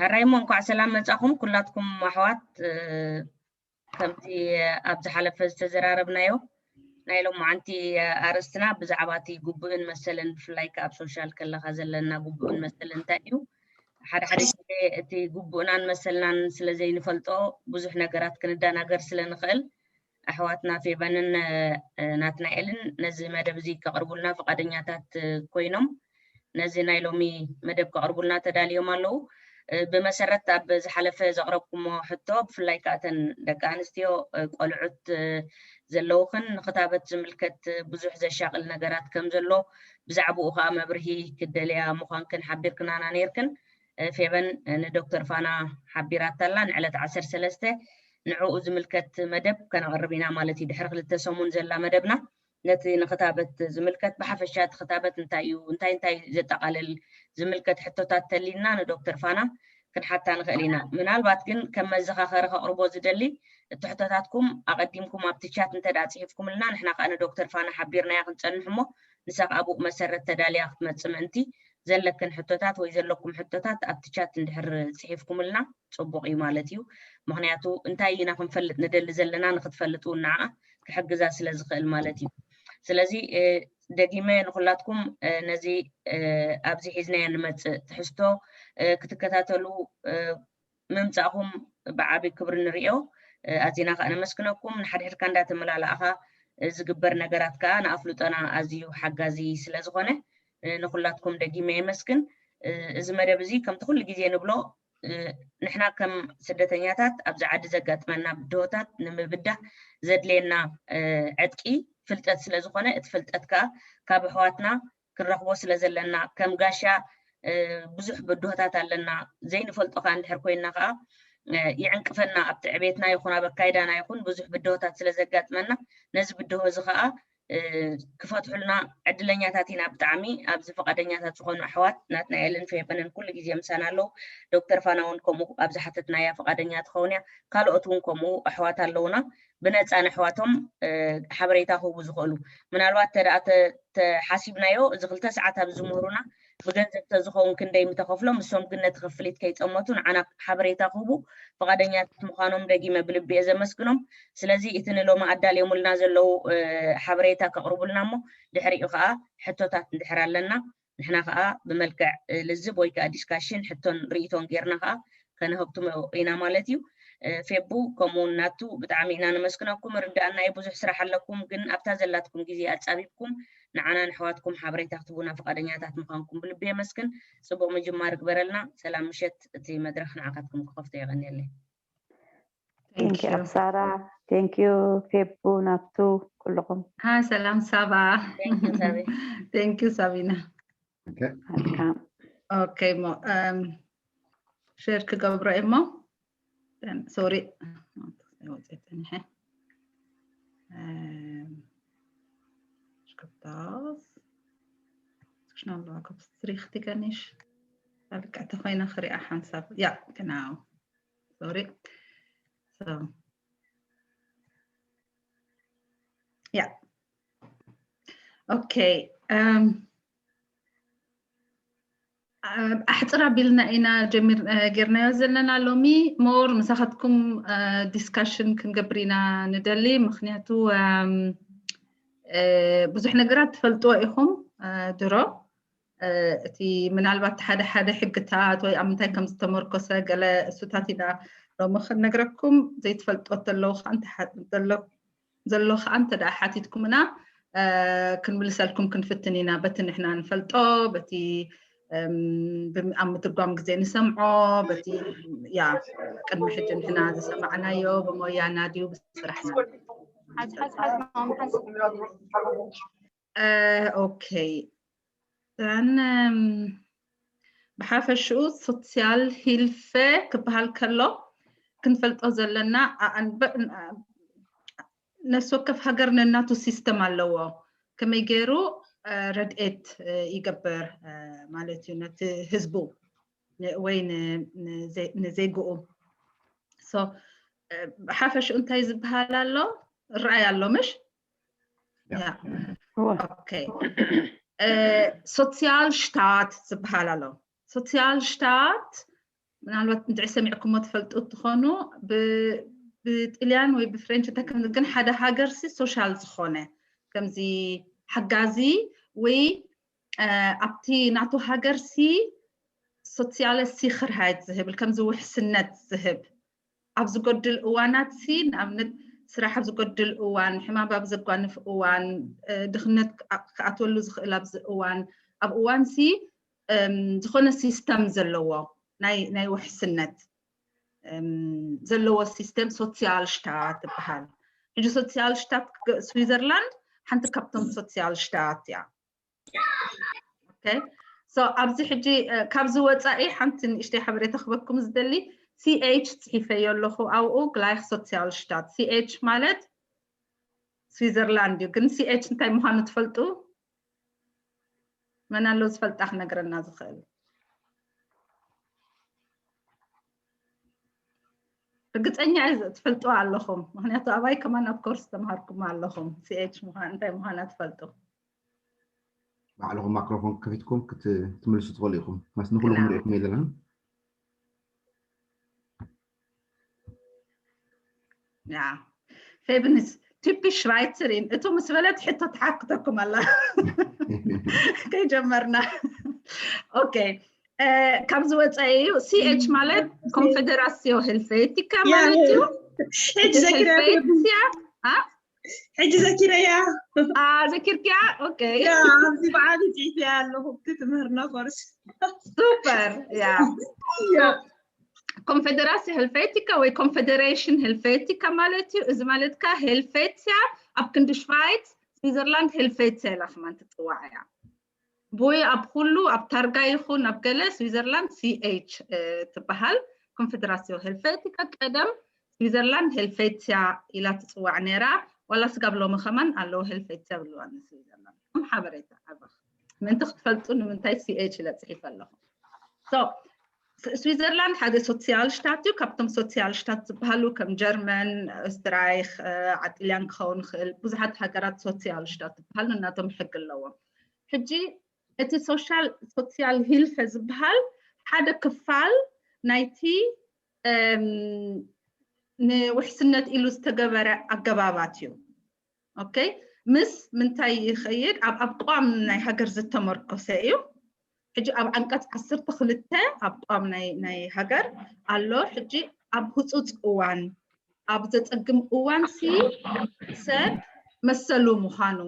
ሕራይ እሞ እንኳዕ ሰላም መጻኹም ኩላትኩም ኣሕዋት። ከምቲ ኣብ ዝሓለፈ ዝተዘራረብናዮ ናይ ሎማዓንቲ ኣርእስትና ብዛዕባ እቲ ግቡእን መሰልን፣ ብፍላይ ከኣ ኣብ ሶሻል ከለኻ ዘለና ግቡእን መሰልን እንታይ እዩ? ሓደ ሓደ ግዜ እቲ ግቡእናን መሰልናን ስለ ዘይንፈልጦ ብዙሕ ነገራት ክንደናገር ስለ ንኽእል ኣሕዋትና ፌበንን ናትናኤልን ነዚ መደብ እዚ ከቕርቡልና ፍቓደኛታት ኮይኖም ነዚ ናይ ሎሚ መደብ ከቕርቡልና ተዳልዮም ኣለዉ። ብመሰረት ኣብ ዝሓለፈ ዘቕረብኩሞ ሕቶ ብፍላይ ከኣ እተን ደቂ ኣንስትዮ ቆልዑት ዘለውኽን ንክታበት ዝምልከት ብዙሕ ዘሻቕል ነገራት ከም ዘሎ ብዛዕባኡ ከኣ መብርሂ ክደልያ ምዃንክን ሓቢርክናና ነይርክን። ፌበን ንዶክተር ፋና ሓቢራታላ ንዕለት ዓሰርተ ሰለስተ ንዕኡ ዝምልከት መደብ ከነቕርብ ኢና ማለት እዩ። ድሕሪ ክልተ ሰሙን ዘላ መደብና ነቲ ንክታበት ዝምልከት ብሓፈሻ እቲ ክታበት እንታይ እዩ፣ እንታይ እንታይ ዘጠቓልል ዝምልከት ሕቶታት ተሊልና ንዶክተር ፋና ክንሓታ ንኽእል ኢና። ምናልባት ግን ከም መዘኻኸሪ ከቕርቦ ዝደሊ እቲ ሕቶታትኩም ኣቐዲምኩም ኣብቲ ቻት እንተ ደኣ ጽሒፍኩምልና ንሕና ከኣ ንዶክተር ፋና ሓቢርናያ ክንጸንሕ እሞ ንሳ ከኣ ብኡ መሰረት ተዳልያ ክትመጽእ ምእንቲ ዘለክን ሕቶታት ወይ ዘለኩም ሕቶታት ኣብቲ ቻት እንድሕር ጽሒፍኩምልና ጽቡቕ እዩ ማለት እዩ። ምኽንያቱ እንታይ ኢና ክንፈልጥ ንደሊ ዘለና ንክትፈልጥ እውን ንዓኣ ክሕግዛ ስለ ዝኽእል ማለት እዩ። ስለዚ ደጊመ ንኩላትኩም ነዚ ኣብዚ ሒዝናዮ ንመጽእ ትሕዝቶ ክትከታተሉ ምምጻእኹም ብዓቢ ክብሪ ንሪኦ። ኣዚና ከኣ ነመስግነኩም። ንሓድሕድካ እንዳተመላላእኻ ዝግበር ነገራት ከኣ ንኣፍልጦና ኣዝዩ ሓጋዚ ስለ ዝኾነ ንኩላትኩም ደጊመ የመስግን። እዚ መደብ እዚ ከምቲ ኩሉ ግዜ ንብሎ ንሕና ከም ስደተኛታት ኣብዚ ዓዲ ዘጋጥመና ብድሆታት ንምብዳህ ዘድልየና ዕጥቂ ፍልጠት ስለ ዝኾነ እቲ ፍልጠት ከኣ ካብ ኣሕዋትና ክንረኽቦ ስለ ዘለና ከም ጋሻ ብዙሕ ብድሆታት ኣለና ዘይንፈልጦ ከኣ እንድሕር ኮይንና ከኣ ይዕንቅፈና ኣብቲ ዕቤትና ይኹን ኣብ ኣካይዳና ይኹን ብዙሕ ብድሆታት ስለ ዘጋጥመና ነዚ ብድሆ እዚ ከኣ ክፈትሑልና ዕድለኛታት ኢና ብጣዕሚ። ኣብዚ ፈቓደኛታት ዝኾኑ ኣሕዋት ናትናኤልን ፌበንን ኩሉ ግዜ ምሳና ኣለዉ። ዶክተር ፋና እውን ከምኡ ኣብ ዝሓተትናያ ፈቓደኛ ትኸውን እያ። ካልኦት እውን ከምኡ ኣሕዋት ኣለዉና ብነፃ ንኣሕዋቶም ሓበሬታ ክህቡ ዝኽእሉ። ምናልባት ተደኣ ተሓሲብናዮ እዚ ክልተ ሰዓት ኣብዚ ዝምህሩና ብገንዘብ ተዝኸውን ክንደይ ምተኸፍሎም፣ ንሶም ግን ነቲ ክፍሊት ከይፀመቱ ንዓና ሓበሬታ ክህቡ ፍቓደኛታት ምዃኖም ደጊመ ብልቢ እየ ዘመስግኖም። ስለዚ እቲ ንሎሚ ኣዳልዮምልና ዘለዉ ሓበሬታ ከቕርቡልና እሞ ድሕሪኡ ከዓ ሕቶታት እንድሕር ኣለና ንሕና ከዓ ብመልክዕ ልዝብ ወይ ከዓ ዲስካሽን ሕቶን ርእይቶን ጌርና ከዓ ከነህብትሞ ኢና ማለት እዩ። ፌቡ ከምኡውን ናቱ ብጣዕሚ ኢና ነመስግነኩም። ርዳእና እዩ ብዙሕ ስራሕ ኣለኩም፣ ግን ኣብታ ዘላትኩም ግዜ ኣጻቢብኩም ንዓና ንሕዋትኩም ሓበሬታ ክትቡና ፍቓደኛታት ምዃንኩም ብልቢ የመስግን። ጽቡቕ ምጅማር ግበረልና። ሰላም ምሸት። እቲ መድረኽ ንዓኻትኩም ክኸፍቶ የቐንየለይ። Thank you ኣብሳራ። Thank you ፌቡ ናቱ ኩልኹም። ሃይ ሰላም ሳባ። Thank you ሳቢ። Thank you ሳቢና። Welcome። Okay ሞ ሼር ክገብሮ እሞ ሶሪ ሽክታስ ሽናሎ ከብስትሪክ ትገኒሽ ልክዕቲ ኮይነ ክሪኣ ሓንሳብ ያ ግናው ሶሪ ያ okay ኣሕፅር ኣቢልና ኢና ጀሚር ጌርናዮ ዘለና ሎሚ more ምሳኻትኩም ዲስካሽን ክንገብር ኢና ንደሊ ምክንያቱ ብዙሕ ነገራት ትፈልጥዎ ኢኹም ድሮ እቲ ምናልባት ሓደ ሓደ ሕግታት ወይ ኣብ ምንታይ ከም ዝተመርኮሰ ገለ እሱታት ኢና ሎሚ ክንነግረኩም ዘይትፈልጦ ተለዉ ከዓ እንተ- ተሎ- ዘሎ ከዓ እንተ ደኣ ሓቲትኩምና ክንምልሰልኩም ክንፍትን ኢና በቲ ንሕና ንፈልጦ በቲ ኣብ ምትርጓም ግዜ ንሰምዖ በቲ ያ ቅድሚ ሕጂ ንሕና ዝሰማዕናዮ ብሞያና ድዩ ብስራሕና okay ብሓፈሽኡ ሶስያል ሂልፈ ክበሃል ከሎ ክንፈልጦ ዘለና ነፍሲ ወከፍ ሃገር ነናቱ ሲስተም ኣለዎ ከመይ ገይሩ ረድኤት ይገብር ማለት እዩ ነቲ ህዝቡ ወይ ንዜግኡ ሓፈሽኡ እንታይ ዝበሃል ኣሎ ራኣይ ኣሎ ምሽ sozialstaat ዝበሃል ኣሎ sozialstaat ምናልባት እንድዒ ሰሚዕኩሞ ትፈልጡ ትኾኑ። ብጥልያን ወይ ብፍሬንች እንታይ ከም ግን ሓደ ሃገር ሲ ሶሻል ዝኾነ ከምዚ ሓጋዚ ወይ ኣብቲ ናቱ ሃገር ሲ ሶሲያለ ሲኽርሃይት ዝህብል ከምዚ ውሕስነት ዝህብ ኣብ ዝጎድል እዋናት ሲ ንኣብነት ስራሕ ኣብ ዝጎድል እዋን፣ ሕማም ኣብ ዘጓንፍ እዋን፣ ድኽነት ክኣትወሉ ዝኽእል ኣብዚ እዋን፣ ኣብ እዋን ሲ ዝኾነ ሲስተም ዘለዎ ናይ ውሕስነት ዘለዎ ሲስተም ሶሲያል ሽታት ትበሃል። ሕጂ ሶሲያል ሽታት ስዊዘርላንድ ሓንቲ ካብቶም ሶሲያል ሽታት እያ። ኣብዚ ሕጂ ካብዚ ወፃኢ ሓንቲ ንእሽተይ ሓበሬታ ክበኩም ዝደሊ፣ ch ፅሒፈዮ ኣለኹ ኣብኡ፣ ግላይክ ሶሲያል ሽታት። ch ማለት ስዊዘርላንድ እዩ፣ ግን ch እንታይ ምዃኑ ትፈልጡ? መን ኣሎ ዝፈልጣ ክነግረና ዝኽእል? ርግፀኛ እየ ትፈልጡ ኣለኹም፣ ምክንያቱ ኣባይ ከማን ኣብ ኮርስ ተምሃርኩም ኣለኹም። ch ምዃን እንታይ ምዃና ትፈልጡ? ባዕልኹም ማክሮፎን ከፊትኩም ክትምልሱ ትኽእሉ ኢኹም። ማስ ንኩሉ ክንሪኢኹም የለና። ያ ፌብንስ ቲፒሽ ሽራይትር እቱ ምስ በለት ሕቶ ትሓክተኩም ኣላ። ከይጀመርና ኦኬ። ካብዚ ወፃኢ እዩ። ch ማለት ኮንፌደራሲዮ ሄልቬቲካ ማለት እዩ። ሕጂ ዘኪረያ። ሄልቬቲያ ሕጂ ዘኪረያ። ዘኪርክያ? ኦኬ። ኣብዚ በዓል ፅሒፈያ ኣለኹ ክትምህርና ኮርስ። ሱፐር። ያ ኮንፌደራሲ ሄልቬቲካ ወይ ኮንፌደሬሽን ሄልቬቲካ ማለት እዩ። እዚ ማለት ከ ሄልቬቲያ ኣብ ክንዲ ሽቫይት ስዊዘርላንድ ሄልቬቲያ ኢላ ከማን ትፅዋዕ እያ። ብወይ ኣብ ኩሉ ኣብ ታርጋ ይኹን ኣብ ገለ ስዊዘርላንድ ch ትበሃል። ኮንፌደራሲዮ ሄልቬቲካ ቀደም ስዊዘርላንድ ሄልቬቲያ ኢላ ትፅዋዕ ነይራ። ዋላ ስጋብ ሎሚ ከማን ኣለዉ ሄልቬቲያ ብልዋ ንስዊዘርላንድ። ከም ሓበሬታ ኣበኽ ምእንቲ ክትፈልጡ ንምንታይ ch ኢለ ፅሒፈ ኣለኹ። ስዊዘርላንድ ሓደ ሶሲያል ሽታት እዩ። ካብቶም ሶሲያል ሽታት ዝበሃሉ ከም ጀርመን፣ ኦስትራይክ፣ ዓጥልያን ክኸውን ይኽእል። ብዙሓት ሃገራት ሶሲያል ሽታት ዝበሃሉ እናቶም ሕጊ ኣለዎም። ሕጂ እቲ ሶሻል ሶሲያል ሂልፈ ዝበሃል ሓደ ክፋል ናይቲ ንውሕስነት ኢሉ ዝተገበረ ኣገባባት እዩ። ኦኬ፣ ምስ ምንታይ ይኸይድ? ኣብ ኣብ ቅዋም ናይ ሃገር ዝተመርኮሰ እዩ። ሕጂ ኣብ ዓንቀፅ ዓሰርተ ክልተ ኣብ ቅዋም ናይ ናይ ሃገር ኣሎ። ሕጂ ኣብ ህፁፅ እዋን ኣብ ዘፀግም እዋን ሲ ሰብ መሰሉ ምዃኑ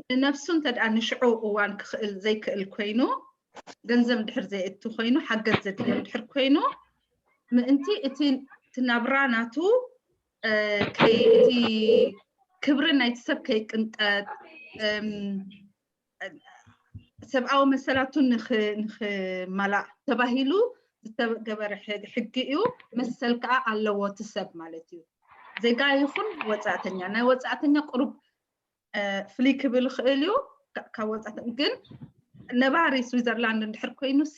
ንነፍሱ እንተ ደኣ ንሽዑ እዋን ክኽእል ዘይክእል ኮይኑ ገንዘብ እንድሕር ዘየእቱ ኮይኑ ሓገዝ ዘድልዮ እንድሕር ኮይኑ ምእንቲ እቲ እቲ ናብራ ናቱ ከይ እቲ ክብሪ ናይቲ ሰብ ከይቅንጠጥ ሰብኣዊ መሰላቱ ንኽማላእ ተባሂሉ ዝተገበረ ሕጊ እዩ። መሰል ከዓ ኣለዎ እቲ ሰብ ማለት እዩ። ዜጋ ይኹን ወፃእተኛ፣ ናይ ወፃእተኛ ቁሩብ ፍልይ ክብል ይኽእል እዩ ካብ ወፃእተኛ። ግን ነባሪ ስዊዘርላንድ እንድሕር ኮይኑ ሲ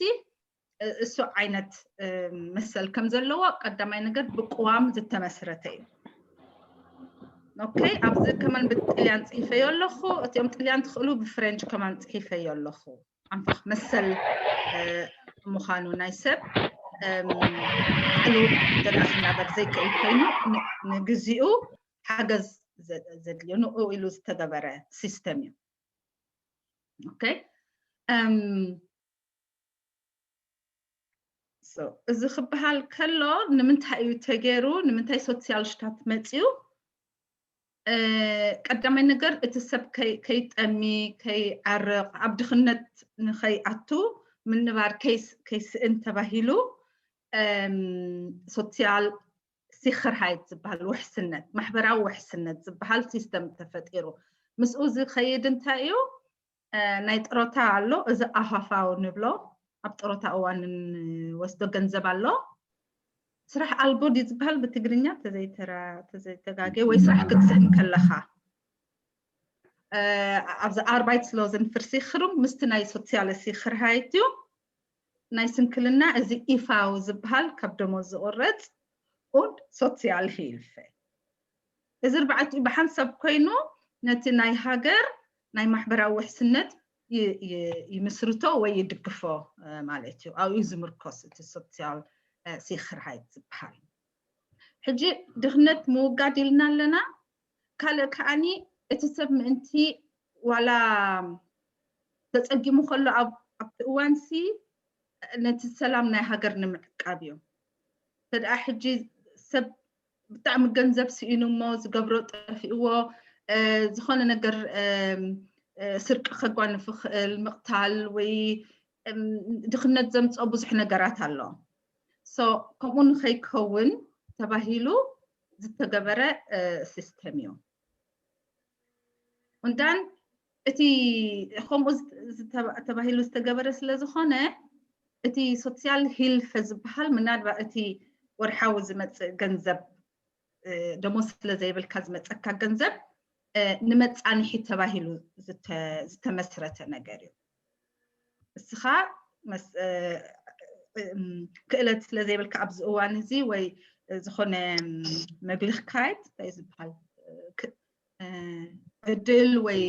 እሱ ዓይነት መሰል ከም ዘለዎ ቀዳማይ ነገር ብቅዋም ዝተመስረተ እዩ። ኦኬ፣ ኣብዚ ከማን ብጥልያን ፅሒፈዮ ኣለኹ። እቲኦም ጥልያን ትኽእሉ ብፍሬንች ከማን ፅሒፈዮ ኣለኹ። ኣንፈኽ መሰል ምዃኑ ናይ ሰብ ባዕሉ ደኣ ክናበር ዘይክእል ኮይኑ ንግዚኡ ሓገዝ ዘድልዮ ንኡ ኢሉ ዝተገበረ ሲስተም እዩ። ኦኬ፣ እዚ ክበሃል ከሎ ንምንታይ እዩ ተገይሩ? ንምንታይ ሶሲያል ሽታት መፅዩ? ቀዳማይ ነገር እቲ ሰብ ከይጠሚ፣ ከይዓርቕ፣ ኣብ ድኽነት ንኸይኣቱ፣ ምንባር ከይስእን ተባሂሉ ሶሲያል ሲኽርሃይት ዝበሃል ውሕስነት፣ ማሕበራዊ ውሕስነት ዝበሃል ሲስተም ተፈጢሩ። ምስኡ ዝኸይድ እንታይ እዩ? ናይ ጥሮታ ኣሎ፣ እዚ ኣሃፋው ንብሎ፣ ኣብ ጥሮታ እዋን እንወስዶ ገንዘብ ኣሎ። ስራሕ ኣልቦ ድዩ ዝበሃል ብትግርኛ ተዘይተጋገ ወይ ስራሕ ክትስእን ከለኻ ኣብዚ ኣርባይት ስሎዝን ፍርሲ ክሩም ምስቲ ናይ ሶሲያለ ሲኽርሃይት እዩ። ናይ ስንክልና እዚ ኢፋው ዝበሃል ካብ ደሞዝ ዝቑረፅ ኡንድ ሶሲያል ሂልፈ። እዚ ኣርባዕቲኡ ብሓንሳብ ኮይኑ ነቲ ናይ ሃገር ናይ ማሕበራዊ ውሕስነት ይምስርቶ ወይ ይድግፎ ማለት እዩ። ኣብኡ ዝምርኮስ እቲ ሶሲያል ሲክርሃይት ዝበሃል። ሕጂ ድኽነት ምውጋድ ኢልና ኣለና። ካልእ ከዓኒ እቲ ሰብ ምእንቲ ዋላ ተጸጊሙ ከሎ ኣብቲ እዋንሲ ነቲ ሰላም ናይ ሃገር ንምዕቃብ እዩ። ተደኣ ሕጂ ሰብ ብጣዕሚ ገንዘብ ስኢኑ እሞ ዝገብሮ ጠፊእዎ ዝኾነ ነገር ስርቂ ከጓንፍ ይኽእል፣ ምቕታል ወይ ድኽነት ዘምፅኦ ብዙሕ ነገራት ኣሎ። ከምኡ ንኸይከውን ተባሂሉ ዝተገበረ ሲስተም እዩ። እንዳን እቲ ከምኡ ተባሂሉ ዝተገበረ ስለ ዝኾነ እቲ ሶሲያል ሂልፈ ዝበሃል ምናልባት እቲ ወርሓዊ ዝመፅእ ገንዘብ ደሞዝ ስለ ዘይብልካ ዝመፀካ ገንዘብ ንመፃንሒ ተባሂሉ ዝተመስረተ ነገር እዩ። እስኻ ክእለት ስለ ዘይብልካ ኣብዚ እዋን እዚ ወይ ዝኾነ መግልኽካይት እንታይ ዝበሃል ዕድል ወይ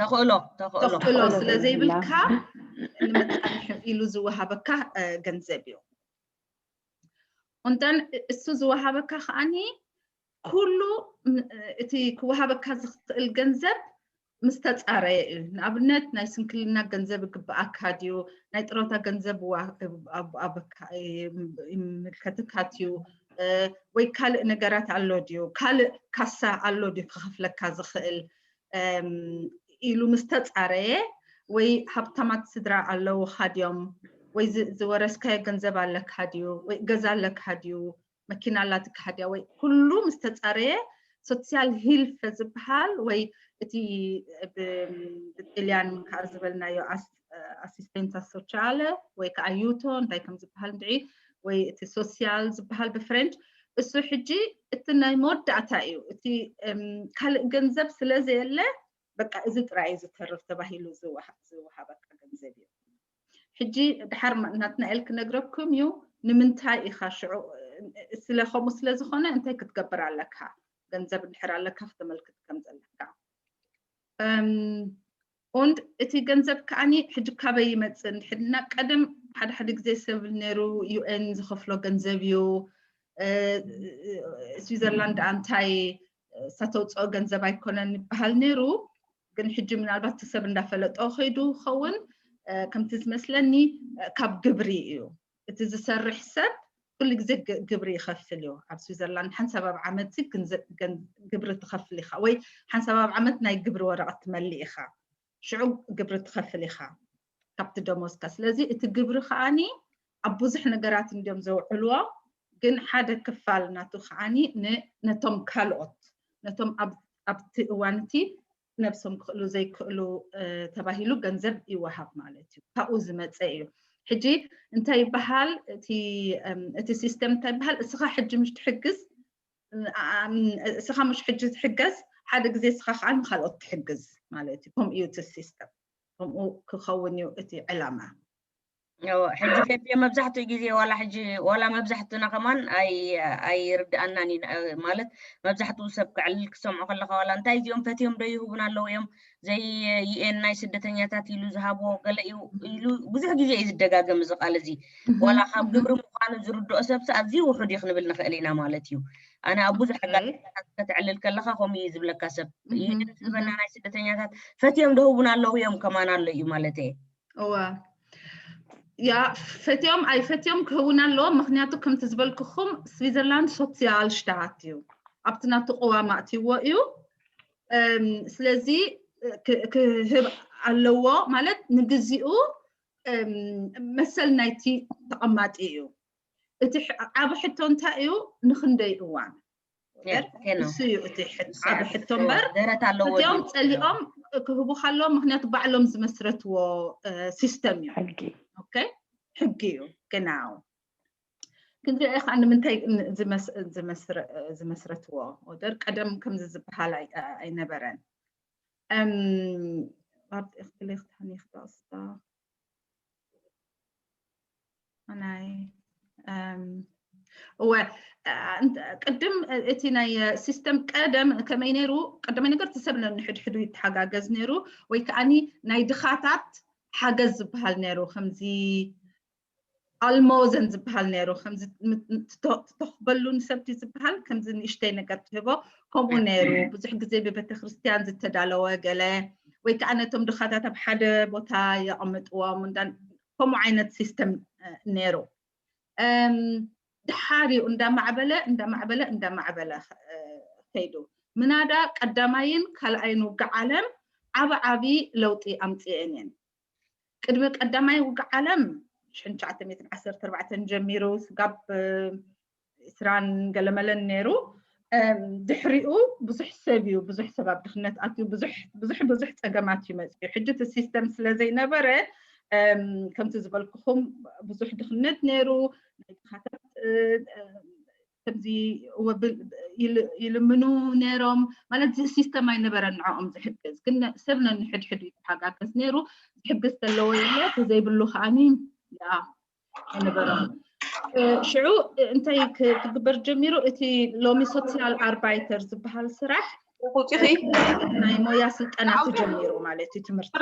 ተኽእሎ ተኽእሎ ስለ ዘይብልካ ንመፃንሒ ኢሉ ዝወሃበካ ገንዘብ እዩ። እንተን እሱ ዝወሃበካ ከዓኒ ኩሉ እቲ ክወሃበካ ዝኽእል ገንዘብ ምስ ተፃረየ እዩ። ንኣብነት ናይ ስንክልና ገንዘብ ይግብኣካ ድዩ? ናይ ጥሮታ ገንዘብ ይምልከትካ ድዩ? ወይ ካልእ ነገራት ኣሎ ድዩ? ካልእ ካሳ ኣሎ ድዩ ክኸፍለካ ዝኽእል ኢሉ ምስ ተፃረየ ወይ ሃብታማት ስድራ ኣለውኻ ድዮም ወይ ዝወረስካዮ ገንዘብ ኣለካ ድዩ ወይ ገዛ ኣለካ ድዩ መኪና ኣላትካ ድያ ወይ ኩሉ ምስ ተፃረየ ሶሲያል ሂልፈ ዝበሃል ወይ እቲ ብጥልያን ከዓ ዝበልናዮ ኣሲስቴንታ ሶሻለ ወይ ከዓ ዩቶ እንታይ ከም ዝበሃል እንድዒ ወይ እቲ ሶሲያል ዝበሃል ብፍሬንች እሱ ሕጂ እቲ ናይ መወዳእታ እዩ። እቲ ካልእ ገንዘብ ስለ ዘየለ በቃ እዚ ጥራይ እዩ ዝተርፍ ተባሂሉ ዝወሃበካ ገንዘብ እዩ። ሕጂ ድሓር ናትናኤል ክነግረኩም እዩ ንምንታይ ኢኻ ሽዑ ስለ ከምኡ ስለ ዝኾነ እንታይ ክትገብር ኣለካ ገንዘብ እንድሕር ኣለካ ክተመልክት ከም ዘለካ und እቲ ገንዘብ ከዓኒ ሕጂ ካበይ ይመፅእ እንድሕድና ቀደም ሓደ ሓደ ግዜ ሰብ ነይሩ ዩኤን ዝኸፍሎ ገንዘብ እዩ ስዊዘርላንድ እንታይ ሳተውፅኦ ገንዘብ ኣይኮነን ይበሃል ነይሩ ግን ሕጂ ምናልባት እቲ ሰብ እንዳፈለጦ ከይዱ ክኸውን ከምቲ ዝመስለኒ ካብ ግብሪ እዩ እቲ ዝሰርሕ ሰብ ኩሉ ግዜ ግብሪ ይኸፍል እዩ ኣብ ስዊዘርላንድ ሓንሳብ ኣብ ዓመት ግብሪ ትኸፍል ኢኻ ወይ ሓንሳብ ኣብ ዓመት ናይ ግብሪ ወረቐት ትመልእ ኢኻ ሽዑ ግብሪ ትኸፍል ኢኻ ካብቲ ደሞዝካ ስለዚ እቲ ግብሪ ከዓኒ ኣብ ብዙሕ ነገራት እንዲዮም ዘውዕልዎ ግን ሓደ ክፋል ናቱ ከዓኒ ነቶም ካልኦት ነቶም ኣብቲ እዋን እቲ ነብሶም ክኽእሉ ዘይክእሉ ተባሂሉ ገንዘብ ይወሃብ ማለት እዩ ካብኡ ዝመፀ እዩ ሕጂ እንታይ ይበሃል እቲ ሲስተም እንታይ ይበሃል እስኻ ሕጂ ምሽ ትሕግዝ እስኻ ምሽ ሕጂ ትሕገዝ ሓደ ግዜ እስኻ ከዓ ንካልኦት ትሕግዝ ማለት እዩ ከምኡ እዩ እቲ ሲስተም ከምኡ ክኸውን እዩ እቲ ዕላማ ሕጂ ፈትዮ መብዛሕትኡ ግዜ ዋላ ሕጂ ዋላ መብዛሕትኡና ከማን ኣይርድኣናን እዩ ማለት መብዛሕትኡ ሰብ ክዕልል ክሰምዖ ከለካ ዋላ እንታይ እዚኦም ፈትዮም ዶ ይህቡን ኣለዉ እዮም ዘይ ዩኤን ናይ ስደተኛታት ኢሉ ዝሃብዎ ገለ እዩ ኢሉ ብዙሕ ግዜ እዩ ዝደጋገም እዚ ቃል እዚ ዋላ ካብ ግብሪ ምዃኑ ዝርድኦ ሰብሲ ኣዝዩ ውሑድ እዩ ክንብል ንኽእል ኢና ማለት እዩ ኣነ ኣብ ብዙሕ ኣጋጣሚታት ከተዕልል ከለካ ከምኡ እዩ ዝብለካ ሰብ ዩኤን ዝህበና ናይ ስደተኛታት ፈትዮም ዶ ህቡን ኣለዉ እዮም ከማን ኣሎ እዩ ማለት እየ እዋ ያ ፈትዮም ኣይፈትዮም ክህቡና ኣለዎም ምክንያቱ ከምቲ ዝበልክኹም ስዊዘርላንድ ሶሲያል ሽታት እዩ ኣብቲ ናቱ ቅዋም ኣእትይዎ እዩ ስለዚ ክህብ ኣለዎ ማለት ንግዚኡ መሰል ናይቲ ተቐማጢ እዩ እቲ ዓብ ሕቶ እንታይ እዩ ንክንደይ እዋን እሱ እዩ እቲ ዓብ ሕቶ እምበር እዚኦም ፀሊኦም ክህቡ ከለዎም ምክንያቱ ባዕሎም ዝመስረትዎ ሲስተም እዩ ሕጊ እዩ ግናው ክንሪኦ ከዓ ንምንታይ ዝመስረትዎ ወደር ቀደም ከምዚ ዝበሃል ኣይነበረን ኣብቲ እክትሌክታን ይክዳስታ ናይ እወ ቅድም እቲ ናይ ሲስተም ቀደም ከመይ ነይሩ ቀደመይ ነገር እቲ ሰብ ነንሕድሕዱ ይተሓጋገዝ ነይሩ ወይ ከዓኒ ናይ ድኻታት ሓገዝ ዝበሃል ነይሩ ከምዚ ኣልሞዘን ዝበሃል ነይሩ። ከምዚ ትተኽበሉ ንሰብ ዝበሃል ከምዚ ንእሽተይ ነገር ትህቦ። ከምኡ ነይሩ። ብዙሕ ግዜ ብቤተክርስትያን ዝተዳለወ ገለ ወይ ከዓ ነቶም ድኻታት ኣብ ሓደ ቦታ የቐምጥዎም። ከምኡ ዓይነት ሲስተም ነይሩ። ድሓሪኡ እንዳማዕበለ እንዳማዕበለ እንዳማዕበለ ከይዱ። ምናዳ ቀዳማይን ካልኣይን ውግእ ዓለም ዓቢ ዓቢ ለውጢ ኣምፅኤን እየን። ቅድሚ ቀዳማይ ውግእ ዓለም ሽሕን ትሽዓተ ሚእትን ዓሰርተ ኣርባዕተን ጀሚሩ ስጋብ ዕስራን ገለመለን ነይሩ። ድሕሪኡ ብዙሕ ሰብ እዩ፣ ብዙሕ ሰብ ኣብ ድኽነት ኣትዩ፣ ብዙሕ ብዙሕ ብዙሕ ጸገማት እዩ መጽዩ። ሕጂ እቲ ሲስተም ስለ ዘይነበረ ከምቲ ዝበልኩኹም ብዙሕ ድኽነት ነይሩ። ናይ ድኻታት ከምዚ ይልምኑ ነይሮም ማለት እዚ ሲስተም ኣይነበረን ንዕኦም ዝሕግዝ፣ ግን ሰብ ነንሕድሕዱ ይተሓጋገዝ ነይሩ። ዝሕግዝ ተለዎ የለ፣ ተዘይብሉ ከዓኒ ኣይነበረን። ሽዑ እንታይ ክግበር ጀሚሩ? እቲ ሎሚ ሶሲያል ኣርባይተር ዝበሃል ስራሕ ናይ ሞያ ስልጠና ተጀሚሩ ማለት እዩ። ትምህርቲ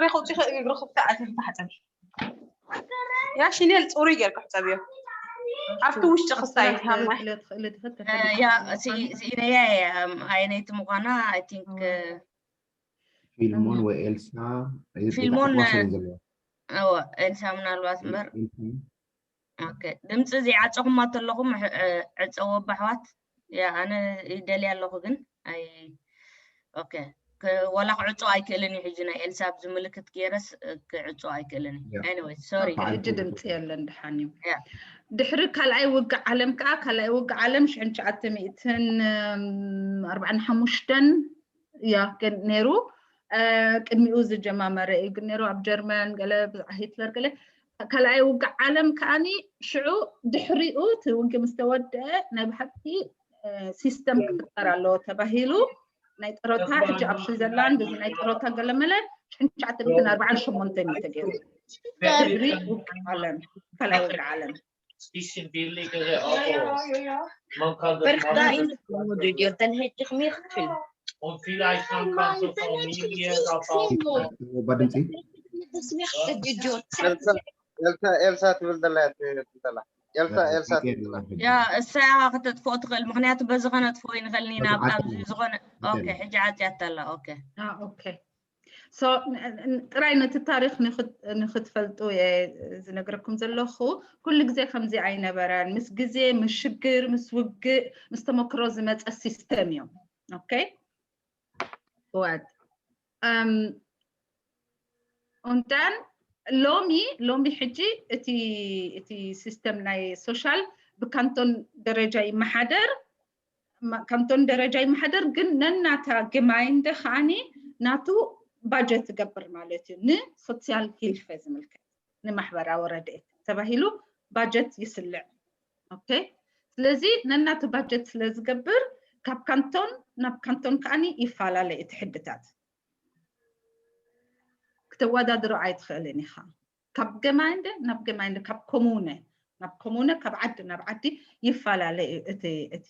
ያ ሽኔል ፅሩይ ጌርካ ሕፀብዮ ኣብቲ ውሽጢ ክስታይ ሃብና ያ ስኢነያ ኣይነይቲ ምኳና I think ፊልሞን ወይ ኤልሳ ፊልሞን ዘለዋ እወ ኤልሳ ምናልባት እምበር ድምፂ ዘይዓፀኹማ ተለኹም ዕፀዎ ኣሕዋት። ያ ኣነ ይደልያ ኣለኹ ግን ኣይ ኦኬ ወላ ክዕፆ ኣይክእልን እዩ። ሕጂ ናይ ኤልሳ ኣብዚ ምልክት ገይረስ ክዕፆ ኣይክእልን እዩ። Anyway sorry ሕጂ ድምፂ የለን ድሓን እዩ። ድሕሪ ካልኣይ ውግእ ዓለም ከዓ ካልኣይ ውግእ ዓለም ሽሕን ትሽዓተ ሚእትን ኣርባዓን ሓሙሽተን እያ ነይሩ። ቅድሚኡ ዝጀማመረ እዩ ግን ነይሩ ኣብ ጀርመን ገለ ብዛዕባ ሂትለር ገለ ካልኣይ ውግእ ዓለም ከዓኒ ሽዑ ድሕሪኡ እቲ ውግእ ምስ ተወደአ ናይ ብሓቂ ሲስተም ክፍጠር ኣለዎ ተባሂሉ ናይ ጥሮታ ሕጂ ኣብ ስዊዘርላንድ እዚ ናይ ጥሮታ ገለመለ ሽሕን ትሽዓተ ሚእትን ኣርባዓን ሸሞንተን እዩ ተገይሩ። ድሕሪ ውግእ ዓለም ካልኣይ ውግእ ዓለም Spissingvilligere av oss. Man kan det. Man Den heter Myrtle. Om vielleicht man kan få familjer att ባድምፂ Just ኤልሳ ትብል ዘላ ትብላ ኤልሳ ኤልሳ ትብል ዘላ ያ እሳ ከተጥፍኦ ትኽእል ምክንያቱ በዚ ከነጥፍኦ ይንኽእል ኢና ኣብዚ ዝኾነ ኦኬ ሕጂ ዓፅያታ ኣላ ኦኬ ኦኬ ጥራይ ነቲ ታሪክ ንክትፈልጡ ዝነግረኩም ዘለኹ ኩሉ ግዜ ከምዚ ኣይነበረን ምስ ግዜ ምስ ሽግር ምስ ውግእ ምስ ተመክሮ ዝመፀ ሲስተም እዮም ኦኬ what and then ሎሚ ሎሚ ሕጂ እቲ እቲ ሲስተም ናይ ሶሻል ብካንቶን ደረጃ ይመሓደር ካንቶን ደረጃ ይመሓደር ግን ነናታ ግማይንደ ከዓኒ ናቱ ባጀት ትገብር ማለት እዩ ንሶሲያል ሂልፈ ዝምልከት ንማሕበራዊ ረድኤት ተባሂሉ ባጀት ይስልዕ ኦኬ ስለዚ ነናቱ ባጀት ስለ ዝገብር ካብ ካንቶን ናብ ካንቶን ከዓኒ ይፈላለ እቲ ሕግታት ክተወዳድሮ ኣይትኽእልን ኢኻ ካብ ገማይንደ ናብ ገማይንደ ካብ ኮሙነ ናብ ኮሙነ ካብ ዓዲ ናብ ዓዲ ይፈላለ እዩ እቲ እቲ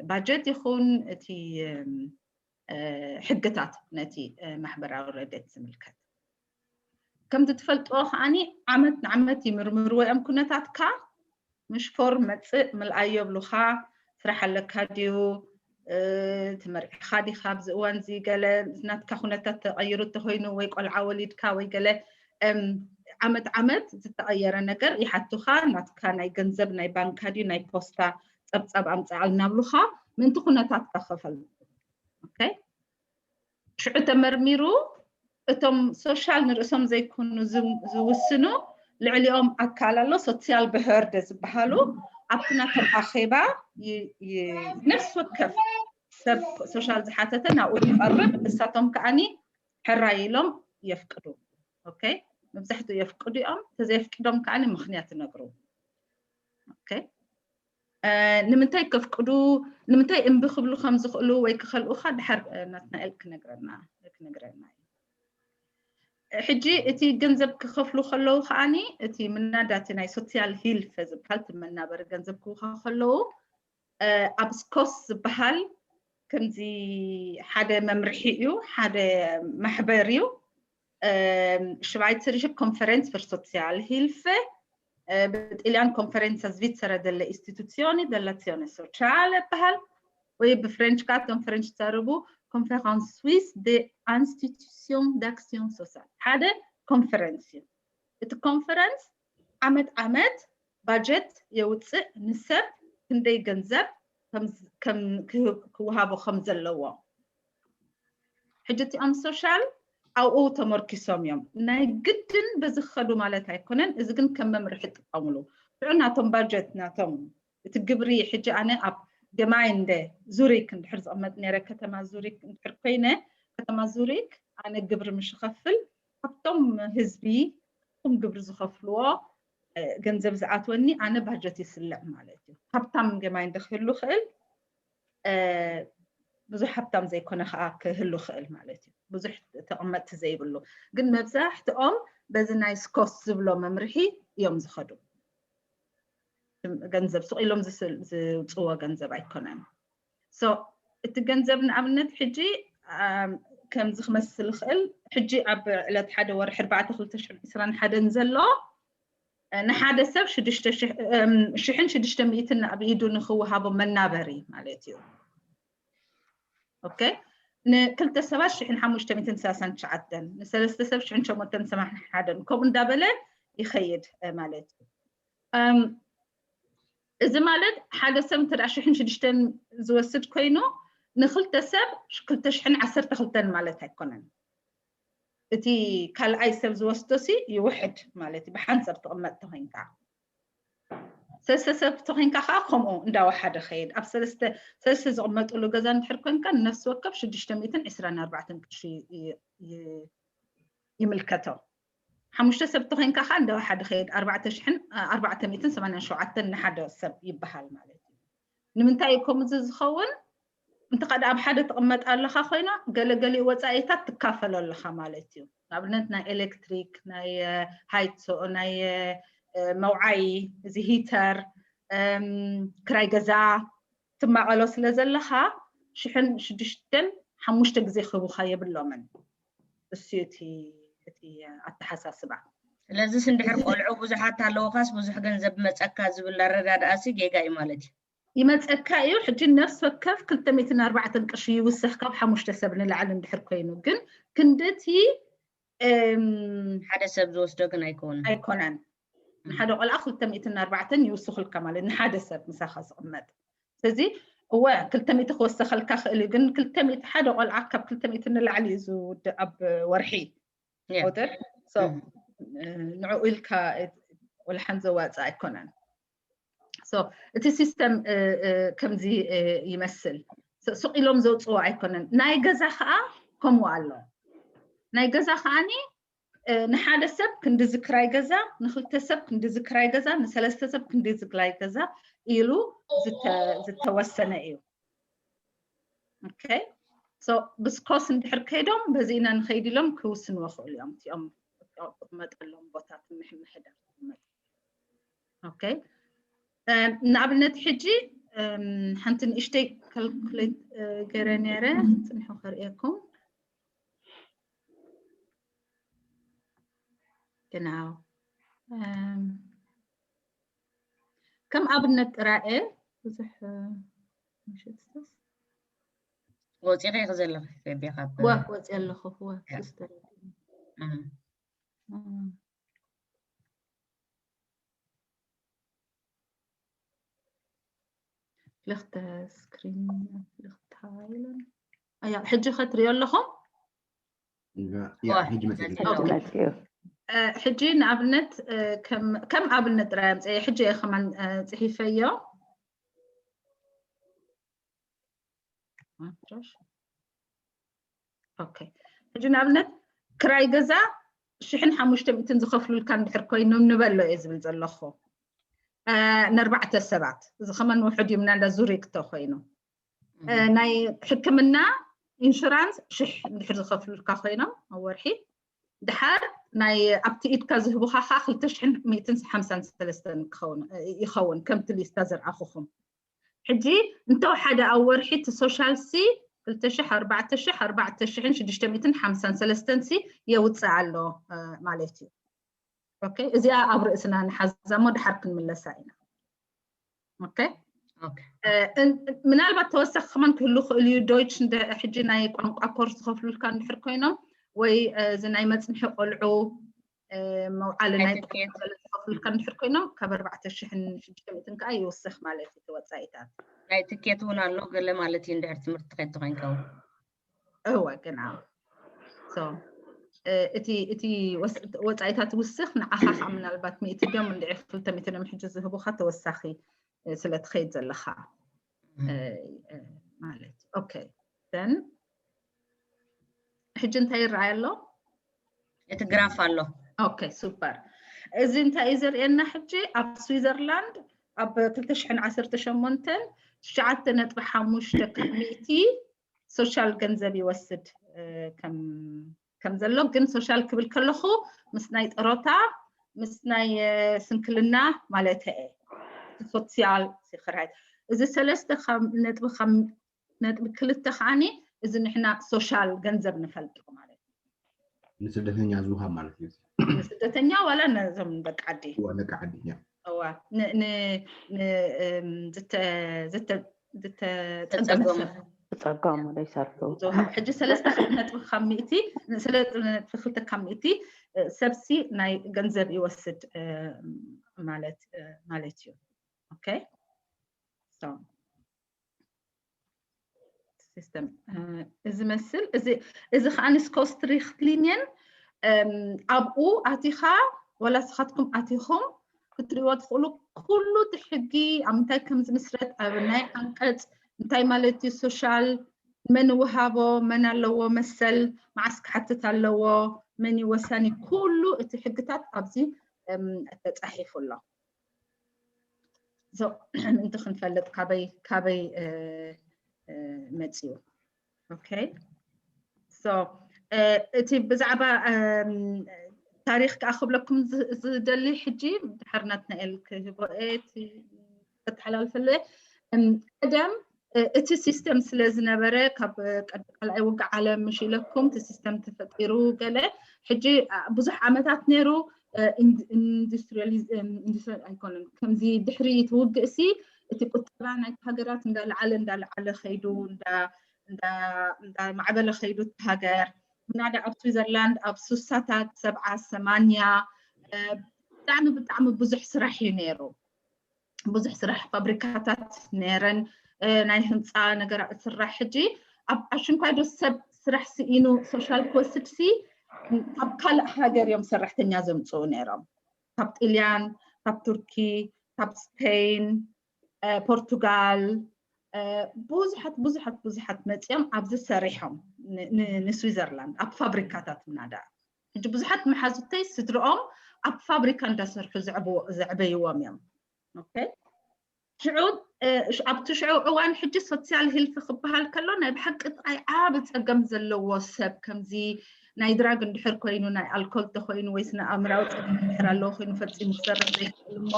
ባጀት ይኹን እቲ ሕግታት ነቲ ማሕበራዊ ረድኤት ዝምልከት ከምዚ ትፈልጥዎ ከዓኒ ዓመት ንዓመት ይምርምርዎ እዮም ኩነታትካ ምሽ ፎርም መፅእ ምልኣዮ ይብሉኻ ስራሕ ኣለካ ድዩ ተመርዒኻ ዲኻ ኣብዚ እዋን እዚ ገለ ናትካ ኩነታት ተቐይሩ እንተኮይኑ ወይ ቆልዓ ወሊድካ ወይ ገለ ዓመት ዓመት ዝተቐየረ ነገር ይሓቱኻ ናትካ ናይ ገንዘብ ናይ ባንካ ድዩ ናይ ፖስታ ፀብፃብ ኣምፅኣልና ይብሉኻ ምእንቲ ኩነታትካ ክፈልጡ ሽዑ ተመርሚሩ እቶም ሶሻል ንርእሶም ዘይኮኑ ዝውስኑ ልዕሊኦም ኣካል ኣሎ ሶሲያል ብህርደ ዝበሃሉ ኣብቲ ናቶም ኣኼባ ነፍሲ ወከፍ ሰብ ሶሻል ዝሓተተ ናብኡ ይቐርብ እሳቶም ከዓኒ ሕራይ ኢሎም የፍቅዱ ኦኬ መብዛሕትኡ የፍቅዱ እዮም ተዘየፍቅዶም ከዓኒ ምክንያት ይነግሩ ኦኬ ንምንታይ ከፍቅዱ ንምንታይ እምቢ ክብሉ ከም ዝኽእሉ ወይ ክኸልኡኻ ድሓር ናትናኤል ክነግረና ክነግረና እዩ ሕጂ እቲ ገንዘብ ክኸፍሉ ከለዉ ከዓኒ እቲ ምናዳቲ ናይ ሶሲያል ሂልፈ ዝበሃል እቲ መናበሪ ገንዘብ ክውሃ ከለዉ ኣብ ስኮስ ዝበሃል ከምዚ ሓደ መምርሒ እዩ ሓደ ማሕበር እዩ ሽቫይትስሪሽ ኮንፈረንስ ፍር ሶሲያል ሂልፈ ብጥልያን ኮንፈረንሳ ስቪትሰረ ደለ ኢንስቲቱሲዮኒ ደላሲዮኒ ሶሻለ ይበሃል። ወይ ብፍሬንች ከዓ፣ እቶም ፍሬንች ዝዛረቡ፣ ኮንፈረንስ ስዊስ ደ ኢንስቲቱሲዮን ዳክሲዮን ሶሻል፣ ሓደ ኮንፈረንስ እዩ። እቲ ኮንፈረንስ ዓመት ዓመት ባጀት የውፅእ፣ ንሰብ ክንደይ ገንዘብ ክወሃቦ ከም ዘለዎ። ሕጂ እቲኦም ሶሻል ኣብኡ ተመርኪሶም እዮም። ናይ ግድን በዚ ክኸዱ ማለት ኣይኮነን። እዚ ግን ከም መምርሒ ይጥቀምሉ። ሽዑ ናቶም ባጀት ናቶም፣ እቲ ግብሪ፣ ሕጂ ኣነ ኣብ ገማይንደ ዙሪክ እንድሕር ዝቕመጥ ነይረ፣ ከተማ ዙሪክ እንድሕር ኮይነ፣ ከተማ ዙሪክ ኣነ ግብሪ ምሽ ኸፍል፣ ካብቶም ህዝቢ፣ ካብቶም ግብሪ ዝኸፍልዎ ገንዘብ ዝኣትወኒ ኣነ ባጀት ይስልዕ ማለት እዩ። ሃብታም ገማይንደ ክህሉ ክእል፣ ብዙሕ ሃብታም ዘይኮነ ከዓ ክህሉ ክእል ማለት እዩ። ብዙሕ ተቐመጥቲ ዘይብሉ። ግን መብዛሕትኦም በዚ ናይ ስኮስ ዝብሎ መምርሒ እዮም ዝኸዱ። ገንዘብ ስቕ ኢሎም ዝውፅዎ ገንዘብ ኣይኮነን። እቲ ገንዘብ ንኣብነት ሕጂ ከምዚ ክመስል ይኽእል። ሕጂ ኣብ ዕለት ሓደ ወርሒ ኣርባዕተ ክልተ ሽሕን ዕስራን ሓደን ዘሎ ንሓደ ሰብ ሽዱሽተ ሽሕን ሽዱሽተ ሚእትን ኣብ ኢዱ ንክወሃቦ መናበሪ ማለት እዩ። ኦኬ፣ ንክልተ ሰባት ሽሕን ሓሙሽተ ሚእትን ሰላሳን ትሽዓተን፣ ንሰለስተ ሰብ ሽሕን ሸሞንተን ሰማንያን ሓደን፣ ከምኡ እንዳበለ ይኸይድ ማለት እዩ። እዚ ማለት ሓደ ሰብ እንተ ሽሕን ሽዱሽተን ዝወስድ ኮይኑ ንክልተ ሰብ ክልተ ሽሕን ዓሰርተ ክልተን ማለት ኣይኮነን። እቲ ካልኣይ ሰብ ዝወስዶ ሲ ይውሕድ ማለት እዩ። ብሓንሳብ ትቕመጥ ተኮይንካ፣ ሰለስተ ሰብ ተኮይንካ ከዓ ከምኡ እንዳወሓደ ከይድ። ኣብ ሰለስተ ሰለስተ ዝቕመጥሉ ገዛ እንድሕር ኮንካ ንነፍሲ ወከፍ ሽዱሽተ ሚእትን ዕስራን ኣርባዕተን ቅርሺ ይምልከቶ። ሓሙሽተ ሰብ ተኮይንካ ከዓ እንዳወሓደ ከይድ፣ ኣርባዕተ ሽሕን ኣርባዕተ ሚእትን ሰማንያን ሸውዓተን ንሓደ ሰብ ይበሃል ማለት እዩ። ንምንታይ እዩ ከምኡ ዝኸውን? እንተ ኸደ ኣብ ሓደ ትቕመጥ ኣለኻ ኮይና፣ ገለገሊኡ ወፃኢታት ትካፈሎ ኣለኻ ማለት እዩ። ንኣብነት ናይ ኤሌክትሪክ፣ ናይ ሃይት፣ ናይ መውዓይ፣ እዚ ሂተር፣ ክራይ ገዛ ትማቐሎ ስለ ዘለኻ ሽሕን ሽዱሽተን ሓሙሽተ ግዜ ክህቡኻ የብሎምን። እሱ እቲ ኣተሓሳስባ። ስለዚስ እንድሕር ቆልዑ ብዙሓት ኣለውኻስ ብዙሕ ገንዘብ መፀካ ዝብል ኣረዳድኣሲ ጌጋ እዩ ማለት እዩ። ይመፀካ እዩ። ሕጂ ነፍሲ ወከፍ ክልተ ሚእትን ኣርባዕተን ቅርሺ ይውስኽ ካብ ሓሙሽተ ሰብ ንላዕሊ እንድሕር ኮይኑ። ግን ክንድቲ ሓደ ሰብ ዝወስዶ ግን ኣይኮነን። ኣይኮነን። ንሓደ ቆልዓ ክልተ ሚእትን ኣርባዕተን ይውስኽልካ ማለት ንሓደ ሰብ ምሳኻ ዝቕመጥ። ስለዚ እወ ክልተ ሚእቲ ክወሰኸልካ ክእል እዩ። ግን ክልተ ሚእቲ ሓደ ቆልዓ ካብ ክልተ ሚእቲ ንላዕሊ እዩ ዝውድእ ኣብ ወርሒ ቁጥር። ንዕኡ ኢልካ ወልሓን ዘዋፅእ ኣይኮነን። እቲ ሲስተም ከምዚ ይመስል። ስቕ ኢሎም ዘውፅዎ ኣይኮነን። ናይ ገዛ ከዓ ከምኡ ኣሎ። ናይ ገዛ ከዓኒ ንሓደ ሰብ ክንዲ ዝክራይ ገዛ፣ ንክልተ ሰብ ክንዲ ዝክራይ ገዛ፣ ንሰለስተ ሰብ ክንዲ ዝክራይ ገዛ ኢሉ ዝተወሰነ እዩ። ኦኬ፣ ብስኮስ እንድሕር ከይዶም በዚ ኢና ንኸይድ ኢሎም ክውስንዎ ክእሉ እዮም። እቲኦም መጠሎም ቦታት ምሕምሕዳር ኦኬ፣ ንኣብነት ሕጂ ሓንቲ ንእሽተይ ካልኩሌት ገይረ ነይረ፣ ፅንሑ ከርእየኩም። ግናው ከም ኣብነት ጥራየ ብዙሕ ምሸትስ ወፂኺ ኢኺ ዘለኺ ከቢኻ ወ ወፂ ኣለኹ ወ ያ። ሱስ ተረዲእኒ። እም። እም። ክልተ ስክሪን ክልተ ኢለን ኣያ ሕጂ ከትሪኦ ኣለኹም። ያ ሕጂ መፅእ ኦኬ። መፅኡ እ፣ ሕጂ ንኣብነት እ፣ ከም ከም ኣብነት ጥራይ ኣምፀየ ሕጂ እየ ከማን እ፣ ፅሒፈዮ። ኦኬ፣ ሕጂ ንኣብነት ክራይ ገዛ ሽሕን ሓሙሽተ ሚእትን ዝኸፍሉልካ እንድሕር ኮይኖም ንበሎ እየ ዝብል ዘለኹ። እ፣ ንኣርባዕተ ሰባት እዚ ከመን ውሑድ እዩ ምናልባት ዙሪክ ተኮይኑ እ፣ ናይ ሕክምና ኢንሹራንስ ሽሕ እንድሕር ዝኸፍሉልካ ኮይኖም ኣብ ወርሒ ድሓር ናይ ኣብቲ ኢድካ ዝህቡኻ ከዓ ክልተ ሽሕን ሚእትን ሓምሳን ሰለስተን ክኸውን ይኸውን ከምቲ ሊስታ ዘርኣኹኹም። ሕጂ እንተወሓደ ኣብ ወርሒ እቲ ሶሻል ሲ ክልተ ሽሕ ኣርባዕተ ሽሕ ኣርባዕተ ሽሕን ሽዱሽተ ሚእትን ሓምሳን ሰለስተን ሲ የውፅእ ኣሎ እ፣ ማለት እዩ። okay? እዚኣ ኣብ ርእስና ንሓዛ እሞ ድሓር ክንምለሳ ኢና። Okay? Okay. ምናልባት ተወሳኺ ከማን ክህሉ ክእል እዩ። ዶይች ሕጂ ናይ ቋንቋ ኮርስ ዝኸፍሉልካ እንድሕር ኮይኖም ወይ እዚ ናይ መፅንሒ ቆልዑ መውዓሊ ናይ ዝኸፍሉልካ እንድሕር ኮይኖም ካብ ኣርባዕተ ሽሕን ሽዱሽተ ሚእትን ከዓ ይውስኽ ማለት እዩ ወፃኢታት። ናይ ትኬት እውን ኣሎ ገለ ማለት እዩ እንድሕር ትምህርቲ ትኸድ ተኮይንካ እውን። እወ ግን እቲ እቲ ወፃኢታት ውስኽ ንዓኻ ከዓ ምናልባት ሚእቲ ድዮም እንድዒ ክልተ ሚእቲ ድዮም ሕጂ ዝህቡካ ተወሳኺ ስለ ትኸይድ ዘለኻ ማለት okay then ሕጂ እንታይ ይረኣይ ኣሎ? እቲ ግራፍ ኣሎ። Okay super። እዚ እንታይ እዩ ዘርእየና ሕጂ ኣብ ስዊዘርላንድ ኣብ ክልተ ሽሕን ዓሰርተ ሸሞንተን ትሽዓተ ነጥቢ ሓሙሽተ ካብ ሚእቲ ሶሻል ገንዘብ ይወስድ ከም ዘሎ ግን ሶሻል ክብል ከለኹ ምስ ናይ ጠሮታ ምስ ናይ ስንክልና ማለት እየ። ሶሲያል ሲክራይ እዚ ሰለስተ ነጥቢ ክልተ ከዓኒ እዚ ንሕና ሶሻል ገንዘብ ንፈልጦ ማለት እዩ። ንስደተኛ ዝውሃብ ማለት እዩ። ንስደተኛ ዋላ ነዞም ደቂ ዓዲ ደቂ ዓዲ ዝተፀገመ ሰብ ዝፀገሙ ዘይሰርሑ ዝውሃብ ሕጂ ሰለስተ ነጥቢ ካብ ሚእቲ ሰለስተ ነጥቢ ክልተ ካብ ሚእቲ ሰብሲ ናይ ገንዘብ ይወስድ ማለት ማለት እዩ። Okay system እዚ መስል እዚ ከዓ ንስኮስትሪክትሊንየን ኣብኡ ኣቲኻ ወላ ስኻትኩም ኣቲኹም ክትሪእዎ ትኽእሉ ኩሉ እቲ ሕጊ ኣብ ምንታይ ከም ዝምስረት ኣብ ናይ ዓንቀፅ እንታይ ማለት እዩ ሶሻል መን ውሃቦ መን ኣለዎ መሰል መዓስ ክሓትት ኣለዎ መን እዩ ወሳኒ ኩሉ እቲ ሕግታት ኣብዚ ተፃሒፉ ኣሎ። ምእንቲ ክንፈልጥ ካበይ ካበይ መፅዩ okay so እቲ ብዛዕባ ታሪክ ከዓ ክብለኩም ዝደሊ ሕጂ ድሓር ናትናኤል ክህቦ እየ ክተሓላልፈለየ ቀደም እቲ ሲስተም ስለ ዝነበረ ካብ ቀዳማይ ውግእ ዓለም ምሽ ኢለኩም እቲ ሲስተም ተፈጢሩ ገለ ሕጂ ብዙሕ ዓመታት ነይሩ ኢንዱስትሪያሊዝም ኣይኮነን ከምዚ ድሕሪ እቲ ውግእ ሲ እቲ ቁጠባ ናይቲ ሃገራት እንዳለዓለ እንዳለዓለ ከይዱ እንዳማዕበለ ከይዱ እቲ ሃገር ምናዳ ኣብ ስዊዘርላንድ ኣብ ሱሳታት ሰብዓ ሰማንያ ብጣዕሚ ብጣዕሚ ብዙሕ ስራሕ እዩ ነይሩ። ብዙሕ ስራሕ ፋብሪካታት ነይረን ናይ ህንፃ ነገራት ስራሕ ሕጂ ኣብ ኣሽንኳይ ዶ ሰብ ስራሕ ስኢኑ ሶሻል ክወስድ ሲ ካብ ካልእ ሃገር እዮም ሰራሕተኛ ዘምፅኡ ነይሮም ካብ ጥልያን ካብ ቱርኪ ካብ ስፔን ፖርቱጋል ብዙሓት ብዙሓት ብዙሓት መፂኦም ኣብዚ ሰሪሖም ንስዊዘርላንድ ኣብ ፋብሪካታት ምናዳ ሕጂ ብዙሓት መሓዙተይ ስድርኦም ኣብ ፋብሪካ እንዳሰርሑ ዘዕበይዎም እዮም። ሽዑ ኣብቲ ሽዑ እዋን ሕጂ ሶሲያል ሂልፍ ክበሃል ከሎ ናይ ብሓቂ ጥራይ ዓብ ፀገም ዘለዎ ሰብ ከምዚ ናይ ድራግ እንድሕር ኮይኑ ናይ ኣልኮል ተኮይኑ ወይስ ናይ ኣእምራዊ ፀገም እንድሕር ኣለዎ ኮይኑ ፈፂሙ ክሰርሕ ዘይክእል እሞ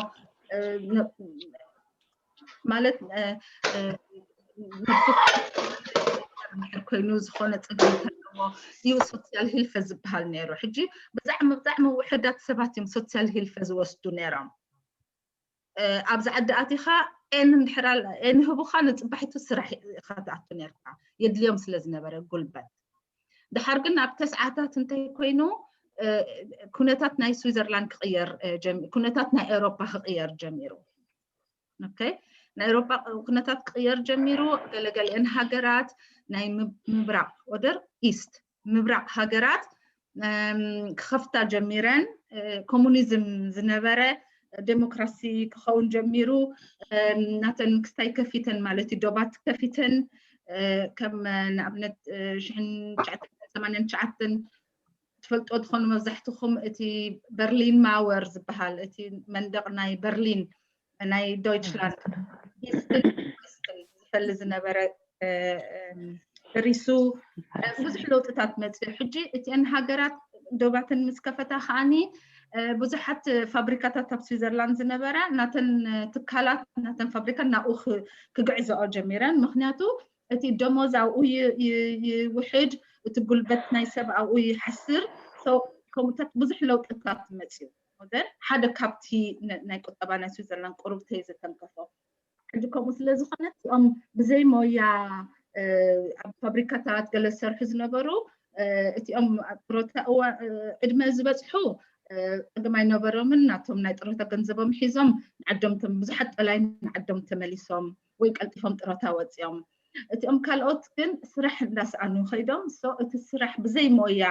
ማለት ኮይኑ ዝኾነ ፀገም ዘለዎ እዩ ሶሲያል ሂልፈ ዝበሃል ነይሩ። ሕጂ ብጣዕሚ ብጣዕሚ ውሕዳት ሰባት እዮም ሶሲያል ሂልፈ ዝወስዱ ነይሮም። ኣብዚ ዓዲ ኣቲኻ ኤን እንድሕር ኤን ህቡኻ ንፅባሒቱ ስራሕ ኢኻ ትኣቱ ነርካ የድልዮም ስለ ዝነበረ ጉልበት። ድሓር ግን ኣብ ተስዓታት እንታይ ኮይኑ ኩነታት ናይ ስዊዘርላንድ ክቕየር ኩነታት ናይ ኤውሮፓ ክቕየር ጀሚሩ። ናይ ኤሮጳ ኩነታት ክቕየር ጀሚሩ። ገለገሊአን ሃገራት ናይ ምብራቕ ኦደር ኢስት ምብራቕ ሃገራት ክኸፍታ ጀሚረን። ኮሙኒዝም ዝነበረ ዴሞክራሲ ክኸውን ጀሚሩ። ናተን ክስታይ ከፊተን ማለት እዩ ዶባት ከፊተን ከም ንኣብነት ሽሕን ትሽዓተ ሚእትን ሰማንያን ትሽዓተን ትፈልጦ ትኾኑ መብዛሕትኹም እቲ በርሊን ማወር ዝበሃል እቲ መንደቕ ናይ በርሊን ናይ ዶይችላንድ ኢስትን ዌስትን ዝፈሊ ዝነበረ ሪሱ ብዙሕ ለውጥታት መፅኡ። ሕጂ እቲአን ሃገራት ዶባተን ምስ ከፈታ ከዓኒ ብዙሓት ፋብሪካታት ኣብ ስዊዘርላንድ ዝነበራ ናተን ትካላት ናተን ፋብሪካ ናብኡ ክግዕዘኦ ጀሚረን። ምክንያቱ እቲ ደሞዝ ኣብኡ ይውሕድ፣ እቲ ጉልበት ናይ ሰብ ኣብኡ ይሓስር። ከምኡታት ብዙሕ ለውጥታት መፅኡ። ወገን ሓደ ካብቲ ነ- ናይ ቁጠባ ናይ ስዊዘርላንድ ቁሩብተይ ዘተንከፎ። ሕጂ ከምኡ ስለ ዝኾነ እቲኦም ብዘይ ሞያ እ፣ ኣብ ፋብሪካታት ገለ ዝሰርሑ ዝነበሩ እ፣ እቲኦም ኣብ ጥሮታ እዋ- እ፣ ዕድመ ዝበፅሑ እ፣ ዕድመ ኣይነበሮምን። ናቶም ናይ ጥሮታ ገንዘቦም ሒዞም ንዓዶም ተም- ብዙሓት ጠላይ ንዓዶም ተመሊሶም ወይ ቀልጢፎም ጥሮታ ወፂኦም። እቲኦም ካልኦት ግን ስራሕ እንዳሰኣኑ ከይዶም። So እቲ ስራሕ ብዘይ ሞያ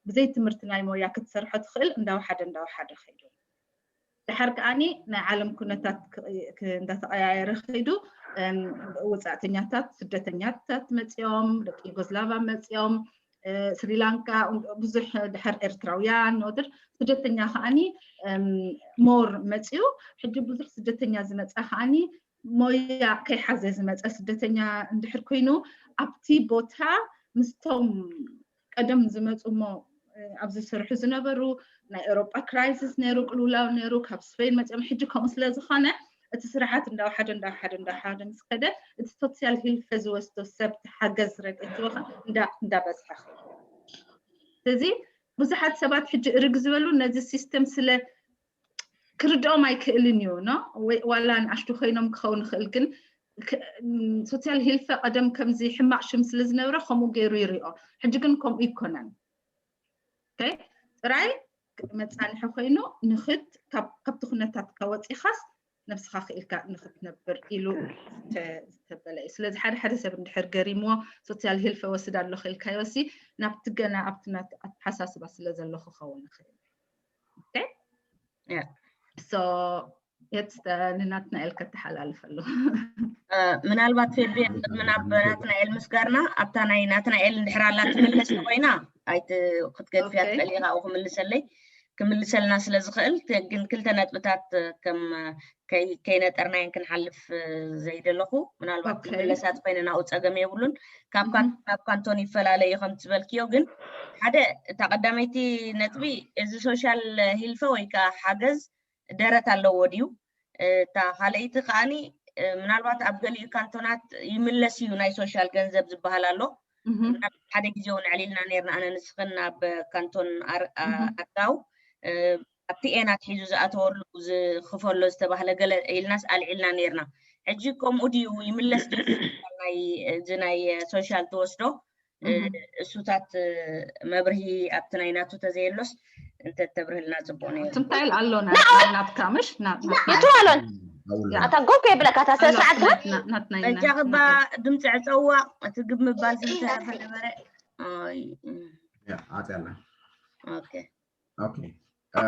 ብዘይ ትምህርቲ ናይ ሞያ ክትሰርሖ ትኽእል እንዳወሓደ እንዳወሓደ ከይዱ። ድሓር ከዓኒ ናይ ዓለም ኩነታት ክ- ክ- እንዳተቐያየረ ከይዱ እም፣ ውፃእተኛታት ስደተኛታት መፂኦም፣ ደቂ ዩጎዝላቫ መፂኦም፣ እ፣ ስሪላንካ፣ ብዙሕ ድሕር ኤርትራውያን ወድር ስደተኛ ከዓኒ እም፣ ሞር መፂኡ። ሕጂ ብዙሕ ስደተኛ ዝመፃ ከዓኒ ሞያ ከይሓዘ ዝመፀ ስደተኛ እንድሕር ኮይኑ ኣብቲ ቦታ ምስቶም ቀደም ዝመፁ እሞ እ፣ ኣብዚ ዝሰርሑ ዝነበሩ ናይ ኤውሮጳ ክራይሲስ ነይሩ፣ ቅልውላው ነይሩ፣ ካብ ስፔን መፅኦም። ሕጂ ከምኡ ስለ ዝኾነ እቲ ስራሓት እንዳወሓደ እንዳወሓደ እንዳወሓደ ምስ ከደ እቲ ሶሲያል ሂልፈ ዝወስዶ ሰብ ሓገዝ ረድኤት ዝወኸ እንዳ እንዳበዝሐ ከይዱ። ስለዚ ብዙሓት ሰባት ሕጂ እርግ ዝበሉ ነዚ ሲስተም ስለ ክርድኦም ኣይክእልን እዩ ኖ ወይ ዋላ ንኣሽቱ ኮይኖም ክኸውን ይኽእል፣ ግን ክ- ም፣ ሶሲያል ሂልፈ ቀደም ከምዚ ሕማቕ ሽም ስለ ዝነበረ ከምኡ ገይሩ ይሪኦ። ሕጂ ግን ከምኡ ይኮነን። ኦኬ፣ ጥራይ መፃንሒ ኮይኑ ንኽድ ካብ- ካብቲ ኩነታትካ ወፂኻስ ነብስኻ ክኢልካ ንክትነብር ኢሉ ዝተ- ዝተበለ እዩ። ስለዚ ሓደ ሓደ ሰብ እንድሕር ገሪምዎ ሶሲያል ሂልፈ ወስድ ኣለኹ ኢልካዮሲ ናብቲ ገና ኣብቲ ናት ኣተሓሳስባ ስለ ዘለኹ ክኸውን ይኽእል። ኦኬ? ያ። So የት ንናትናኤል ከተሓላልፈሉ። እ፣ ምናልባት ፌቢ ቅድሚ ናብ ናትናኤል ምስጋርና ኣብታ ናይ ናትናኤል እንድሕር ኣላ ትምለስ ኮይና ኣይት ክትገድፍያ ኦኬ። ትኽእል ኢኻ ኣብኡ ክምልሰለይ ክምልሰልና ስለ ዝኽእል ተ- ግን ክልተ ነጥብታት እ፣ ከም እ፣ ከይ- ከይነጠርናየን ክንሓልፍ እ፣ ዘይደለኹ ምናልባት ኦኬ። ትምለሳት ኮይነ ናብኡ ፀገም የብሉን። ካብ ካን- እህ። ካብ ካንቶን ይፈላለ እዩ ከም ትበልክዮ ግን ሓደ እታ ቀዳመይቲ ነጥቢ እዚ ሶሻል ሂልፈ ወይ ከዓ ሓገዝ ደረት ኣለዎ ድዩ? እታ ካልኣይቲ ከዓኒ እ፣ ምናልባት ኣብ ገሊኡ ካንቶናት ይምለስ እዩ ናይ ሶሻል ገንዘብ ዝበሃል ኣሎ። እህ። ናብ ሓደ ግዜ እውን ኣዕሊልና ነርና ኣነ ንስኽን ናብ ካንቶን ኣር- ኣ- እህ። ኣርጋው እ፣ ኣብቲ ኤናት ሒዙ ዝኣተወሉ ዝኽፈሎ ዝተባህለ ገለ ኢልናስ ኣልዒልና ነርና። ሕጂ ከምኡ ድዩ ይምለስ ድዩ? ናይ እዚ ናይ ሶሻል ትወስዶ እ፣ እህ። እሱታት እ፣ መብርሂ ኣብቲ ናይ ናቱ ተዘየሎስ እንተ ተብርህልና ጽቡቅ ነይሩ። ትምታይል ኣሎና ናብካ ምሽ ናብ ይትዋሎን ያ ኣታ ጎብ ከይብለካ እታ ስነ ኣሎ፣ ስርዓት ትብል ናትና- ናትና ኢና- በጃ ክባ ናትና። ድምፂ ዕፀዋ እቲ ግብ ምባል ዝተረፈ ነበረ። ኣይ፣ እም፣ ያ፣ ዓፅያ ኣላ። ኦኬ። ኦኬ። እ፣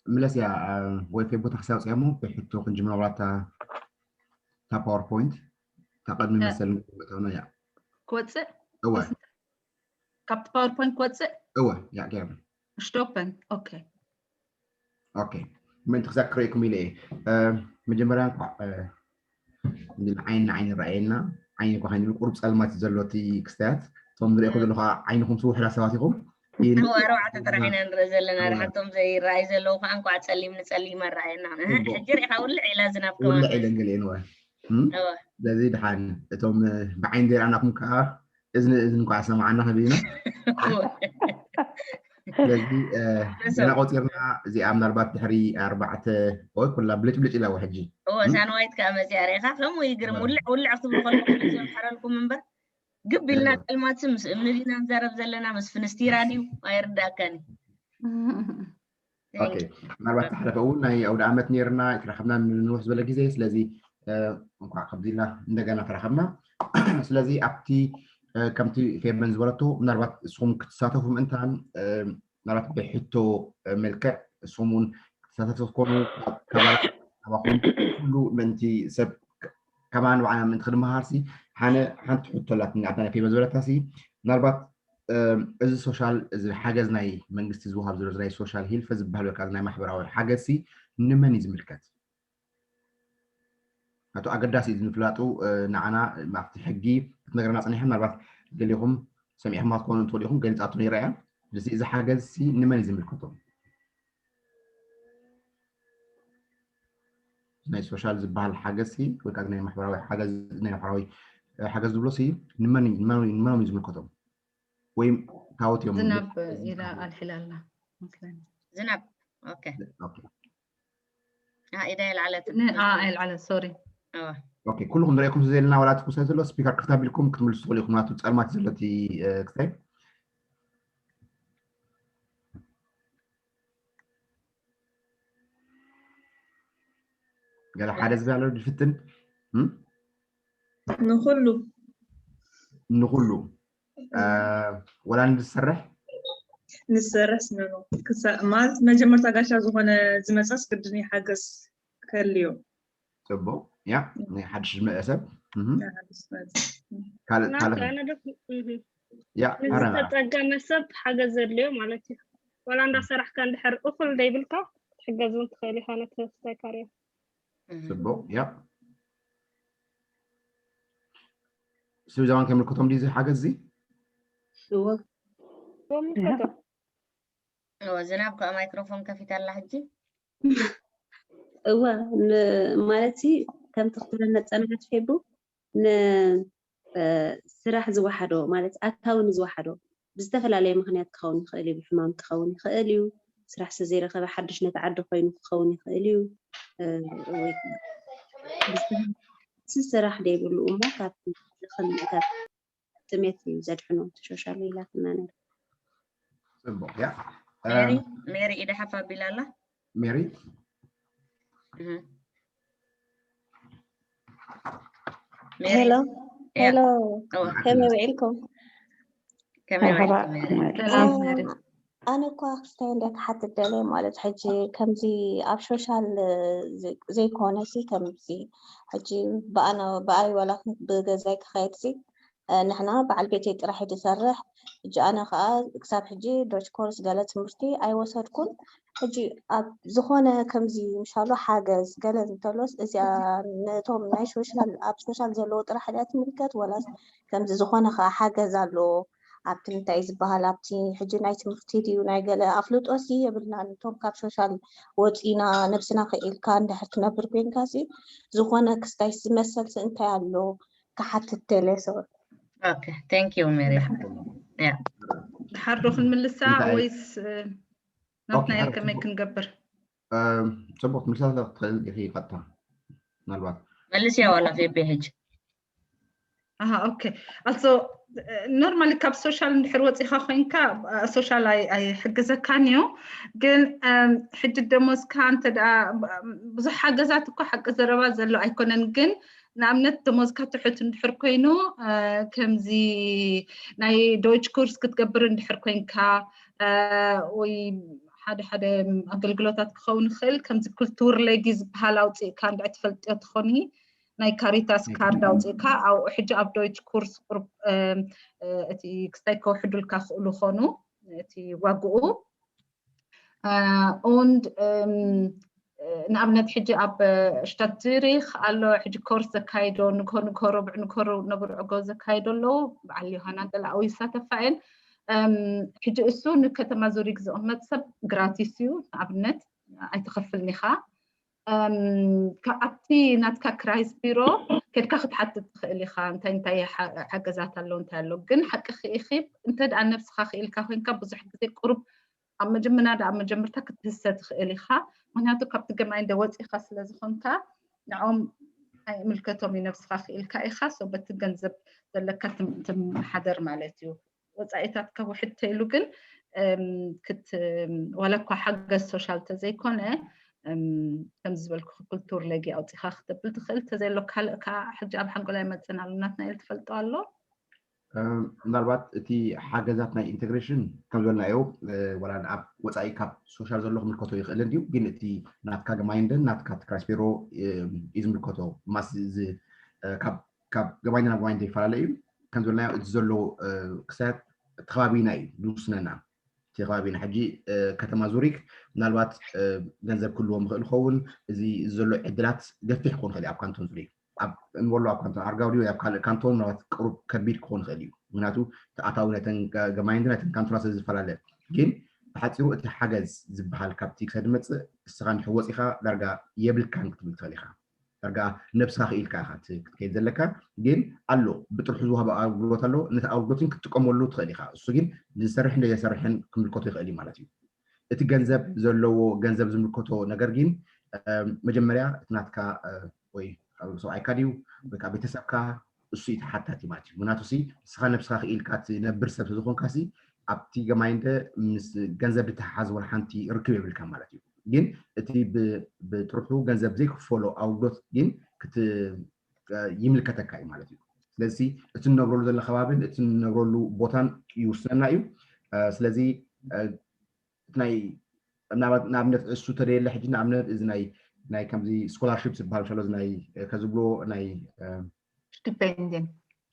ምለስ እያ እ፣ ወይ ፌቦ ታክሲ ኣውፅያ እሞ ብሕቶ ክንጅምር ዋላ እታ እታ ፓወርፖይንት እታ ቅድሚ እ። መሰል ንመእተውና እያ። ክወፅእ እወ ካብቲ ፓወርፖይንት ክወፅእ እወ እያ ገይርና። ሽቶፐን። ኦኬ። ኦኬ። ምእንቲ ክዛክረኩም ኢለ እየ። እ፣ መጀመርያ እንኳዕ እ፣ እንዲ ዓይኒ ንዓይኒ ረኣየና። ዓይኒ እኳ ከይንብል ቁሩብ ፀልማት እዩ ዘሎ እቲ ክስታያት። እቶም ዝርእኹም ዘለኹ ከዓ ዓይንኹም ስውሕላ ሰባት ኢኹም። ግን እወ ኣርባዕተ ጥራሕ ኢና ንርኢ ዘለና። እወ። ድሓቶም ዘይረኣዩ ዘለዉ ከዓ እንኳዕ ፀሊም ንፀሊም ኣረኣየና። ጽቡቅ። ሕጂ ርኢኻ ውልዕ ኢላ ዝናብ ከማን። ውልዕ ኢለን ገሊኤን እወ። እም? እወ። ስለዚ ድሓን እቶም እ፣ ብዓይኒ ዘይረኣናኩም ከዓ እዝኒ እዝኒ እንኳዕ ሰማዕና ክብል ኢና። ስለዚ እ፣ ነሶ። ገና ቆፂርና እዚኣ ምናልባት ድሕሪ ኣርባዕተ ወይ ኩላ ብልጭ ብልጭ ኢላ ሕጂ። እወ እም? ሳንዋይት ከዓ መፅያ ርኢኻ ከምኡ ይግርም እወ። ውልዕ ውልዕ ክትብሉ ከለኹም ዘምሐረልኩም እምበር ግብ ኢልና እወ። ፀልማት ምስ እምኒ ኢና ንዛረብ ዘለና ምስ ፍንስቲራ ድዩ ኣይርዳእካን እዩ። ኦኬ። ምናልባት ዝሓለፈ እውን ናይ ኣውደ ዓመት ነይርና ኣይተራኸብናን ንንውሕ ዝበለ ግዜ። ስለዚ እ፣ እንኳዕ ከምዚ ኢልና እንደገና ተራኸብና። ስለዚ ኣብቲ እ፣ ከምቲ ፌበን ዝበለቶ ምናልባት እስኹም ክትሳተፉ ምእንታን እ፣ ምናልባት ብሕቶ እ፣ መልክዕ እስኹም እውን ክትሳተፉ ትኮኑ ካባኹም ኩሉ ምእንቲ ሰብ ከማን ባዕና ምእንቲ ክንመሃርሲ ሓነ ሓንቲ ሕቶ ኣላትኒ ኣብታ ናይ ፌበን ዝበለታሲ ምናልባት እ፣ እዚ ሶሻል እዚ ሓገዝ ናይ መንግስቲ ዝወሃብ ዘሎ ናይ ሶሻል ሂልፈ ዝበሃል ወይከዓ ናይ ማሕበራዊ ሓገዝሲ ንመን እዩ ዝምልከት? ኣቶ ኣገዳሲ እዩ ዝምፍላጡ እ፣ ንዓና ኣብቲ ሕጊ ክትነግረና ፀኒሐ ምናልባት ገሊኹም ሰሚዕኹማ ክትኮኑ ትኽእሉ ኢኹም ገሊፃቶ ነይራ እያ። እዚ እዚ ሓገዝሲ ንመን እዩ ዝምልከቶም? ናይ ሶሻል ዝበሃል ሓገዝሲ ወይ ከዓ ናይ ማሕበራዊ ሓገዝ ናይ ማሕበራዊ እ፣ ሓገዝ ዝብሎ ሲ ንመን እዩ- ንመን እዩ- ንመን እዩ ዝምልከቶም? ወይም ታወት እዮም ዝናብ ኢላ ኣልሒላ ኣላ መስለኒ። ዝናብ ኦኬ ኦኬ አ ኢዳ የልዓለት ን- አ ኣይልዓለ ሶሪ እወ ኦኬ ኩልኩም ንሪኢኩም ዘለና ዋላ ትኩሰ ዘሎ ስፒከር ክፍት ኣቢልኩም ክትምልሱ ትኽእሉ ኢኹም ናቱ ጸልማት ዘሎ እቲ ክታይ ገለ ሓደ ዝብል ኣሎ ዝፍትን እም? ንኩሉ ንኩሉ እ፣ ወላ ንዝሰርሕ ንሰርሕ ስነኖ ማለት መጀመርታ ጋሻ ዝኾነ ዝመፀስ ግድን ሓገዝ ከልዮ ጽቡቅ ያ ናይ ሓድሽ ዝመፀ ሰብ እም። ንሓድሽ ዝመፅእ። ካልእ ናት ካልእ ኣነ ደስ እህ። ያ ኣረና ንዝተፀገመ ሰብ ሓገዝ ዘድልዮ ማለት እዩ። ዋላ እንዳሰራሕካ እንድሕር እኹል ዘይብልካ ክትሕገዝ እውን ትኽእል ኢኻ ነቲ ስታይካርዮ። ጽቡቅ ያ ስብ ዘባን ከመልክቶም ድዩ እዚ ሓገዝ እዚ እወ ይምልከቶ እወ ዝናብ ከዓ ማይክሮፎን ከፊታ ኣላ ሕጂ እወ ን- ማለት ሲ ከምቲ ክትብለና ዝፀናሓት ፌቡ ንስራሕ ዝወሓዶ ማለት ኣታዊ ንዝወሓዶ ብዝተፈላለየ ምክንያት ክኸውን ይኽእል እዩ ብሕማም ክኸውን ይኽእል እዩ ስራሕ ስለዘይረኸበ ሓድሽ ነቲ ዓዲ ኮይኑ ክኸውን ይኽእል እዩ እ፣ ወይ ብዝተፈላለየ ስራሕ ዘይብሉ እሞ ካብቲ ዝኽንእታት ጥሜት እዩ ዘድሕኖ እቲ ሶሻል ኢላትና ነር ጽቡቅ ያ ሜሪ ሜሪ ኢዳ ሓፍ ኣቢላ ኣላ ሜሪ እህ። ሄሎ ያ ሄሎ እወ ከመይ ውዒልኩም? ከመይ ውዒልኩም ሜሪ ሰላም ሜሪ ኣነ እኳ ክስታይ እንደ ክሓትት ደለ ማለት ሕጂ ከምዚ ኣብ ሶሻል ዘይኮነ ሲ ከምዚ ሕጂ ብኣነ ብኣይ ዋላ ብገዛይ ክኸይድ ሲ ንሕና በዓል ቤተይ ጥራሕ እዩ ዝሰርሕ። ሕጂ ኣነ ከዓ ክሳብ ሕጂ ዶች ኮርስ ገለ ትምህርቲ ኣይወሰድኩን። ሕጂ ኣብ ዝኾነ ከምዚ ምሻሎ ሓገዝ ገለ እንተሎስ እዚኣ ነቶም ናይ ሶሻል ኣብ ሶሻል ዘለዎ ጥራሕ ድያ ትምልከት ወላስ ከምዚ ዝኾነ ከዓ ሓገዝ ኣሎ ኣብቲ እንታይ ዝበሃል ኣብቲ ሕጂ ናይ ትምህርቲ ድዩ ናይ ገለ ኣፍልጦ ሲ የብልናን። እቶም ካብ ሶሻል ወፂና ነብስና ክኢልካ እንድሕር ትነብር ኮይንካ ሲ ዝኾነ ክስታይ ዝመሰል ሲ እንታይ ኣሎ ክሓትት ደልየ ሰው ኦኬ thank you ሜሪ ያ ድሓር ዶ ክንምልሳ እንታይ? ወይስ እ፣ ናትናኤል ኦኬ፣ ከመይ ጽቡቅ። ክንገብር እም፣ ጽቡቅ ትምልሳ ትኽእል ኢኺ ቀጥታ ምናልባት መልስያ ዋላ ፌቤ ሕጂ ኣሃ ኦኬ ኣልሶ ኖርማሊ ካብ ሶሻል እንድሕር ወፂኻ ኮይንካ ሶሻል ኣይሕግዘካን እዩ ግን እም፣ ሕጂ ደሞዝካ እንተ ደኣ ብዙሕ ሓገዛት እኮ ሓቂ ዘረባ ዘሎ ኣይኮነን ግን ንኣብነት ደሞዝካ ትሑት እንድሕር ኮይኑ እ፣ ከምዚ ናይ ዶይች ኩርስ ክትገብር እንድሕር ኮይንካ እ፣ ወይ ሓደ ሓደ ኣገልግሎታት ክኸውን ይኽእል ከምዚ ኩልቱር ሌጊ ዝበሃል ኣውፅእካ እንድዕ ትፈልጥዮ ትኾኒ ናይ ካሪታስ ካርድ ኣውፅእካ ኣብኡ ሕጂ ኣብ ዶይች ኩርስ ቁርብ እም፣ እ፣ እቲ ክስታይ ከውሕዱልካ ክእሉ ኾኑ እቲ ዋግኡ እ፣ und እም፣ እ፣ ንኣብነት ሕጂ ኣብ ሽታት ዙሪክ ኣሎ ሕጂ ኮርስ ዘካይዶ ንግሆ ንግሆ ረቡዕ ንግሆ ረ- ነብርዕጎ ዘካይዶ ኣለዉ በዓል ዮሃና ገላዊ ይሳተፋ እየን እም፣ ሕጂ እሱ ንከተማ ዙሪክ ዝቕመጥ ሰብ ግራቲስ እዩ ንኣብነት ኣይትኸፍልን ኢኻ እም፣ ከ- ኣብቲ ናትካ ክራይስ ቢሮ ከድካ ክትሓትት ትኽእል ኢኻ እንታይ እንታይ ሓ- ሓገዛት ኣሎ እንታይ ኣሎ ግን ሓቂ ክኢኺ እንተ ደኣ ነብስኻ ክኢልካ ኮይንካ ብዙሕ ግዜ ቁሩብ ኣብ መጀመርያ ደኣ መጀመርታ ክትህሰ ትኽእል ኢኻ ምክንያቱ ካብቲ ገማይ እንደ ወፂኻ ስለ ዝኾንካ ንዕኦም ኣይምልከቶም እዩ ነብስኻ ክኢልካ ኢኻ so በቲ ገንዘብ ዘለካ ትም- ትመሓደር ማለት እዩ ወፃኢታትካ ውሕድ ተይሉ ግን እም፣ ክት ዋላ እኳ ሓገዝ ሶሻል ተዘይኮነ እም፣ ከምዚ ዝበልኩ ኩልቱር ለጊ ኣውፂኻ ክተብል ትኽእል ተዘይሎ ካልእ ከዓ ሕጂ ኣብ ሓንጎላይ መፅን ኣሎ ናትናኤል ትፈልጦ ኣሎ እም፣ ምናልባት እቲ ሓገዛት ናይ ኢንቴግሬሽን ከም ዝበልናዮ እ፣ ዋላ ኣብ ወፃኢ ካብ ሶሻል ዘሎ ክምልከቶ ይኽእል እንድዩ ግን እቲ ናትካ ገማይንደን ናትካ ክራይስ ቢሮ እም፣ እዩ ዝምልከቶ ማስ ዝ- እ፣ ካብ ካብ ገማይንደ ናብ ገማይንደ ይፈላለ እዩ ከም ዝበልናዮ እቲ ዘሎ እ፣ ክሳያት እቲ ከባቢና እዩ ዝውስነና እቲ ከባቢና ሕጂ እ፣ ከተማ ዙሪክ ምናልባት እ፣ ገንዘብ ክህልዎም ይኽእል ይኸውን እዚ ዘሎ ዕድላት ገፊሕ ክኾን ይኽእል እዩ ኣብ ካንቶን ዙሪክ ኣብ እንበሎ ኣብ ካንቶን ኣርጋው ድዩ ኣብ ካልእ ካንቶን ምናልባት ቅሩብ ከቢድ ክኾን ይኽእል እዩ ምክንያቱ ተኣታዊ ነተን ገማይንድ ነተን ካንቶና ስለ ዝፈላለ ግን ብሓፂሩ እቲ ሓገዝ ዝበሃል ካብቲ ክሳድ መፅእ እስኻ እንድሕር ወፂኻ ዳርጋ የብልካን ክትብል ትኽእል ኢኻ ዳርጋ ነብስኻ ክኢልካ ኢኻ ክትከይድ ዘለካ ግን ኣሎ ብጥርሑ ዝወሃብ ኣገልግሎት ኣሎ ነቲ ኣገልግሎትን ክትጥቀመሉ ትኽእል ኢኻ እሱ ግን ዝሰርሕን ዘይሰርሕን ክምልከቶ ይኽእል እዩ ማለት እዩ እቲ ገንዘብ ዘለዎ ገንዘብ ዝምልከቶ ነገር ግን መጀመርያ እቲ ናትካ ወይ ሰብኣይካ ድዩ ወይ ከዓ ቤተሰብካ እሱ እዩ ተሓታቲ ማለት እዩ። ምክንያቱ ሲ ንስኻ ነብስኻ ክኢልካ ትነብር ሰብ ስለዝኾንካ ሲ ኣብቲ ገማይንደ ምስ ገንዘብ ዝተሓሓዝ ወላ ሓንቲ ርክብ የብልካ ማለት እዩ። ግን እቲ ብጥርሑ ገንዘብ ዘይክፈሎ ኣውግዶት ግን ይምልከተካ እዩ ማለት እዩ። ስለዚ እቲ ንነብረሉ ዘሎ ከባብን እቲ ንነብረሉ ቦታን ይውስነና እዩ። ስለዚ ናይ ንኣብነት እሱ ተደየለ ሕጂ ንኣብነት እዚ ናይ ናይ ከምዚ ስኮላርሽፕ ዝበሃል ሻሎ ናይ ከዝብሎ ናይ ስቲፔንዲየም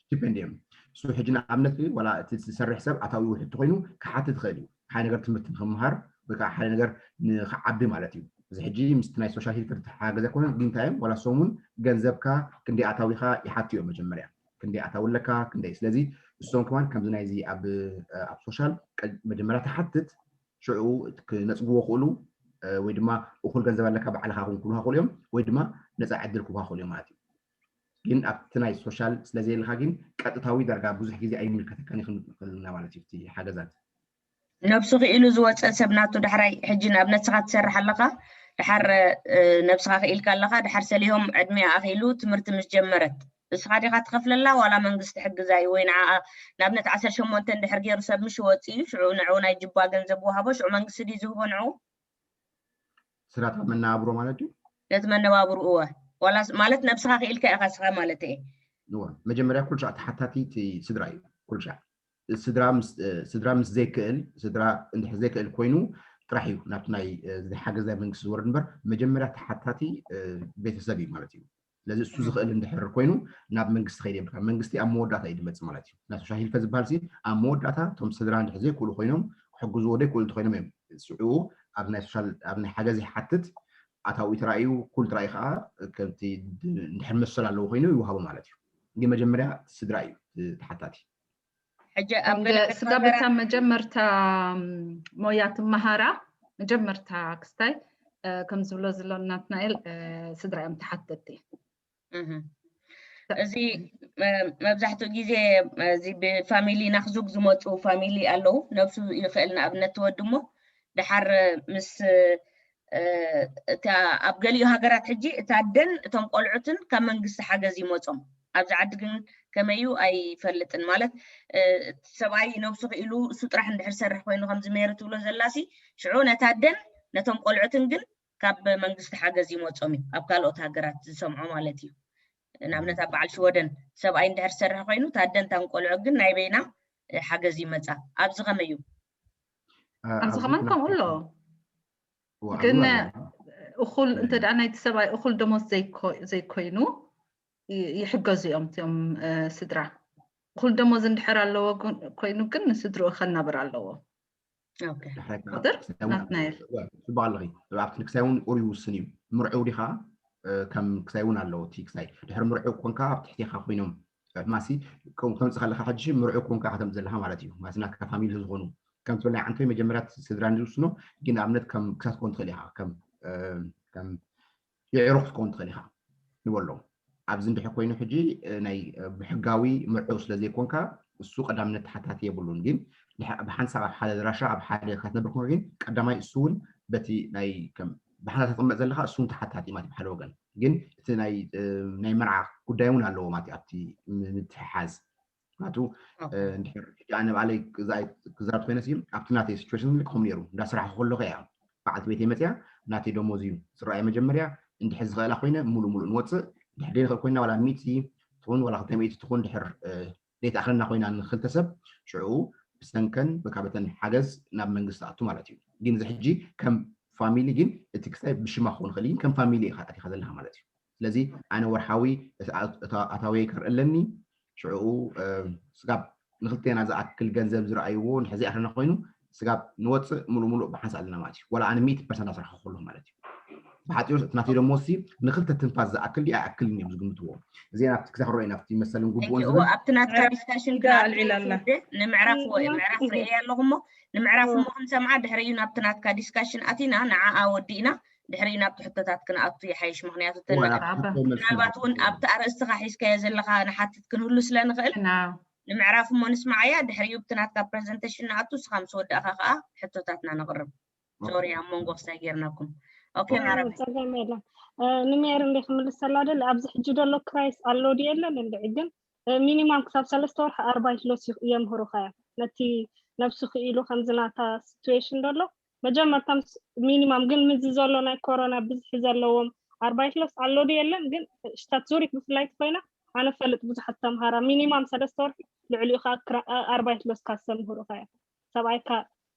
ስቲፔንዲየም እሱ ሕጂ ንኣብነት ዋላ እቲ ዝሰርሕ ሰብ ኣታዊ ውሕድ ተኮይኑ ክሓትት ትኽእል እዩ። ሓደ ነገር ትምህርቲ ንክምሃር ወይ ከዓ ሓደ ነገር ንክዓቢ ማለት እዩ። እዚ ሕጂ ምስቲ ናይ ሶሻል ሄልት ተሓገዘ ኮነ ግን እንታይ እዮም ዋላ ሰሙን ገንዘብካ ክንደይ ኣታዊካ ይሓትዮ መጀመርያ ክንደይ ኣታዊ ኣለካ ክንደይ። ስለዚ እሶም ከማን ከምዚ ናይዚ ኣብ ኣብ ሶሻል መጀመርያ ትሓትት ሽዑ ክነፅግዎ ክእሉ ወይ ድማ እኩል ገንዘብ ኣለካ ባዕልካ ክን ክብሉካ ክእሉ እዮም ወይ ድማ ነፃ ዕድል ክብካ ክእሉ እዮም ማለት እዩ። ግን ኣብቲ ናይ ሶሻል ስለዘየለካ ግን ቀጥታዊ ዳርጋ ብዙሕ ግዜ ኣይምልከተካን ይኽእልና ማለት እዩ እቲ ሓገዛት ነብሱ ክኢሉ ዝወፀ ሰብ ናቱ ዳሕራይ ሕጂ ንኣብነት ስኻ ትሰርሕ ኣለካ ድሓር ነብስኻ ክኢልካ ኣለካ ድሓር ሰሊሆም ዕድሜ ኣኺሉ ትምህርቲ ምስ ጀመረት እስኻ ዲኻ ትኸፍለላ ዋላ መንግስቲ ሕግዛ እዩ ወይ ንዓ ንኣብነት ዓሰርተ ሸሞንተ እንድሕር ገይሩ ሰብ ምሽ ወፂ እዩ ሽዑ ንዕኡ ናይ ጅባ ገንዘብ ወሃቦ ሽዑ መንግስቲ ድዩ ዝህቦ ንዕኡ ስራታ መነባብሮ ማለት እዩ ነቲ መነባብሩ እወ ዋላ ማለት ነብስኻ ክኢልካ ኢኻ ስኻ ማለት እየ መጀመርያ ኩሉ ሻዕ ተሓታቲ ስድራ እዩ ኩሉ ሻዕ ስድራ ምስ ዘይክእል ስድራ እንድሕር ዘይክእል ኮይኑ ጥራሕ እዩ ናብቲ ናይ ሓገዝ ናይ መንግስቲ ዝወርድ እምበር መጀመርያ ተሓታቲ ቤተሰብ እዩ ማለት እዩ ስለዚ እሱ ዝኽእል እንድሕር ኮይኑ ናብ መንግስቲ ከይድ የብልካ መንግስቲ ኣብ መወዳእታ እዩ ድመፅእ ማለት እዩ ናይ ሶሻል ሂልፈ ዝበሃል ሲ ኣብ መወዳእታ እቶም ስድራ እንድሕር ዘይክእሉ ኮይኖም ክሕግዝዎ ዘይክእሉ እንተኮይኖም እዮም ሽዑ ኣብ ናይ ሶሻል ኣብ ናይ ሓገዝ ይሓትት ኣታዊ ተራእዩ ኩል ተራእዩ ከዓ ከምቲ እንድሕር መሰል ኣለዎ ኮይኑ ይወሃቦ ማለት እዩ ግን መጀመርያ ስድራ እዩ ተሓታቲ ሕጂ ኣብ ስጋ በታ መጀመርታ ሞያ ትመሃራ መጀመርታ ክስታይ ከም ዝብሎ ዘሎ ናትናኤል ስድራ እዮም ተሓተቲ እዚ መብዛሕትኡ ግዜ እዚ ብፋሚሊ ናክዙግ ዝመፁ ፋሚሊ ኣለዉ ነብሱ ይኽእል ንኣብነት ትወዲ እሞ ድሓር ምስ እታ ኣብ ገሊኡ ሃገራት ሕጂ እታ ኣደን እቶም ቆልዑትን ካብ መንግስቲ ሓገዝ ይመፆም ኣብዚ ዓዲ ግን ከመዩ ኣይፈልጥን ማለት ሰብኣይ ነብሱ ክኢሉ እሱ ጥራሕ እንድሕር ሰርሕ ኮይኑ ከምዚ ሜሪ ትብሎ ዘላሲ ሽዑ ነታ ኣደን ነቶም ቆልዑትን ግን ካብ መንግስቲ ሓገዝ ይመፆም እዩ ኣብ ካልኦት ሃገራት ዝሰምዖ ማለት እዩ ንኣብነት ኣብ በዓል ሽወደን ሰብኣይ እንድሕር ሰርሕ ኮይኑ እታ ኣደን እታን ቆልዑ ግን ናይ በይና ሓገዝ ይመፃ ኣብዚ ከመዩ ኣብዚ ከማን ከምኡ ኣሎ ግን እኹል እንተ ደኣ ናይቲ ሰብኣይ እኹል ደሞዝ ዘይኮይኑ ይሕገዙ እዮም እቲኦም ስድራ እኹል ደሞዝ እንድሕር ኣለዎ ኮይኑ ግን ንስድርኡ ከናብር ኣለዎ ቁጥር ናትናየል ፅቡቅ ኣለኺ ኣብቲ ክሳይ እውን ቁር ይውስን እዩ ምርዑው ዲኻ ከም ክሳይ እውን ኣለዎ እቲ ክሳይ ድሕሪ ምርዑው ኮንካ ኣብ ትሕቴኻ ኮይኖም ማሲ ከምፅእ ከለካ ሕጂ ምርዑ ኮንካ ከተምፅእ ኣለካ ማለት እዩ ማሲ ናትካ ፋሚሊ ዝኾኑ ከም ትብል ናይ ዓንተይ መጀመርያ ስድራ ዝውስኖ ግን ኣብነት ከም ክሳት ኮን ትኽእል ኢኻ ከም የዕሩክ ክትከውን ትኽእል ኢኻ ንበሎ ኣብዚ እንድሕ ኮይኑ ሕጂ ናይ ብሕጋዊ ምርዑ ስለ ዘይኮንካ እሱ ቀዳምነት ተሓታቲ የብሉን ግን ብሓንሳብ ኣብ ሓደ ድራሻ ኣብ ሓደ ክትነብር ኮንካ ግን ቀዳማይ እሱ እውን በቲ ናይ ብሓንሳብ ተጥምዕ ዘለካ እሱ እውን ተሓታቲ ማለት ብሓደ ወገን ግን እቲ ናይ መርዓ ጉዳይ እውን ኣለዎ ማለት ኣብቲ ምትሕሓዝ ምክንያቱ እንድሕር ኣነ ባዕለይ ክዛረብ ኮይነ ኣብቲ ናተይ ሲቹዌሽን ልክኹም ነይሩ እንዳ ስራሕ ከለኹ እያ በዓልቲ ቤተይ መፅያ ናተይ ደሞዝ እዩ ዝረኣየ መጀመርያ እንድሕር ዝኽእላ ኮይነ ሙሉእ ሙሉእ ንወፅእ እንድሕር ዘይንኽእል ኮይና ዋላ ሚእቲ ትኹን ዋላ ክልተ ሚእቲ ትኹን ድሕር ዘይተኣኽለና ኮይና ንክልተ ሰብ ሽዑ ብሰንከን በካበተን ሓገዝ ናብ መንግስቲ ኣቱ ማለት እዩ ግን እዚ ሕጂ ከም ፋሚሊ ግን እቲ ክሳይ ብሽማ ክኾን ይኽእል እዩ ከም ፋሚሊ ኢኻ ኣቲኻ ዘለካ ማለት እዩ ስለዚ ኣነ ወርሓዊ ኣታወይ ከርኢ ኣለኒ ሽዑኡ ስጋብ ንክልቴና ዝኣክል ገንዘብ ዝረኣይዎ ንሕዚ ኣኸና ኮይኑ ስጋብ ንወፅእ ሙሉእ ሙሉእ ብሓንሳ ኣለና ማለት እዩ ዋላ ኣነ ሚእቲ ፐርሰንት ኣስራሕ ከለኹ ማለት እዩ ብሓፂሩ እቲ ናተይ ደሞ ሲ ንክልተ ትንፋስ ዝኣክል ዲ ኣይኣክልን እዮም ዝግምትዎ እዚአ ናብቲ ክሳብ ክረኦ ናብቲ መሰልን ግቡኦን ዝብል ኣብቲ ናትካ ዲስካሽን ኣልዒላ ኣላ ንምዕራፍ ምዕራፍ ርእየ ኣለኹ እሞ ንምዕራፍ እሞ ክንሰምዓ ድሕሪኡ ናብቲ ናትካ ዲስካሽን ኣቲና ንዓኣ ወዲእና ድሕሪኡ ናብቲ ሕቶታት ክንኣቱ ይሓይሽ ምክንያቱ ምናልባት እውን ኣብቲ ኣርእስትኻ ሒዝካዮ ዘለካ ንሓትት ክንህሉ ስለ ንኽእል ንምዕራፍ እሞ ንስማዓያ ድሕሪኡ ብቲ ናትካ ፕረዘንቴሽን ንኣቱ እስኻ ምስ ወዳእኻ ከዓ ሕቶታትና ነቕርብ ሶሪ ኣብ መንጎ ክሳይ ጌርናኩም። ኦኬ ጸገም የለን። ንሜር እንደ ክምልሰላ ደል ኣብዚ ሕጂ ደሎ ክራይስ ኣሎ ድየለን እንድዒ ግን ሚኒማም ክሳብ ሰለስተ ወርሒ ኣርባይት ሎስ የምህሩኻ እዮም። ነቲ ነብሱ ክኢሉ ከምዚ ናታ ሲትዌሽን ደሎ መጀመርታ ሚኒማም ግን ምዚ ዘሎ ናይ ኮሮና ብዝሒ ዘለዎም ኣርባይት ሎስ ኣሎ ድየለን ግን ሽታት ዙሪክ ብፍላይ ኮይና ኣነ ፈልጥ ብዙሓት ተምሃራ ሚኒማም ሰለስተ ወርሒ ልዕሊኡ ከዓ ኣርባይት ሎስ ካስተምህሩኻ እዮም። ሰብኣይካ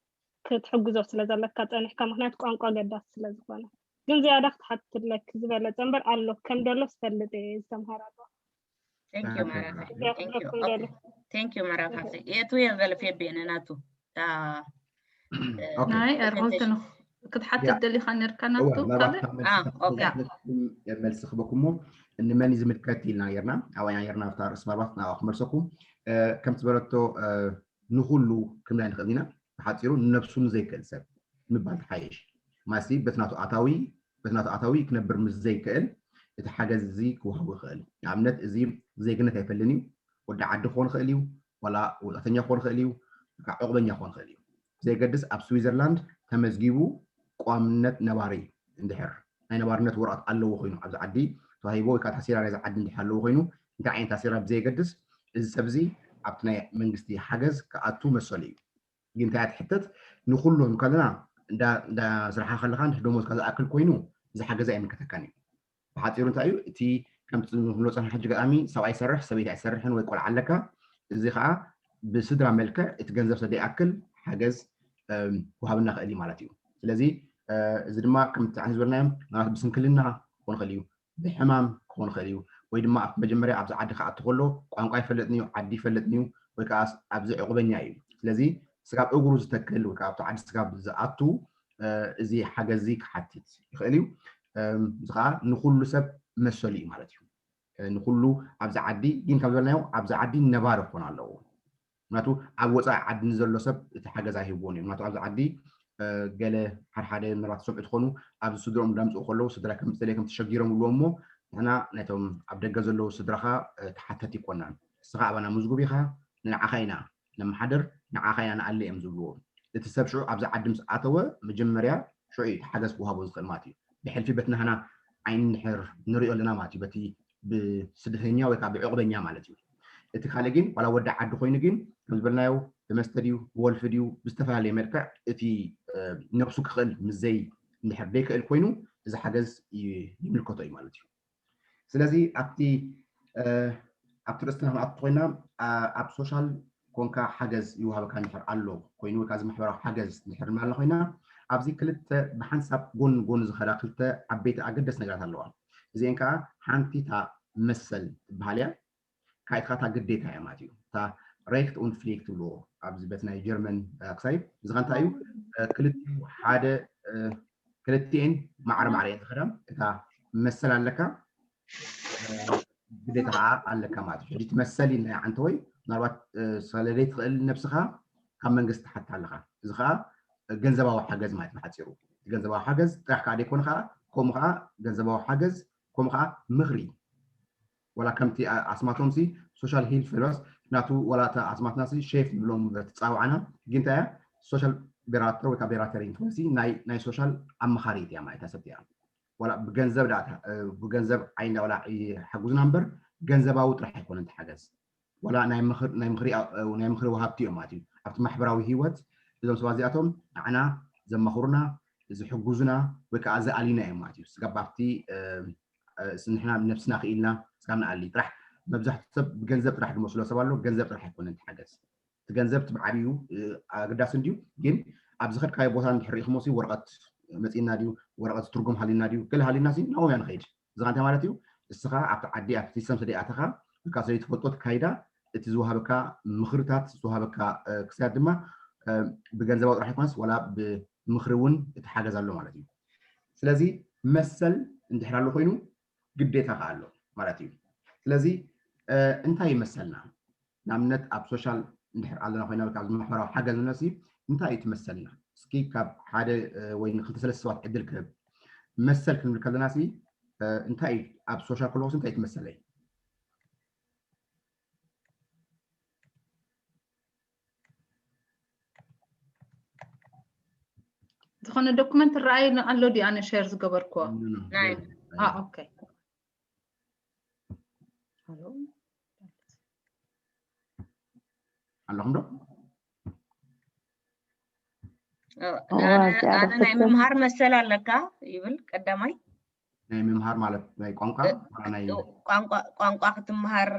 ክትሕግዞ ስለ ዘለካ ጸኒሕካ ምክንያቱ ቋንቋ ገዳስ ስለ ዝኾነ ግን ዝያዳ ክትሓትትለክ ዝበለጸ እምበር ኣሎ ከም ደሎ ዝፈልጥ እየ ዝተምሃር ኣለዋ። Thank you መራካፍሪ የቱ የበለ ፌቤ ነናቱ ናይ ኤርሆልትን ክትሓትት ደሊኻ ነርካ ናቱ ካልእ መልሲ ክበኩሞ ንመን ዝምልከት ኢልና ጌርና ኣብያ ጌርና ኣብታ ርእሲ ማርባት ናብኣ ክመልሰኩም ከም ዝበለቶ ንኩሉ ክንብል ኣይንኽእል ኢና። ብሓፂሩ ንነብሱ ንዘይክእል ሰብ ምባል ትሓይሽ። ማሲ በቲ ናቱ ኣታዊ በቲ ናቱ ኣታዊ ክነብር ምስ ዘይክእል እቲ ሓገዝ እዚ ክወሃቡ ይኽእል። ንኣብነት እዚ ዜግነት ኣይፈልጥን እዩ። ወዲ ዓዲ ክኾን ይኽእል እዩ፣ ዋላ ወፃእተኛ ክኾን ይኽእል እዩ፣ ዑቕበኛ ክኾን ይኽእል እዩ። ብዘየገድስ ኣብ ስዊዘርላንድ ተመዝጊቡ ቋምነት ነባሪ እንድሕር ናይ ነባርነት ወረቐት ኣለዎ ኮይኑ ኣብዚ ዓዲ ተዋሂቦ ወይ ከዓ ታሴራ ናይዚ ዓዲ እንድሕር ኣለዎ ኮይኑ እንታይ ዓይነት ታሴራ ብዘየገድስ እዚ ሰብ እዚ ኣብቲ ናይ መንግስቲ ሓገዝ ክኣቱ መሰሉ እዩ። ግን እንታይ ትሕተት ንኩሉ ከለና እንዳ ስራሓ ከለካ ደሞዝካ ዝኣክል ኮይኑ እዚ ሓገዝ ኣይምልከተካን እዩ። ብሓፂሩ እንታይ እዩ እቲ ከምቲ ንብሎ ፀና ሕጂ ገጣሚ ሰብኣይ ይሰርሕ ሰበይቲ ኣይሰርሕን ወይ ቆልዓ ኣለካ እዚ ከዓ ብስድራ መልክዕ እቲ ገንዘብ ሰብ ዘይኣክል ሓገዝ ክወሃበና ክእል እዩ ማለት እዩ። ስለዚ እዚ ድማ ከምቲ ዓን ዝበልናዮም ምናልባት ብስንክልና ክኾን ይኽእል እዩ፣ ብሕማም ክኾን ይኽእል እዩ፣ ወይ ድማ ኣብቲ መጀመርያ ኣብዚ ዓዲ ክኣቱ ከሎ ቋንቋ ኣይፈልጥን እዩ፣ ዓዲ ይፈልጥን እዩ፣ ወይ ከዓ ኣብዚ ዕቑበኛ እዩ። ስለዚ ስጋብ እግሩ ዝተክል ወይ ከዓ ኣብቲ ዓዲ ስጋብ ዝኣቱ እዚ ሓገዝ እዚ ክሓትት ይኽእል እዩ። እዚ ከዓ ንኩሉ ሰብ መሰሉ እዩ ማለት እዩ። ንኩሉ ኣብዚ ዓዲ ግን ካብ ዝበልናዮ ኣብዚ ዓዲ ነባሪ ክኾን ኣለዎ። ምክንያቱ ኣብ ወፃኢ ዓዲ ንዘሎ ሰብ እቲ ሓገዝ ኣይህብዎን እዮም። ምክንያቱ ኣብዚ ዓዲ ገለ ሓደ ሓደ ምናልባት ዝሰምዑ ትኾኑ ኣብዚ ስድሮም እንዳምፅኡ ከለዉ ስድራ ከም ዝደለየ ከም ተሸጊሮም ይብልዎ እሞ ንሕና ነቶም ኣብ ደገ ዘለዉ ስድራኻ ተሓተቲ ይኮናን። ንስኻ ኣባና ምዝጉብ ኢኻ፣ ንዓኻ ኢና ነመሓድር፣ ንዓኻ ኢና ንኣሊ እዮም ዝብልዎ። እቲ ሰብ ሽዑ ኣብዚ ዓዲ ምስ ኣተወ መጀመርያ ሽዑ እዩ እቲ ሓገዝ ክወሃቦ ዝኽእል ማለት እዩ። ብሕልፊ በቲ ናህና ዓይኒ እንድሕር ንሪኦ ኣለና ማለት እዩ በቲ ብስደተኛ ወይ ከዓ ብዕቑበኛ ማለት እዩ። እቲ ካልእ ግን ዋላ ወዲ ዓዲ ኮይኑ ግን ከም ዝበልናዮ ብመስተ ድዩ ብወልፊ ድዩ ብዝተፈላለየ መልክዕ እቲ ነብሱ ክኽእል ምዘይ እንድሕር ዘይክእል ኮይኑ እዚ ሓገዝ ይምልከቶ እዩ ማለት እዩ። ስለዚ ኣብቲ ኣብቲ ርእስትና ክንኣቱ ኮይና ኣብ ሶሻል ኮንካ ሓገዝ ይወሃበካ እንድሕር ኣሎ ኮይኑ ወይ ከዓ እዚ ማሕበራዊ ሓገዝ እንድሕር ንብላላ ኮይና ኣብዚ ክልተ ብሓንሳብ ጎን ጎን ዝኸዳ ክልተ ዓበይቲ ኣገደስ ነገራት ኣለዋ። እዚአን ከዓ ሓንቲ እታ መሰል ትበሃል እያ። ካልኣይቲ ከዓ እታ ግዴታ እያ ማለት እዩ። እታ ሬክት ኡን ፍሊክት ትብልዎ ኣብዚ በቲ ናይ ጀርመን ኣክሳይ እዚ ከ እንታይ እዩ ክልቲኡ ሓደ ክልቲኤን ማዕረ ማዕረ እየን ዝኸዳ። እታ መሰል ኣለካ ግዴታ ከዓ ኣለካ ማለት እዩ። ሕጂ ትመሰል ኢልና ዓንተወይ ምናልባት ሰለደይ ትኽእል ነብስኻ ካብ መንግስቲ ትሓታ ኣለኻ። እዚ ከዓ ገንዘባዊ ሓገዝ ማለት ብሓፂሩ ገንዘባዊ ሓገዝ ጥራሕ ከዓ ዘይኮነ ከዓ ከምኡ ከዓ ገንዘባዊ ሓገዝ ከምኡ ከዓ ምኽሪ ዋላ ከምቲ ኣስማቶም ሲ ሶሻል ሂል ፌሎስ ናቱ ዋላ እታ ኣስማትና ሲ ሼፍ ንብሎም ትፃውዓና ግን እንታይ እያ ሶሻል ቤራተር ወይ ከዓ ቤራተር እንትኾን ሲ ናይ ሶሻል ኣመኻሪት እያ ማለት እያ ሰብ እያ ዋላ ብገንዘብ ዳታ ብገንዘብ ዓይን ዳውላ ይሓጉዝና እምበር ገንዘባዊ ጥራሕ ኣይኮነን ተሓገዝ ዋላ ናይ ምኽሪ ወሃብቲ እዮም ማለት እዩ። ኣብቲ ማሕበራዊ ህይወት እዞም ሰባት እዚኣቶም ንዓና ዘማኽሩና ዝሕጉዙና ወይ ከዓ ዝኣልዩና እዮም ማለት እዩ። ስጋብ ኣብቲ ንሕና ነብስና ክኢልና ስጋብ ንኣሊ ጥራሕ መብዛሕትኡ ሰብ ብገንዘብ ጥራሕ ዝመስሎ ሰብ ኣሎ። ገንዘብ ጥራሕ ኣይኮነን ተሓገዝ። እቲ ገንዘብ እቲ ብዓብዩ ኣገዳሲ እንድዩ፣ ግን ኣብ ዝኸድካዮ ቦታ እንድሕር ርኢኹሞ ሲ ወረቐት መፂእና ድዩ ወረቐት ትርጉም ሃሊና ድዩ ገለ ሃሊና ሲ ናብኦም ኢና ንኸይድ። እዚ ኸ እንታይ ማለት እዩ? እስኻ ኣብቲ ዓዲ ኣብቲ ሲስተም ስለ ዘይኣተኻ ወይ ከዓ ስለ ዘይትፈልጦ ትካይዳ እቲ ዝወሃበካ ምኽርታት ዝወሃበካ ክስያት ድማ ብገንዘባዊ ጥራሕ ይኮነስ ዋላ ብምኽሪ እውን እቲ ሓገዝ ኣሎ ማለት እዩ። ስለዚ መሰል እንድሕር ኣሎ ኮይኑ ግዴታ ከዓ ኣሎ ማለት እዩ። ስለዚ እንታይ ይመሰልና? ንኣብነት ኣብ ሶሻል እንድሕር ኣለና ኮይና ወይ ካብ ማሕበራዊ ሓገዝ ንብለሲ እንታይ እዩ ትመሰልና? እስኪ ካብ ሓደ ወይ ንክልተ ሰለስተ ሰባት ዕድል ክህብ መሰል ክንብል ከለና ሲ እንታይ እዩ ኣብ ሶሻል ከለኩስ እንታይ እዩ ትመሰለይ? ዝኾነ ዶክመንት ረኣይ ኣሎ ድዩ? ኣነ ሸር ዝገበርኩዎ። No, no, ናይ የለን። አ ኦኬ። ሃሎ ኣለኹም ዶ? ኣነ ናይ ምምሃር መሰል ኣለካ ይብል ቀዳማይ። ናይ ምምሃር ማለት ናይ ቋንቋ ዋላ ናይ ቋንቋ ቋንቋ ክትምሃር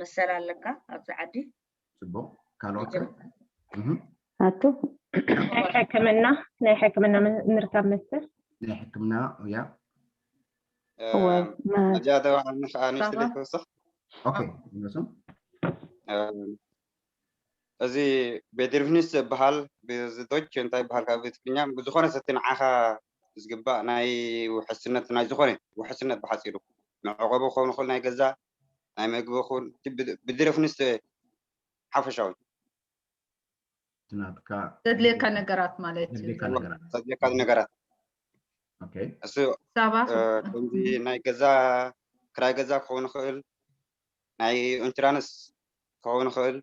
መሰል ኣለካ ኣብዚ ዓዲ። ጽቡቕ። ካልኦት ከ? መጀመ- እህም። ኣቱ ናይ ሕክምና ናይ ሕክምና ም- ምርካብ መሰል ናይ ሕክምና ያ እወ መ- መጃተባ ኣነ ከዓ ንእሽተይ ሳባ? ክውስኽ ኦኬ ይመልሱ። እዚ ቤድርፍኒስ ዝበሃል ብዝዶች እንታይ ይበሃል ካብ ትግርኛ ብዝኾነ ሰቲ ንዓኻ ዝግባእ ናይ ውሕስነት ናይ ዝኾነ ውሕስነት ብሓፂሩ መዕቆቢ ክኸውን ይኽእል ናይ ገዛ ናይ መግቢ ኹን ብድረፍኒስ ሓፈሻዊ ትናትካ ዘድልየካ ነገራት ማለት እዩ። ዘድልየካ ነገራት ዘድልየካ ነገራት ኦኬ እሱ ሳባ እ፣ ከምዚ ናይ ገዛ ክራይ ገዛ ክኸውን ይኽእል ናይ ኢንሹራንስ ክኸውን ይኽእል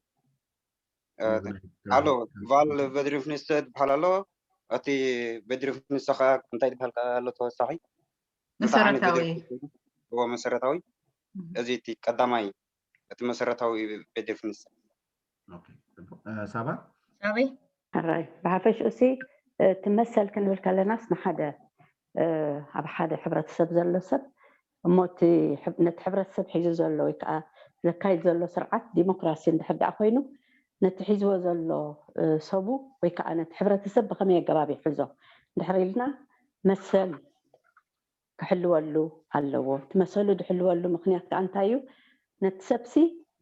እ፣ ኣሎ ቫል በድሪፍኒስ ዝበሃል ኣሎ እቲ በድሪፍኒስ ኸ እንታይ ዝበሃል ከ ኣሎ ተወሳኺ እንታይ ዓይነት መሰረታዊ በድሪፍኒስ እዎ መሰረታዊ እህ። እዚ እቲ ቀዳማይ እቲ መሰረታዊ በድሪፍኒስ ኦኬ ጽቡቕ። እ፣ ሳባ ኣበይ ሕራይ ብሓፈሽኡ ሲ እቲ መሰል ክንብል ከለናስ ንሓደ እ፣ ኣብ ሓደ ሕብረተሰብ ዘሎ ሰብ እሞ እቲ ሕብ- ነቲ ሕብረተሰብ ሒዙ ዘሎ ወይ ከዓ ዘካይድ ዘሎ ስርዓት ዲሞክራሲ እንድሕር ደኣ ኮይኑ ነቲ ሒዝዎ ዘሎ እ፣ ሰቡ ወይ ከዓ ነቲ ሕብረተሰብ ብኸመይ ኣገባብ ይሕዞ እንድሕር ኢልና መሰል ክሕልወሉ ኣለዎ። እቲ መሰሉ ዝሕልወሉ ምኽንያት ከዓ እንታይ እዩ? ነቲ ሰብሲ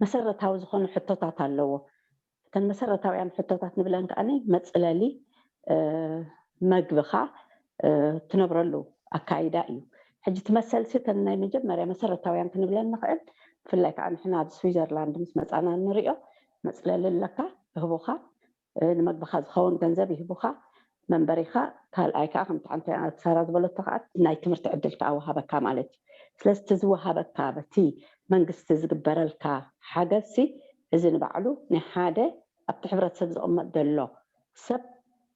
መሰረታዊ ዝኾኑ ሕቶታት ኣለዎ። እተን መሰረታውያን ሕቶታት ንብለን ከዓ መፅለሊ እ፣ መግብኻ እ፣ ትነብረሉ ኣካይዳ እዩ። ሕጂ እቲ መሰልሲ እተን ናይ መጀመርያ መሰረታውያን ክንብለን ንኽእል። ብፍላይ ከዓ ንሕና ኣብ ስዊዘርላንድ ምስ መፃና እንሪኦ መፅለሊ ኣለካ፣ ይህቡኻ እ፣ ንመግብኻ ዝኸውን ገንዘብ ይህቡኻ፣ መንበሪኻ ካልኣይ ከዓ ከምቲ ሓንቲ ሳራ ዝበለቶ ከዓ ናይ ትምህርቲ ዕድል ከዓ ወሃበካ ማለት እዩ። ስለዚ እቲ ዝወሃበካ በቲ መንግስቲ ዝግበረልካ ሓገዝሲ እዚ ንባዕሉ ናይ ሓደ ኣብቲ ሕብረተሰብ ዝቕመጥ ዘሎ ሰብ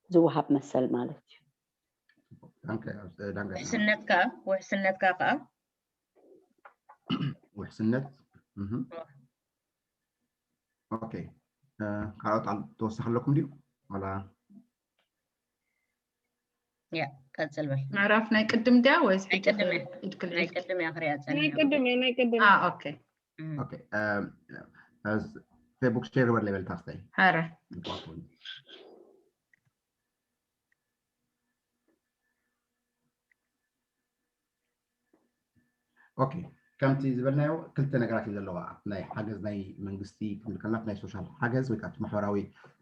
ዝወሃብ መሰል ማለት እዩ። ዳንከ ዳንከ ውሕስነትካ ውሕስነትካ ከዓ ውሕስነት እህ። ኦኬ እ፣ ካልኦት ኣል- ተወሳኺ ኣለኩም ድዩ ዋላ ያ ቀፅል በል ምዕራፍ ናይ ቅድም ድያ ወይስ ናይ ቅድም እያ። ኢድክል ናይ ቅድም እያ ክሪኣ ናይ ፀኒሐ ቅድም እየ ናይ ቅድም አ እየ። ኦኬ እም። ኦኬ እ፣ እ፣ ፌስቡክ ሼር በል ይበል ታስታይ ሐረ ኦኬ ከምቲ ዝበልናዮ ክልተ ነገራት እዩ ዘለዋ ናይ ሓገዝ ናይ መንግስቲ ክንብል ከለና ናይ ሶሻል ሓገዝ ወይ ከዓ እቲ ማሕበራዊ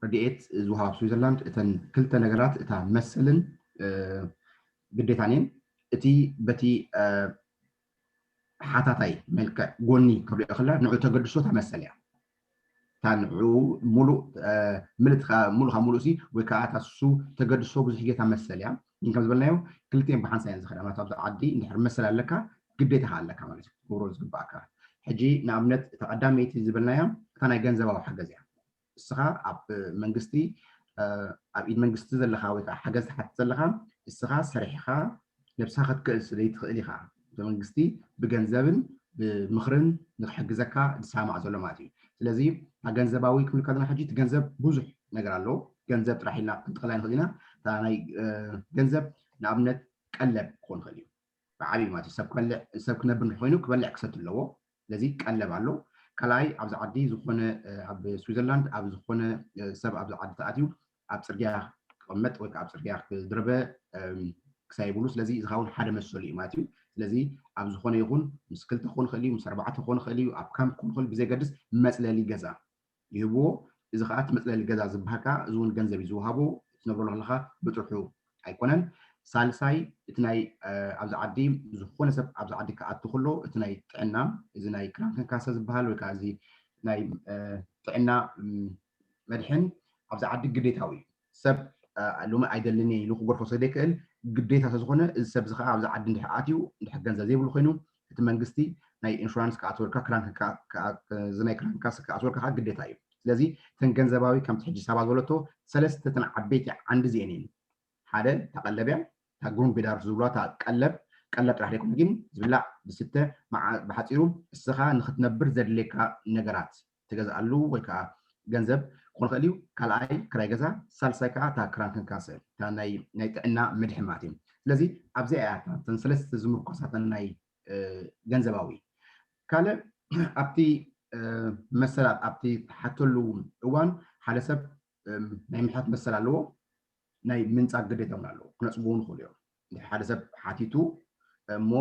ረድኤት ዝወሃብ ስዊዘርላንድ እተን ክልተ ነገራት እታ መሰልን እ፣ ግዴታን እየን እቲ በቲ እ፣ ሓታታይ መልክዕ ጎኒ ክንሪኦ ከለና ንዑ ተገድሶ እታ መሰል እያ እታ ንዑ ሙሉእ እ፣ ምልእትካ ሙሉእ ካብ ሙሉእ ሲ ወይ ከዓ እታ እሱ ተገድሶ ብዙሕ ግዜ እታ መሰል እያ ግን ከም ዝበልናዮ ክልቲኤን ብሓንሳብ እየን ዝኸዳ ማለት ኣብዚ ዓዲ እንድሕር መሰል ኣለካ ግዴታ ከዓ ኣለካ ማለት እዩ ክትገብሮ ዝግባእካ ሕጂ ንኣብነት እታ ቀዳመይቲ ዝበልናያ እታ ናይ ገንዘባዊ ሓገዝ እያ እስኻ ኣብ መንግስቲ እ፣ ኣብ ኢድ መንግስቲ ዘለኻ ወይ ከዓ ሓገዝ ትሓትት ዘለኻ እስኻ ሰሪሕኻ ነብስኻ ክትክእል ስለይትኽእል ኢኻ ብመንግስቲ ብገንዘብን ብምኽርን ንክሕግዘካ ዝሰማማዕ ዘሎ ማለት እዩ ስለዚ ኣብ ገንዘባዊ ክብል ከለና ሕጂ እቲ ገንዘብ ብዙሕ ነገር ኣለዎ ገንዘብ ጥራሕ ኢልና ክንጥቕላ ንኽእል ኢና እታ ናይ እ፣ ገንዘብ ንኣብነት ቀለብ ክኾን ይኽእል እዩ ብዓብዪ ማለት እዩ ሰብ ክበልዕ ሰብ ክነብር እንድሕር ኮይኑ ክበልዕ ክሰቲ ኣለዎ ስለዚ ቀለብ ኣሎ ካልኣይ ኣብዚ ዓዲ ዝኾነ እ፣ ኣብ ስዊዘርላንድ ኣብ ዝኾነ እ፣ ሰብ ኣብዚ ዓዲ ተኣትዩ ኣብ ፅርግያ ክቕመጥ ወይ ከዓ ኣብ ፅርግያ ክድርበ እም፣ ክሳብ ይብሉ ስለዚ እዚ ከዓ እውን ሓደ መሰሉ እዩ ማለት እዩ ስለዚ ኣብ ዝኾነ ይኹን ምስ ክልተ ክኾን ይኽእል እዩ ምስ ኣርባዕተ ክኾን ይኽእል እዩ ኣብ ካምፕ ክኾን ይኽእል ብዘይገድስ መፅለሊ ገዛ ይህብዎ እዚ ከዓ እቲ መፅለሊ ገዛ ዝበሃል ከዓ እዚ እውን ገንዘብ እዩ ዝወሃቦ ትነብረሉ ከለካ ብጥርሑ ኣይኮነን ሳልሳይ እቲ ናይ ኣብዚ ዓዲ ዝኾነ ሰብ ኣብዚ ዓዲ ክኣቱ ከሎ እቲ ናይ ጥዕና እዚ ናይ ክራንክንካሰ ዝበሃል ወይ ከዓ እዚ ናይ ጥዕና መድሕን ኣብዚ ዓዲ ግዴታዊ እዩ ሰብ ሎሚ ኣይደልን እየ ኢሉ ክገድፎ ስለ ዘይክእል ግዴታ ስለዝኾነ እዚ ሰብ እዚ ከዓ ኣብዚ ዓዲ እንድሕር ኣትዩ እንድሕር ገንዘብ ዘይብሉ ኮይኑ እቲ መንግስቲ ናይ ኢንሹራንስ ክኣትወልካ ክራንክንካ እዚ ናይ ክራንክንካሰ ክኣትወልካ ከዓ ግዴታ እዩ ስለዚ እተን ገንዘባዊ ከምቲ ሕጂ ሳባ ዝበለቶ ሰለስተ እተን ዓበይቲ ዓንዲ እዚአን እየን ሓደ እታ ቀለብ እያ፣ እታ ግሩንድቤዳርፍ ዝብሉዋ እታ ቀለብ፣ ቀለብ ጥራሕ ዘይኮነ ግን ዝብላዕ ዝስተ፣ መዓ-፣ ብሓፂሩ እስኻ ንክትነብር ዘድልየካ ነገራት ትገዝኣሉ ወይ ከዓ ገንዘብ ክኾን ይኽእል እዩ። ካልኣይ ክራይ ገዛ፣ ሳልሳይ ከዓ እታ ክራንክንካሰ፣ እታ ናይ ናይ ጥዕና መድሕን ማለት እዩ። ስለዚ ኣብዚኣ እያ እታ እተን ሰለስተ ዝምርኮሳተን ናይ እ፣ ገንዘባዊ። ካልእ ኣብቲ እ፣ መሰላት ኣብቲ ትሓተሉ እዋን ሓደ ሰብ እም፣ ናይ ምሕታት መሰል ኣለዎ፣ ናይ ምንጻግ ግዴታ እውን ኣለዎ። ክነጽጉ እውን ይኽእሉ እዮም። እንድሕር ሓደ ሰብ ሓቲቱ እሞ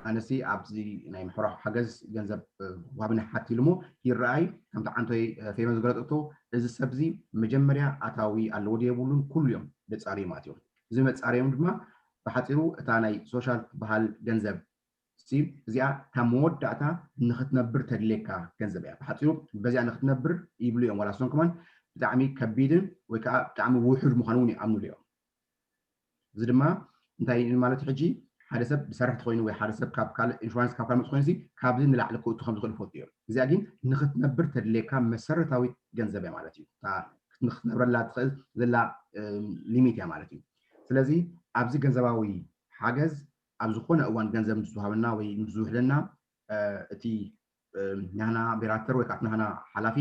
ኣነሲ ኣብዚ ናይ ምሕሮ ሓገዝ ገንዘብ እ፣ ዋብኒ ሓት ኢሉ እሞ ይረኣይ፣ ከምቲ ዓንቶይ እ፣ ፌመ ዝገለጸቶ እዚ ሰብዚ መጀመርያ ኣታዊ ኣለዎ ድዩ የብሉን ኩሉ እዮም ዘጻርዩ ማለት እዮም። እዚ መጻርዮም ድማ ብሓጺሩ እታ ናይ ሶሻል ትበሃል ገንዘብ ሲ እዚኣ ካብ መወዳእታ ንክትነብር ተድልየካ ገንዘብ እያ። ብሓፂሩ በዚኣ ንክትነብር ይብሉ እዮም። ዋላ እሶም ከማን ብጣዕሚ ከቢድን ወይ ከዓ ብጣዕሚ ውሑድ ምዃኑ እውን ይኣምኑሉ እዮም። እዚ ድማ እንታይ እዩ ማለት ሕጂ ሓደ ሰብ ብሰርሕ ተኮይኑ ወይ ሓደ ሰብ ካብ ካልእ ኢንሹራንስ ካብ ካልእ መፅእ ኮይኑ ሲ ካብዚ ንላዕሊ ክእቱ ከም ዝኽእል ይፈልጡ እዮም። እዚኣ ግን ንክትነብር ተድልየካ መሰረታዊት ገንዘብ እያ ማለት እዩ። እታ ንክትነብረላ ትኽእል ዘላ እ፣ ሊሚት እያ ማለት እዩ። ስለዚ ኣብዚ ገንዘባዊ ሓገዝ ኣብ ዝኾነ እዋን ገንዘብ ምስ ዝወሃበና ወይ ምስ ዝውሕደና እ፣ እቲ እ፣ ናህና ቤራተር ወይ ከዓ ናህና ሓላፊ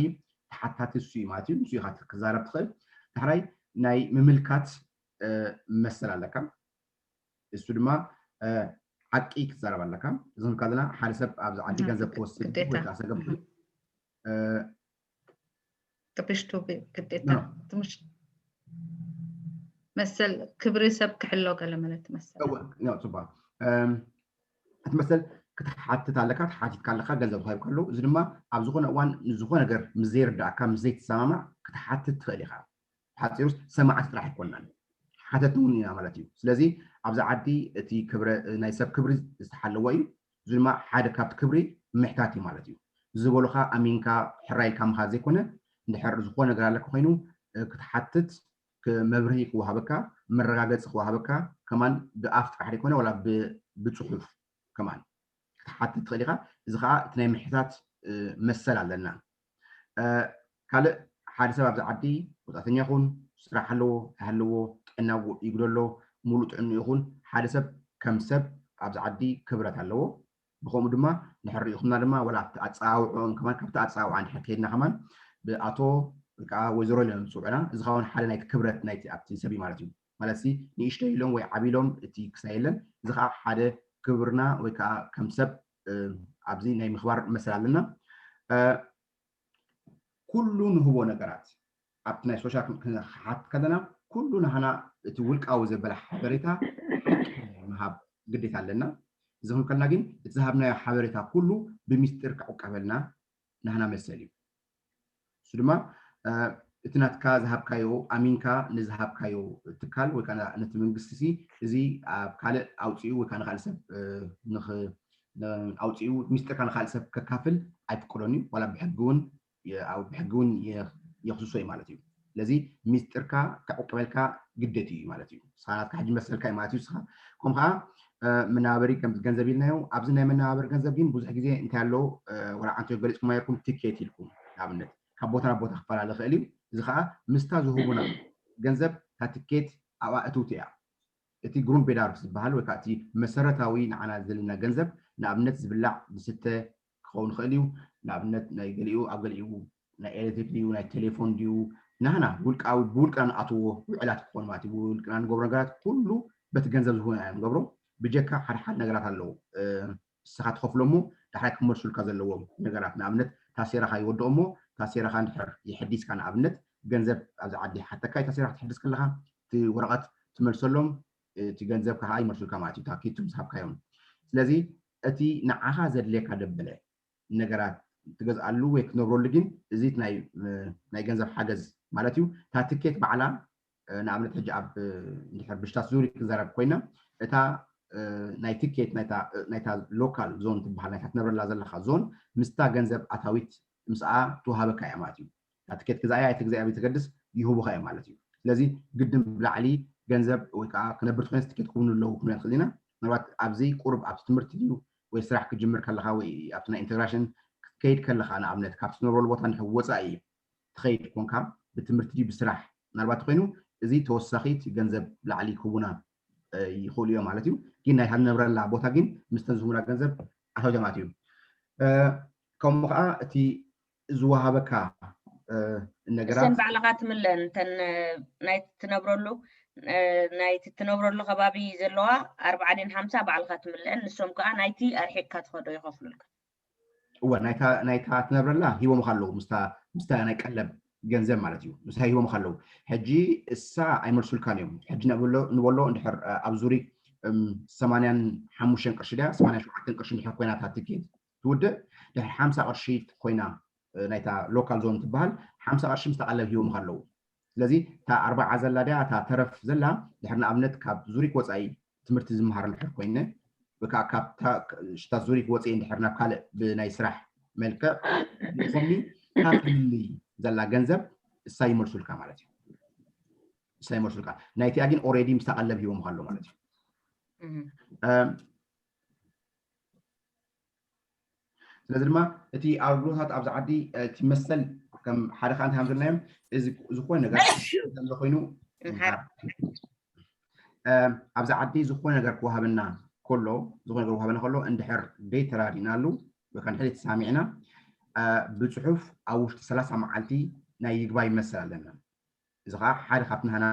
ተሓታቲ እሱ እዩ ማለት እዩ። ንሱ ኢኻ ክትዛረብ ትኽእል። ዳሕራይ ናይ ምምልካት እ፣ መሰል ኣለካ። እሱ ድማ እ፣ ሓቂ ክትዛረብ ኣለካ። እዚ ክንካ ዘለና ሓደ ሰብ ኣብዚ ዓዲ ኣሃ፣ ገንዘብ ግደ- ክወስድ ግዴታ። ወይ ከዓ ሰገብ እህ። እ፣ ቅድሽቱ ግ- ግዴታ ኖ። ትምሽ መሰል ክብሪ ሰብ ክሕሎ ገለ ማለት መሰል እወ፣ ያው፣ ጽቡቕ። እም፣ እቲ መሰል ክትሓትት ኣለካ፣ ተሓቲትካ ኣለካ፣ ገንዘብ ክህብካ ኣለዎ። እዚ ድማ ኣብ ዝኾነ እዋን ንዝኾነ ነገር ምስ ዘይርዳእካ፣ ምስ ዘይትሰማማዕ ክትሓትት ትኽእል ኢኻ። ሓፂሩስ ሰማዕቲ ጥራሕ ኣይኮናን፣ ሓተቲ እውን ኢና ማለት እዩ። ስለዚ ኣብዚ ዓዲ እቲ ክብረ ናይ ሰብ ክብሪ ዝተሓለወ እዩ። እዚ ድማ ሓደ ካብቲ ክብሪ ምሕታት እዩ ማለት እዩ። ዝበሉኻ ኣሚንካ ሕራይ ኢልካ ምኻድ ዘይኮነ፣ እንድሕር ዝኾነ ነገር ኣለካ ኮይኑ እ፣ ክትሓትት ክ- መብርሂ ክወሃበካ፣ መረጋገፂ ክወሃበካ ከማን ብኣፍ ጥራሕ ዘይኮነ ዋላ ብ- ብፅሑፍ ከማን ክትሓትት ትኽእል ኢኻ። እዚ ከዓ እቲ ናይ ምሕታት እ፣ መሰል ኣለና። እ፣ ካልእ ሓደ ሰብ ኣብዚ ዓዲ ወፃእተኛ ይኹን ስራሕ ኣለዎ ኣይሃለዎ፣ ጥዕና ይጉደሎ፣ ሙሉእ ጥዕንኡ ይኹን ሓደ ሰብ ከም ሰብ ኣብዚ ዓዲ ክብረት ኣለዎ። ብኸምኡ ድማ እንድሕር ሪኢኹምና ድማ ዋላ ኣብቲ ኣፀዋውዕኦም ከማን ካብቲ ኣፀዋውዓ እንድሕር ከይድና ከማን ብኣቶ ወይ ከዓ ወይዘሮ ኢሎም ዝፅውዑና። እዚ ከዓ እውን ሓደ ናይቲ ክብረት ናይቲ ኣብቲ ሰብ እዩ ማለት እዩ። ማለት ሲ ንእሽቶ ኢሎም ወይ ዓቢ ኢሎም እቲ ክሳይ የለን። እዚ ከዓ ሓደ ክብርና ወይ ከዓ ከም ሰብ እ፣ ኣብዚ ናይ ምኽባር መሰል ኣለና። እ፣ ኩሉ ንህቦ ነገራት ኣብቲ ናይ ሶሻል ክን- ክንሓት ከለና ኩሉ ናህና እቲ ውልቃዊ ዘበለ ሓበሬታ ሓቂ ምሃብ ግዴታ ኣለና። እዚ ክንከልና ግን እቲ ዝሃብናዮ ሓበሬታ ኩሉ ብሚስጢር ክዕቀበልና ናህና መሰል እዩ። እሱ ድማ እ፣ እቲ ናትካ ዝሃብካዮ ኣሚንካ ንዝሃብካዮ ትካል ወይ ከዓ ነቲ መንግስቲ ሲ እዚ ኣብ ካልእ ኣውፅኡ ወይ ከዓ ንካልእ ሰብ እ፣ ንኽ- ን- ኣውፅኡ ሚስጥርካ ንካልእ ሰብ ከካፍል ኣይፍቀዶን እዩ። ዋላ ብሕጊ እውን የ- ኣብ ብሕጊ እውን የ- የኽስሶ እዩ ማለት እዩ። ስለዚ ሚስጥርካ ክዕቀበልካ ግደት እዩ ማለት እዩ። ንስኻ ናትካ ሕጂ መሰልካ እዩ ማለት እዩ። ንስኻ ከምኡ ከዓ እ፣ መነባበሪ ከም ገንዘብ ኢልናዮ። ኣብዚ ናይ መነባበሪ ገንዘብ ግን ብዙሕ ግዜ እንታይ ኣሎ እ፣ ወላ ዓንቶ ገሊፅኩም ኣይርኩም ቲኬት ኢልኩም ንኣብነት ካብ ቦታ ናብ ቦታ ክፈላለ ይኽእል እዩ። እዚ ከዓ ምስታ ዝህቡና ገንዘብ እታ ትኬት ኣብኣ እትውቲ እያ። እቲ ግሩንድቤዳርፍ ዝበሃል ወይ ከዓ እቲ መሰረታዊ ንዓና ዘለና ገንዘብ ንኣብነት ዝብላዕ ዝስተ ክኸውን ይኽእል እዩ። ንኣብነት ናይ ገሊኡ ኣብ ገሊኡ ናይ ኤሌክትሪክ ድዩ ናይ ቴሌፎን ድዩ ናህና ውልቃዊ ብውልቅና ንኣትዎ ውዕላት ክኾን ማለት እዩ። ብውልቅና ንገብሮ ነገራት ኩሉ በቲ ገንዘብ ዝህቡና ኢና ንገብሮ። ብጀካ ሓደ ሓደ ነገራት ኣለዉ እ፣ ንስኻ ትኸፍሎ እሞ ዳሕራይ ክመልሱልካ ዘለዎም ነገራት ንኣብነት ታሴራኻ ይወድኦ እሞ ታሴራኻ እንድሕር ይሕዲስካ ንኣብነት ገንዘብ ኣብዚ ዓዲ ሓተካ እዩ ታሴራኻ ትሕድስ ከለኻ እቲ ወረቐት ትመልሰሎም እቲ ገንዘብካ ከዓ ይመልሱልካ ማለት እዩ ታኪቱ ምስ ሃብካዮም። ስለዚ እቲ ንዓኻ ዘድልየካ ደበለ ነገራት ትገዝኣሉ ወይ ክትነብረሉ ግን እዚ ናይ ናይ ገንዘብ ሓገዝ ማለት እዩ። እታ ትኬት ባዕላ እ፣ ንኣብነት ሕጂ ኣብ እ፣ እንድሕር ብሽታት ዙሪ ክንዛረብ ኮይና እታ እ፣ ናይ ትኬት ናይታ እ፣ ናይታ ሎካል ዞን ትበሃል ናይታ ትነብረላ ዘለካ ዞን ምስታ ገንዘብ ኣታዊት ምስኣ ትወሃበካ እያ ማለት እዩ። እታ ትኬት ግዛእያ ኣይትግዛእያ ብትገድስ ይህቡኻ እዮም ማለት እዩ። ስለዚ ግድን ብላዕሊ ገንዘብ ወይ ከዓ ክነብር ትኮይነስ ትኬት ክውኑ ኣለዉ ክንብል ንኽእል ኢና። ምናልባት ኣብዚ ቁሩብ ኣብቲ ትምህርቲ ድዩ ወይ ስራሕ ክጅምር ከለካ ወይ ኣብቲ ናይ ኢንተግራሽን ክትከይድ ከለካ ንኣብነት ካብቲ ትነብረሉ ቦታ እንድሕር ወፃኢ ትኸይድ ኮንካ ብትምህርቲ ድዩ ብስራሕ ምናልባት ኮይኑ እዚ ተወሳኺት ገንዘብ ላዕሊ ክህቡና ይኽእሉ እዮም ማለት እዩ። ግን ናይ ንነብረላ ቦታ ግን ምስተን ዝህቡና ገንዘብ ኣታዊታት ማለት እዩ። ከምኡ ከዓ እቲ ዝወሃበካ ነገራት እሰን ባዕልኻ ትምለን እተን ናይ ትነብረሉ ናይ ትነብረሉ ከባቢ ዘለዋ ኣርባዓ ድን ሓምሳ ባዕልኻ ትምለን፣ ንሶም ከዓ ናይቲ ኣርሒቅካ ትኸዶ ይኸፍሉልካ። እወ ናይታ ትነብረላ ሂቦምካ ኣለዉ ምስታ ናይ ቀለብ ገንዘብ ማለት እዩ። ምሳይ ሂቦምካ ኣለዉ። ሕጂ እሳ ኣይመልሱልካን እዮም። ሕጂ ንበሎ እንድሕር ኣብ ዙሪክ ሰማንያን ሓሙሽተን ቅርሺ ድያ ሰማንያን ሸውዓተን ቅርሺ እንድሕር ኮይና እታ ትኬት ትውድእ፣ ድሕር ሓምሳ ቅርሺ ኮይና ናይታ ሎካል ዞን ትበሃል ሓምሳ ቅርሺ ምስታ ቀለብ ሂቦምካ ኣለዉ። ስለዚ እታ ኣርባዓ ዘላ ድያ እታ ተረፍ ዘላ ድሕር ንኣብነት ካብ ዙሪክ ወፃኢ ትምህርቲ ዝመሃር እንድሕር ኮይነ ወይ ከዓ ካብታ ሽታ ዙሪክ ወፅኢ እንድሕር ናብ ካልእ ብናይ ስራሕ መልክዕ ዝኾኒ እታ ፍልልይ ዘላ ገንዘብ እሳ ይመልሱልካ ማለት እዩ። እሳ ይመልሱልካ። ናይቲኣ ግን ኦሬዲ ምስታ ቀለብ ሂቦምካ ኣሎ ማለት እዩ። ስለዚ ድማ እቲ ኣገልግሎታት ኣብዚ ዓዲ እቲ መሰል ከም ሓደ ከዓ እንታይ ከም ዘለናዮም እዚ ዝኾነ ነገር ከም ዝኾይኑ ኣብዚ ዓዲ ዝኾነ ነገር ክወሃበና ከሎ ዝኾነ ነገር ክወሃበና ከሎ እንድሕር ደይ ተራዲእናሉ ወይ ከዓ እንድሕር ተሳሚዕና ብፅሑፍ ኣብ ውሽጢ ሰላሳ መዓልቲ ናይ ይግባይ መሰል ኣለና። እዚ ከዓ ሓደ ካብቲ ናህና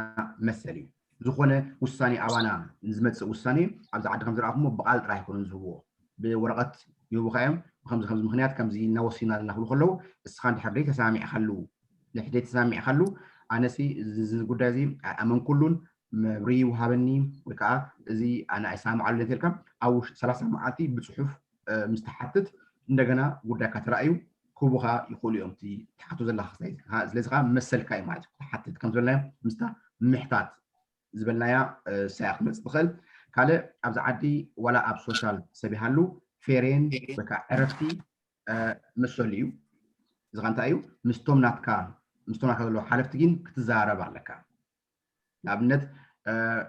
መሰል እዩ። ዝኾነ ውሳኔ ኣባና ንዝመፅእ ውሳኔ ኣብዚ ዓዲ ከም ዝረኣኹሞ ብቃል ጥራሕ ኣይኮኑን ዝህብዎ፣ ብወረቐት ይህቡካ እዮም። ከምዚ ከምዚ ምክንያት ከምዚ እናወሲና ኣለና ክብሉ ከለዉ እስኻ እንድሕር ደይ ተሳሚዕካሉ ንሕደይ ተሳሚዕካሉ ኣነሲ እዚ ጉዳይ እዚ ኣመንኩሉን መብሪ ይውሃበኒ ወይ ከዓ እዚ ኣነ ኣይሰማማዓሉ ተልካ ኣብ ውሽጢ ሰላሳ መዓልቲ ብፅሑፍ ምስ ትሓትት እንደገና ጉዳይካ ተራእዩ ክህቡኻ ይኽእሉ እዮም። እቲ ትሓቶ ዘለካ ክስታይ ስለዚ ከዓ መሰልካ እዩ ማለት እዩ። ክትሓትት ከም ዝበልናዮ ምስታ ምሕታት ዝበልናያ ሳያ ክትመፅእ ትኽእል። ካልእ ኣብዚ ዓዲ ዋላ ኣብ ሶሻል ሰብ ይሃሉ ፌሬን ወይ ከዓ ዕረፍቲ መሰሉ እዩ። እዚ ከዓ እንታይ እዩ? ምስቶም ናትካ ምስቶም ናትካ ዘለዉ ሓለፍቲ ግን ክትዘራረብ ኣለካ። ንኣብነት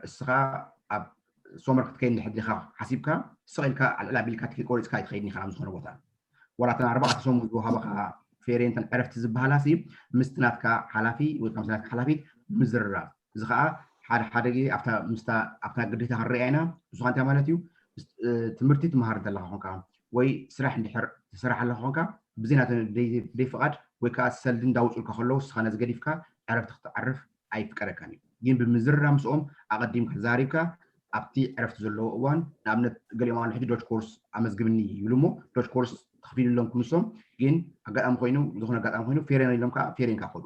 እስኻ ኣብ ሶመር ክትከይድ እንድሕር ዲኻ ሓሲብካ ስቕ ኢልካ ኣልዕል ኣቢልካ ትኬት ቆሪፅካ ኣይትኸይድን ኢኻ ናብ ዝኾነ ቦታ። ዋላ እተን ኣርባዕተ ሰሙን ዝወሃበኻ ፌሬንተን ዕረፍቲ ዝበሃላ ሲ ምስቲ ናትካ ሓላፊ ወይ ከዓ ምስቲ ናትካ ሓላፊት ምዝርራብ። እዚ ከዓ ሓደ ሓደ ግዜ ኣብታ ምስታ ኣብታ ግዴታ ክንረእያ ኢና። ንሱ ከዓ እንታይ ማለት እዩ? ትምህርቲ ትመሃር እንተለካ ኮንካ ወይ ስራሕ እንድሕር ትሰርሕ ኣለካ ኮንካ ብዘይ ናተ ደይ ፍቓድ ወይ ከዓ ሰልዲ እንዳውፅልካ ከለዉ ንስኻ ነዚ ገዲፍካ ዕረፍቲ ክትዓርፍ ኣይፍቀደካን እዩ። ግን ብምዝርራብ ምስኦም ኣቐዲምካ ተዛሪብካ ኣብቲ ዕረፍቲ ዘለዎ እዋን ንኣብነት ገሊኦም ኣሉ ሕጂ ዶች ኮርስ ኣመዝግብኒ ይብሉ እሞ ዶች ኮርስ ተኽፊሉሎም ክንሶም ግን ኣጋጣሚ ኮይኑ ዝኾነ ኣጋጣሚ ኮይኑ ፌሬን ኢሎም ከዓ ፌሬን ከዓ ከዱ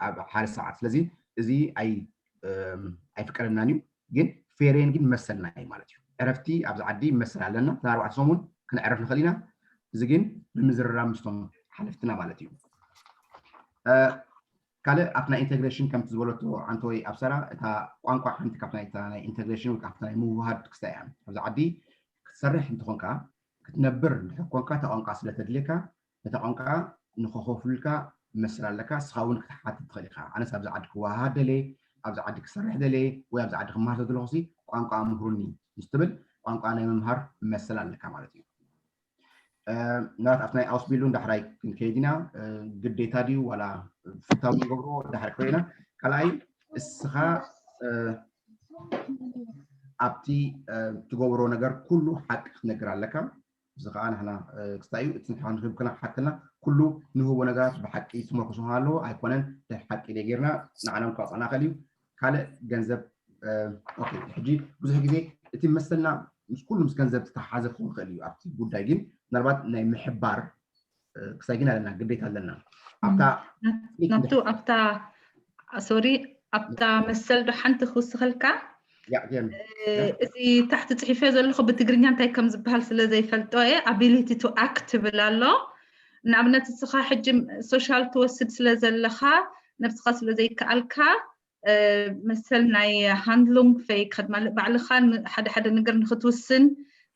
ኣብ ሓደ ሰዓት ስለዚ እዚ ኣይፍቀደናን እዩ። ግን ፌሬን ግን መሰልና እዩ ማለት እዩ። ዕረፍቲ ኣብዚ ዓዲ መሰል ኣለና። እተን ኣርባዕተ ሰሙን ክንዕረፍ ንኽእል ኢና። እዚ ግን ብምዝርራብ ምስቶም ሓለፍትና ማለት እዩ። ካልእ ኣብቲ ናይ ኢንቴግሬሽን ከምቲ ዝበለቶ ዓንተወይ ኣብሰራ እታ ቋንቋ ሓንቲ ካብቲ ናይ ኢንቴግሬሽን ወይ ካብቲ ናይ ምውሃድ ክስታይ እያ። ኣብዚ ዓዲ ክትሰርሕ እንትኾንካ ክትነብር እንድሕር ኮንካ እታ ቋንቋ ስለ ተድልየካ ነታ ቋንቋ ንኸኸፍሉልካ መሰል ኣለካ። ንስኻ እውን ክትሓትት ትኽእል ኢኻ። ኣነስ ኣብዚ ዓዲ ክወሃሃድ ደልየ፣ ኣብዚ ዓዲ ክሰርሕ ደልየ ወይ ኣብዚ ዓዲ ክመሃር ተደለኹሲ ቋንቋ ምህሩኒ ምስ ትብል ቋንቋ ናይ ምምሃር መሰል ኣለካ ማለት እዩ። ምናልባት ኣብቲ ናይ ኣውስቢልዱንግ ዳሕራይ ክንከይድ ኢና። ግዴታ ድዩ ዋላ ፍታዊ ንገብርዎ ዳሕራይ ክሪኦ ኢና። ካልኣይ እስኻ ኣብቲ ትገብሮ ነገር ኩሉ ሓቂ ክትነግር ኣለካ። እዚ ከዓ ንሕና ክስታይ እዩ እቲ ንሕና ንክብክና ሓክልና ኩሉ ንህቦ ነገራት ብሓቂ ዝትመርኩሱ ኣለዎ ኣይኮነን ድሕር ሓቂ ደይ ጌርና ንዓና ምኳ ቀናኸል እዩ። ካልእ ገንዘብ ሕጂ ብዙሕ ግዜ እቲ መሰልና ምስ ኩሉ ምስ ገንዘብ ዝተሓሓዘ ክኸውን ይኽእል እዩ ኣብቲ ጉዳይ ግን ምናልባት ናይ ምሕባር ክሳይ ግን ኣለና ግዴታ ኣለና ኣብታ ናቱ ኣብታ ሶሪ ኣብታ መሰል ዶ ሓንቲ ክውስኸልካ እዚ ታሕቲ ፅሒፈ ዘለኹ ብትግርኛ እንታይ ከም ዝበሃል ስለ ዘይፈልጦ እየ ability to act ትብል ኣሎ ንኣብነት እስኻ ሕጂ social ትወስድ ስለ ዘለኻ ነብስኻ ስለ ዘይከኣልካ መሰል ናይ handlungsfähigkeit ማለት ባዕልኻ ሓደ ሓደ ነገር ንክትውስን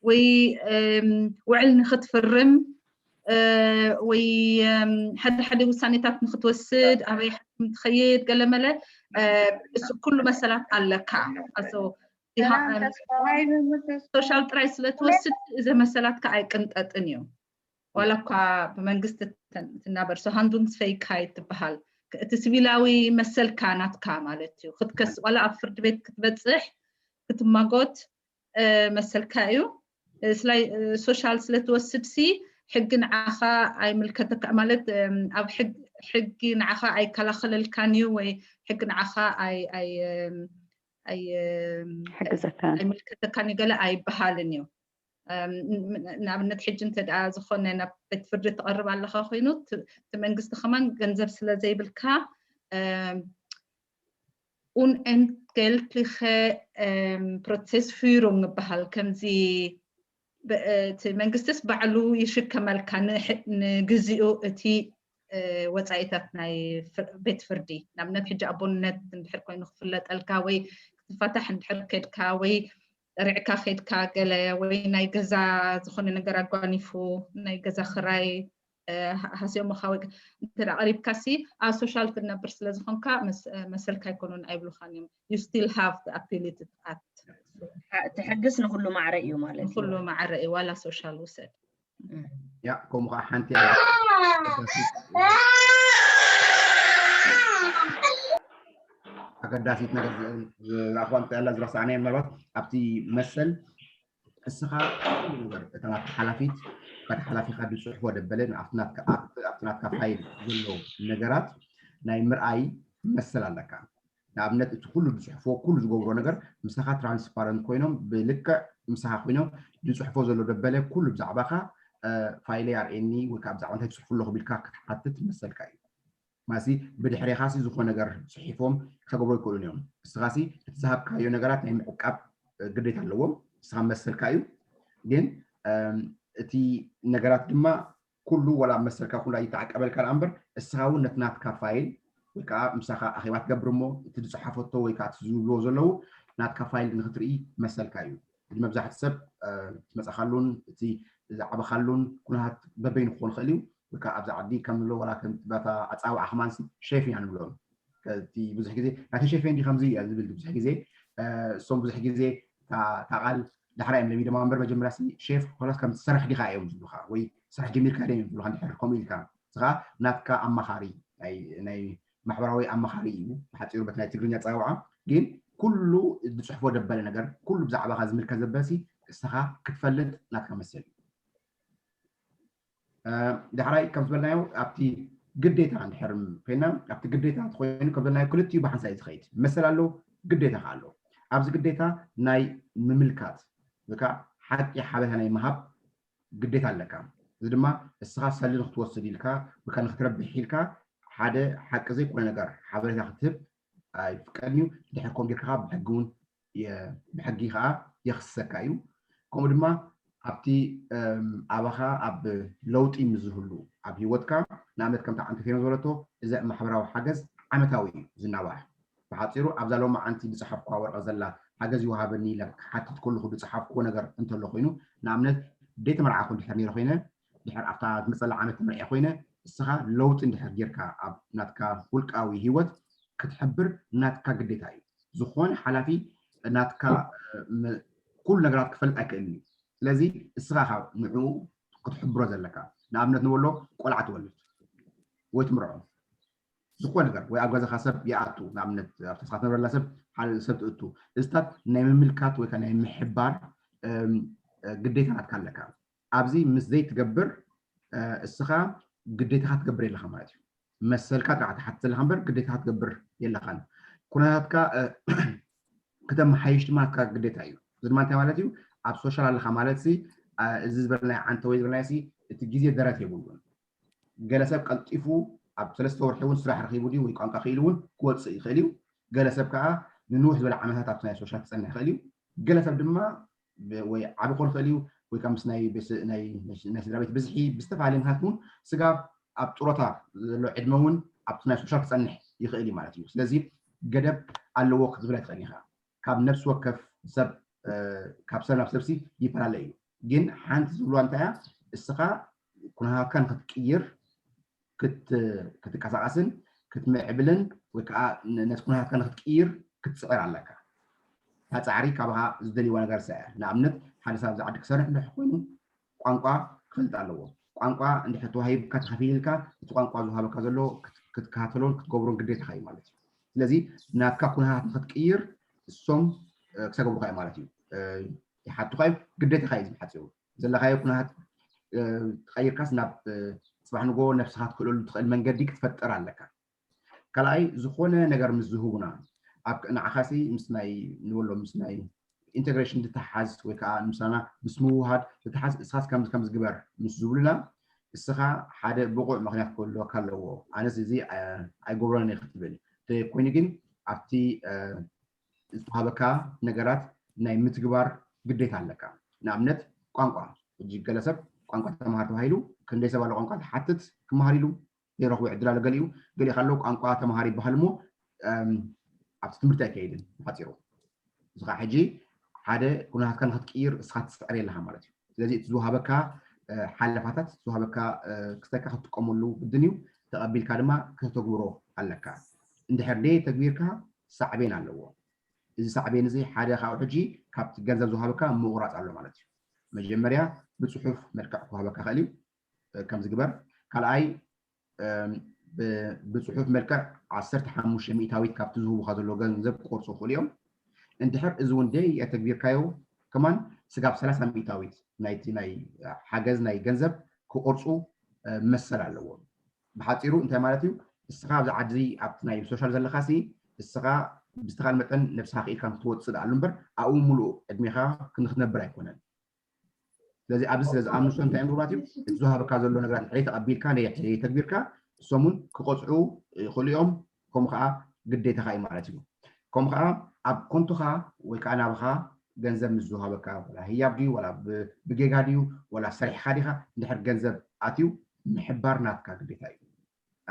ወይ ውዕል ንክትፍርም ወይ ሓደ ሓደ ውሳኔታት ንክትወስድ ኣበይ ሓኪም ትኸይድ ገለመለ እሱ ኩሉ መሰላት ኣለካ social ጥራይ ስለ ትወስድ እዚ መሰላትካ ኣይቅንጠጥን እዩ ዋላ እኳ ብመንግስቲ ትናበር handlungsfähigkeit ትበሃል እቲ ሲቪላዊ መሰልካ ናትካ ማለት እዩ። ክትከስ ዋላ ኣብ ፍርዲ ቤት ክትበፅሕ ክትማጎት መሰልካ እዩ። ስላይ ሶሻል ስለትወስድ ሲ ሕጊ ንዓኻ ኣይምልከተካ ማለት ኣብ ሕጊ ንዓኻ ኣይከላኸለልካን እዩ ወይ ሕጊ ንዓኻ ኣይምልከተካን እዩ ገለ ኣይበሃልን እዩ። ንኣብነት ሕጂ እንተ ዝኾነ ናብ ቤት ፍርዲ ትቐርብ ኣለኻ ኮይኑ እቲ መንግስቲ ከማን ገንዘብ ስለ ዘይብልካ unentgeltliche Prozessführung ይበሃል። ከምዚ እቲ መንግስትስ ባዕሉ ይሽከመልካ ንግዚኡ እቲ ወፃኢታት ናይ ቤት ፍርዲ። ንኣብነት ሕጂ ኣቦነት እንድሕር ኮይኑ ክፍለጠልካ ወይ ክትፋታሕ እንድሕር ከድካ ወይ ጠሪዕካ ከድካ ገለ ወይ ናይ ገዛ ዝኾነ ነገር ኣጓኒፉ ናይ ገዛ ክራይ ሃስዮምኻ ወይ እንተ ቀሪብካ ሲ ኣብ ሶሻል ትነብር ስለ ዝኾንካ መሰልካ ኣይኮኑን ኣይብሉኻን እዮም። You still have the ability to act። እቲ ሕግስ ንኩሉ ማዕረ እዩ ማለት እዩ። ንኩሉ ማዕረ እዩ ዋላ ሶሻል ውሰድ። ያ ከምኡ ከዓ ሓንቲ ኣገዳሲት ነገር ዝረኣኽዋ እንታይ ኣላ ዝረሳዕናዮ ምናልባት ኣብቲ መሰል እስኻ ኩሉ ነገር እታ ናትካ ሓላፊት እታ ሓላፊኻ ዝፅሕፎ ደበለ ኣብቲ ናትካ ፋይል ዘሎ ነገራት ናይ ምርኣይ መሰል ኣለካ። ንኣብነት እቲ ኩሉ ዝፅሕፎ ኩሉ ዝገብሮ ነገር ምሳኻ ትራንስፓረንት ኮይኖም ብልክዕ ምሳኻ ኮይኖም ዝፅሕፎ ዘሎ ደበለ ኩሉ ብዛዕባኻ ፋይለይ ኣርእየኒ ወይ ከዓ ብዛዕባ እንታይ ትፅሕፉ ኣለኹ ቢልካ ክትሓትት መሰልካ እዩ። ማሲ ብድሕሬኻ ሲ ዝኾነ ነገር ፅሒፎም ከገብሮ ይክእሉን እዮም። እስኻ ሲ እቲ ዝሃብካዮ ነገራት ናይ ምዕቃብ ግዴታ ኣለዎም። እስኻ መሰልካ እዩ። ግን እቲ ነገራት ድማ ኩሉ ወላ መሰልካ ኩላ ይተዓቀበልካ ደኣ እምበር እስኻ እውን ነቲ ናትካ ፋይል ወይ ከዓ ምሳኻ ኣኼባ ትገብር እሞ እቲ ዝፀሓፈቶ ወይ ከዓ እቲ ዝብልዎ ዘለዉ ናትካ ፋይል ንክትርኢ መሰልካ እዩ። እዚ መብዛሕቲ ሰብ ዝመፃኻሉን እቲ ዝዓበኻሉን ኩነታት በበይኑ ክኾን ይኽእል እዩ። ወይ ከዓ ኣብዚ ዓዲ ከም ንብሎ ዋላ ከም በታ ኣፃውዓ ከማንሲ ሼፍ ኢና ንብሎም። እቲ ብዙሕ ግዜ ናተይ ሸፌን ድዩ ከምዚ እዩ ዝብል ብዙሕ ግዜ እሶም ብዙሕ ግዜ እታ ቃል ዳሕራ እዮም ለሚዶማ እምበር መጀመርያ ሲ ሼፍ ኮላስ ከም ትሰርሕ ዲኻ እዮም ዝብሉኻ ወይ ስራሕ ጀሚርካ ድዮም ዝብሉኻ እንድሕር ከምኡ ኢልካ ንስኻ ናትካ ኣማኻሪ ናይ ማሕበራዊ ኣማኻሪ እዩ ብሓፂሩ በቲ ናይ ትግርኛ ኣፀዋውዓ ግን ኩሉ ዝፅሕፎ ደበለ ነገር ኩሉ ብዛዕባኻ ዝምልከት ዘበለ ሲ እስኻ ክትፈልጥ ናትካ መሰል እዩ። ዳሕራይ ከም ዝበልናዮ ኣብቲ ግዴታ እንድሕር ኮይና ኣብቲ ግዴታ ኮይኑ ከም ዝበልናዮ ክልቲኡ ብሓንሳእ እዩ ዝኸይድ። መሰል ኣሎ፣ ግዴታ ከ ኣሎ። ኣብዚ ግዴታ ናይ ምምልካት ወይ ከዓ ሓቂ ሓበሬታ ናይ ምሃብ ግዴታ ኣለካ። እዚ ድማ እስኻ ሰልዲ ንክትወስድ ኢልካ ወይ ከዓ ንክትረብሕ ኢልካ ሓደ ሓቂ ዘይኮነ ነገር ሓበሬታ ክትህብ ኣይፍቀድን እዩ። ድሕር ከም ጌርካ ብሕጊ እውን ብሕጊ ከዓ የኽስሰካ እዩ። ከምኡ ድማ ኣብቲ ኣባኻ ኣብ ለውጢ ምዝህሉ ኣብ ህይወትካ ንኣብነት ከምቲ ዓንተፌኖ ዝበለቶ እዚ ማሕበራዊ ሓገዝ ዓመታዊ እዩ ዝናዋሕ። ብሓፂሩ ኣብዛ ሎማዓንቲ ዝፀሓፍኳ ወረቐት ዘላ ሓገዝ ይወሃበኒ ኢለ ክሓትት ከለኹ ዝፀሓፍክዎ ነገር እንተሎ ኮይኑ ንኣብነት ደይተመርዓኹ እንድሕር ነይረ ኮይነ ድሕር ኣብታ ዝመፀላ ዓመት ተመርዒ ኮይነ እስኻ ለውጢ እንድሕር ጌርካ ኣብ ናትካ ውልቃዊ ህይወት ክትሕብር ናትካ ግዴታ እዩ። ዝኾነ ሓላፊ ናትካ ኩሉ ነገራት ክፈልጥ ኣይክእልን እዩ። ስለዚ እስኻ ካብ ንዕኡ ክትሕብሮ ዘለካ ንኣብነት ንበሎ ቆልዓ ትወልድ ወይ ትምርዖ ዝኾነ ነገር ወይ ኣብ ገዛኻ ሰብ ይኣቱ ንኣብነት ኣብ ተስኻ ትነብረላ ሰብ ሓደ ሰብ ትእቱ እዚታት ናይ ምምልካት ወይ ናይ ምሕባር ግዴታ ናትካ ኣለካ። ኣብዚ ምስ ዘይትገብር እስኻ ግዴታኻ ትገብር የለኻ ማለት እዩ። መሰልካ ጥራሕ ትሓትት ዘለኻ እምበር ግዴታኻ ትገብር የለኻን። ኩነታትካ ክተመሓይሽ ድማ ናትካ ግዴታ እዩ። እዚ ድማ እንታይ ማለት እዩ? ኣብ ሶሻል ኣለኻ ማለት ሲ እዚ ዝበልናዮ ዓንተ ወይ ዝበልናዮ ሲ እቲ ግዜ ደረት የብሉን። ገለ ሰብ ቀልጢፉ ኣብ ሰለስተ ወርሒ እውን ስራሕ ረኺቡ ድዩ ወይ ቋንቋ ክኢሉ እውን ክወፅእ ይኽእል እዩ። ገለ ሰብ ከዓ ንንውሕ ዝበለ ዓመታት ኣብቲ ናይ ሶሻል ክፀንሕ ይኽእል እዩ። ገለ ሰብ ድማ ወይ ዓቢ ክኾን ይኽእል እዩ ወይ ከዓ ምስ ናይ ስድራ ቤት ብዝሒ ብዝተፈላለየ ምክንያት እውን ስጋብ ኣብ ጥሮታ ዘሎ ዕድመ እውን ኣብቲ ናይ ሶሻል ክፀንሕ ይኽእል እዩ ማለት እዩ። ስለዚ ገደብ ኣለዎ ክትብል ኣይትኽእል ኢኻ። ካብ ነፍሲ ወከፍ ሰብ ካብ ሰብ ናብ ሰብሲ ይፈላለ እዩ። ግን ሓንቲ ዝብልዋ እንታይ እያ እስኻ ኩነታትካ ንክትቅይር ክትንቀሳቀስን ክትምዕብልን ወይ ከዓ ነቲ ኩነታትካ ንክትቅይር ክትፅዕር ኣለካ። እታ ፃዕሪ ካባኻ ዝደልይዋ ነገር እሳ እያ። ንኣብነት ሓደ ሰብ ኣብዚ ዓዲ ክሰርሕ እንድሕር ኮይኑ ቋንቋ ክፈልጥ ኣለዎ። ቋንቋ እንድሕር ተዋሂብካ ተኸፊልልካ እቲ ቋንቋ ዝወሃበካ ዘሎ ክትከታተሎን ክትገብሮን ግዴታኻ እዩ ማለት እዩ። ስለዚ ናትካ ኩነታት ንክትቅይር እሶም ክሰገብሩካ እዩ ማለት እዩ። ይሓቱካ እዩ፣ ግዴታኻ እዩ። ዝሓፂሩ ዘለካዮ ኩነታት ተቐይርካስ ናብ ፅባሕ ንጎ ነብስኻ ትክእለሉ ትኽእል መንገዲ ክትፈጥር ኣለካ። ካልኣይ ዝኾነ ነገር ምስ ዝህቡና ኣብ ንዓኻሲ ምስ ናይ ንበሎ ምስ ናይ ኢንተግሬሽን ዝተሓዝ ወይ ከዓ ምሳና ምስ ምውሃድ ዝተሓዝ እስኻስ ከምዚ ከምዚ ግበር ምስ ዝብሉና እስኻ ሓደ ብቑዕ ምክንያት ክህልወካ ኣለዎ። ኣነስ እዚ ኣይገብሮን እየ ክትብል እንተኮይኑ ግን ኣብቲ ዝተዋሃበካ ነገራት ናይ ምትግባር ግዴታ ኣለካ። ንኣብነት ቋንቋ፣ ሕጂ ገለ ሰብ ቋንቋ ተምሃር ተባሂሉ ክንደይ ሰብ ኣሎ ቋንቋ ትሓትት ክመሃር ኢሉ ዘይረኽቦ ዕድል ኣሎ። ገሊኡ ገሊኡ ካሎ ቋንቋ ተምሃር ይበሃል እሞ ኣብቲ ትምህርቲ ኣይከይድን ብሓፂሩ። እዚ ከዓ ሕጂ ሓደ ኩነታትካ ንክትቅይር እስኻ ትፅዕር ኣለካ ማለት እዩ። ስለዚ እቲ ዝወሃበካ ሓለፋታት ዝወሃበካ ክስተካ ክትጥቀመሉ ግድን እዩ። ተቐቢልካ ድማ ከተግብሮ ኣለካ። እንድሕር ደይ ተግቢርካ ሳዕቤን ኣለዎ። እዚ ሳዕቤን እዚ ሓደ ካብኡ ሕጂ ካብቲ ገንዘብ ዝወሃበካ ምቑራፅ ኣሎ ማለት እዩ። መጀመርያ ብፅሑፍ መልክዕ ክወሃበካ ይኽእል እዩ፣ ከምዚ ግበር። ካልኣይ ብፅሑፍ መልክዕ ዓሰርተ ሓሙሽተ ሚእታዊት ካብቲ ዝህቡካ ዘሎ ገንዘብ ክቆርፁ ይኽእሉ እዮም። እንድሕር እዚ እውን ደይ ኣተግቢርካዮ ከማን ስጋብ ሰላሳ ሚእታዊት ናይቲ ናይ ሓገዝ ናይ ገንዘብ ክቆርፁ መሰል ኣለዎም። ብሓፂሩ እንታይ ማለት እዩ? እስኻ ኣብዚ ዓዲ ኣብቲ ናይ ሶሻል ዘለካ ሲ እስኻ ብዝተኻል መጠን ነብስኻ ክኢልካ ክትወፅእ ደኣሉ እምበር ኣብኡ ሙሉእ ዕድሜኻ ክንክትነብር ኣይኮነን። ስለዚ ኣብዚ ስለ ዝኣምኑ እንታይ እዮም ግባት እዩ እቲ ዝሃበካ ዘሎ ነገራት ሕይ ተቐቢልካ ነየተግቢርካ እሶም እውን ክቆፅዑ ይኽእሉ እዮም። ከምኡ ከዓ ግዴታኻ እዩ ማለት እዩ። ከምኡ ከዓ ኣብ ኮንቶኻ ወይ ከዓ ናብኻ ገንዘብ ምስ ዝሃበካ ወላ ህያብ ድዩ ወላ ብጌጋ ድዩ ወላ ሰሪሕካ ዲኻ እንድሕር ገንዘብ ኣትዩ ምሕባር ናትካ ግዴታ እዩ።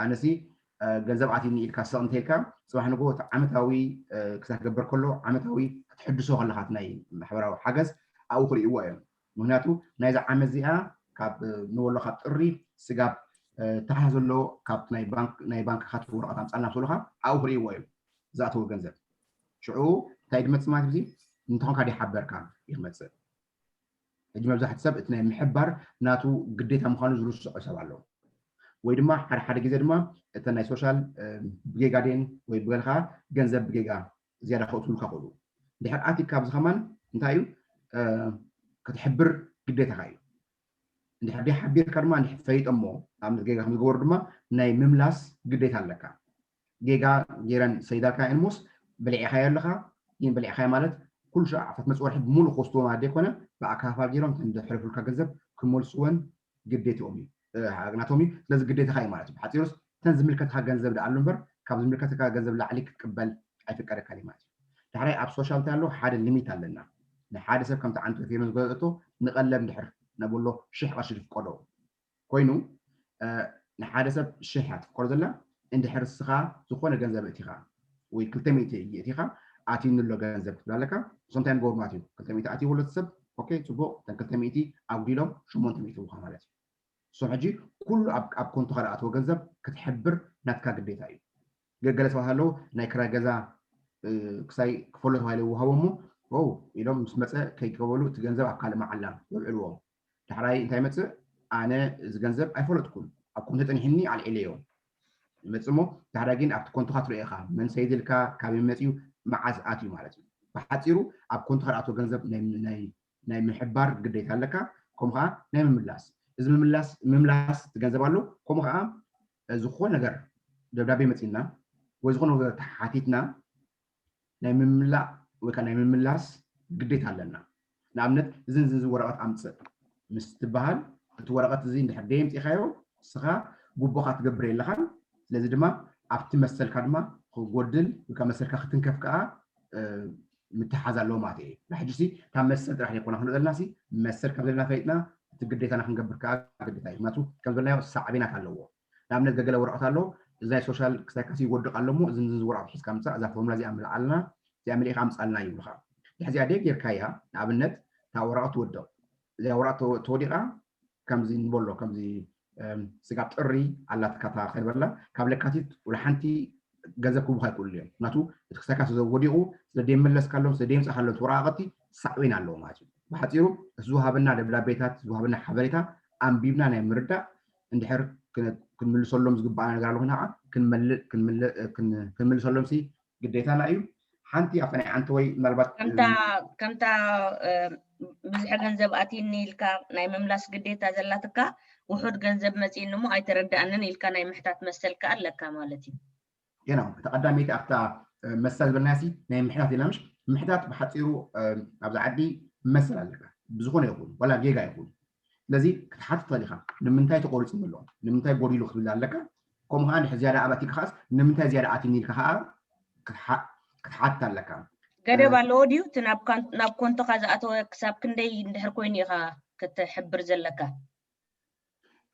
ኣነሲ ገንዘብ ኣትኒ ኢልካ ስቕ እንተኢልካ ፅባሕ ንጎ እቲ ዓመታዊ ክሳብ ክገብር ከሎ ዓመታዊ ክትሕድሶ ከለካ ናይ ማሕበራዊ ሓገዝ ኣብኡ ክርእይዎ እዮም። ምክንያቱ ናይዚ ዓመት እዚኣ ካብ ንበሎ ካብ ጥሪ ስጋብ ታሕታ ዘሎ ካብ ናይ ባንክ ናይ ባንክ ካት ወረቐት ኣምፃልና ክብሉካ ኣብኡ ክርእይዎ እዮም። ዝኣተወ ገንዘብ ሽዑ እንታይ ድመፅእ ማለት እዚ እንተኾንካ ዲሓበርካ ይመፅእ። ሕጂ መብዛሕቲ ሰብ እቲ ናይ ምሕባር ናቱ ግዴታ ምዃኑ ዝርስዖ ሰብ ኣሎ። ወይ ድማ ሓደ ሓደ ግዜ ድማ እተን ናይ ሶሻል ብጌጋ ደን ወይ ብገልካ ገንዘብ ብጌጋ ዝያዳ ከእትሉካ ክእሉ። ድሕር ኣቲካ ኣብዚ ከማን እንታይ እዩ ክትሕብር ግዴታካ እዩ። እንድሕር ደይ ሓቢርካ ድማ እንድሕር ፈሊጦሞ ኣብነት ጌጋ ከም ዝገበሩ ድማ ናይ ምምላስ ግዴታ ኣለካ። ጌጋ ጌረን ሰይዳልካ እንሞስ በሊዕኻዮ ኣለኻ። ግን በሊዕኻዮ ማለት ኩሉ ሸዓ ዓፈት መፅወርሒ ብምሉእ ክወስድዎ ማለት ዘይኮነ ብኣካፋል ገይሮም ከም ዘሕለፉልካ ገንዘብ ክመልስወን ግዴትኦም እዩ ናቶም እዩ። ስለዚ ግዴታኻ እዩ ማለት እዩ። ብሓፂሩስ እተን ዝምልከትካ ገንዘብ ደኣሉ እምበር ካብ ዝምልከትካ ገንዘብ ላዕሊ ክትቅበል ኣይፍቀደካን እዩ ማለት እዩ። ዳሕራይ ኣብ ሶሻል እንታይ ኣሎ ሓደ ሊሚት ኣለና። ንሓደ ሰብ ከምቲ ዓንቶ ፊልም ዝገለፀቶ ንቐለብ እንድሕር ነብሎ ሽሕ ቅርሺ ዝፍቀዶ ኮይኑ ንሓደ ሰብ ሽሕ እያ ትፍቀዶ ዘላ። እንድሕር እስኻ ዝኾነ ገንዘብ እቲኻ ወይ ክልተ ሚእቲ እቲኻ ኣትዩኒ ኣሎ ገንዘብ ክትብል ኣለካ። እሶም እንታይ ንገብሩ ማለት እዩ ክልተ ሚእቲ ኣትይዎ ኣሎ ሰብ ኦኬ ፅቡቕ እተን ክልተ ሚእቲ ኣጉዲሎም ሸሞንተ ሚእቲ ውኻ ማለት እዩ። እሶም ሕጂ ኩሉ ኣብ ኮንቶኻ ዝኣተወ ገንዘብ ክትሕብር ናትካ ግዴታ እዩ። ገገለ ሰባት ኣለዉ ናይ ክራይ ገዛ ክሳይ ክፈሎ ተባሂለ ይወሃቦ እሞ ኢሎም ምስ መፀ ከይገበሉ እቲ ገንዘብ ኣብ ካልእ መዓላ የውዕልዎ። ዳሕራይ እንታይ መፅእ ኣነ እዚ ገንዘብ ኣይፈለጥኩን ኣብ ኮንቶ ጠኒሕኒ ኣልዒለዮ ይመፅእ እሞ ዳሕራይ ግን ኣብቲ ኮንቶኻ ትሪኦ ኢኻ መን ሰይድልካ ካበይ መፅዩ መዓዝ ኣትዩ ማለት እዩ። ብሓፂሩ ኣብ ኮንቶኻ ዝኣትዎ ገንዘብ ናይ ምሕባር ግዴታ ኣለካ። ከምኡ ከዓ ናይ ምምላስ እዚ ምምላስ ምምላስ እቲ ገንዘብ ኣሎ። ከምኡ ከዓ ዝኾነ ነገር ደብዳቤ መፂና ወይ ዝኾነ ነገር ተሓቲትና ናይ ምምላእ ወይ ከዓ ናይ ምምላስ ግዴታ ኣለና። ንኣብነት እዝን ዝንዚ ወረቐት ኣምፅእ ምስ ትበሃል እቲ ወረቐት እዚ እንድሕር ደየምፂእካዮ ንስኻ ጉቦኻ ትገብር የለኻን። ስለዚ ድማ ኣብቲ መሰልካ ድማ ክጎድል ወይ ከዓ መሰልካ ክትንከፍ ከዓ ምትሓዝ ኣለዎ ማለት እዩ። ንሕጂ ሲ ካብ መሰል ጥራሕ ዘይኮና ክንርኢ ዘለና ሲ መሰል ከም ዘለና ፈሊጥና እቲ ግዴታና ክንገብር ከዓ ግዴታ እዩ። ምክንያቱ ከም ዝበልናዮ ሳዕቤናት ኣለዎ። ንኣብነት ገገለ ወረቐት ኣሎ እዚ ናይ ሶሻል ክሳይ ካሲ ይወድቕ ኣሎ እሞ እዚ ንዚ ወረቐት ሒዝካ ምፃእ እዛ ፎርሙላ እዚኣ ምልዓልና እዚኣ መሊእካ ኣምፃልና ይብሉካ። ድሕዚኣ ደይ ጌርካያ ንኣብነት እታ ወረቐት ትወድቕ እዚኣ ወረቐት ተወዲቓ ከምዚ ንበሎ ከምዚ ስጋብ ጥሪ ኣላትካ እታ ከይበላ ካብ ለካቲት ወላ ሓንቲ ገንዘብ ክቡካ ይክእሉ እዮም። ምክንያቱ እቲ ክሳይ ካሲ ወዲቑ ስለ ደይመለስካሎም ስለ ደይምፃእካሎም ወረቓቕቲ ሳዕቤን ኣለዎ ማለት እዩ። ብሓፂሩ እቲ ዝወሃበና ደብዳቤታት ዝወሃበና ሓበሬታ ኣንቢብና ናይ ምርዳእ እንድሕር ክንምልሰሎም ዝግባኣና ነገር ኣሎ ኮይና ከዓ ክንምልሰሎም ሲ ግዴታና እዩ። ሓንቲ ኣብታ ናይ ዓንተ ወይ ምናልባት ከምታ ብዙሕ ገንዘብ ኣትኒ ኢልካ ናይ ምምላስ ግዴታ ዘላትካ ውሑድ ገንዘብ መፂእኒ እሞ ኣይተረዳእንን ኢልካ ናይ ምሕታት መሰል ከዓ ኣለካ ማለት እዩ። ገና እታ ቀዳመይቲ ኣብታ መሰል ዝበልናያ ሲ ናይ ምሕታት ኢልና ምሽ ምሕታት ብሓፂሩ ኣብዚ ዓዲ መሰል ኣለካ ብዝኾነ ይኹን ዋላ ጌጋ ይኹን ስለዚ ክትሓትት ትኽእል ኢኻ ንምንታይ ተቆሪፁ ኣሎ ንምንታይ ጎዲሉ ክትብል ኣለካ ከምኡ ከዓ እንድሕር ዝያዳ ኣባቲ ክኻስ ንምንታይ ዝያዳ ኣትኒ ኢልካ ከዓ ክትሓት ኣለካ ገደብ ኣለዎ ድዩ እቲ ናብ ኮንቶኻ ዝኣተወ ክሳብ ክንደይ እንድሕር ኮይኑ ኢኻ ክትሕብር ዘለካ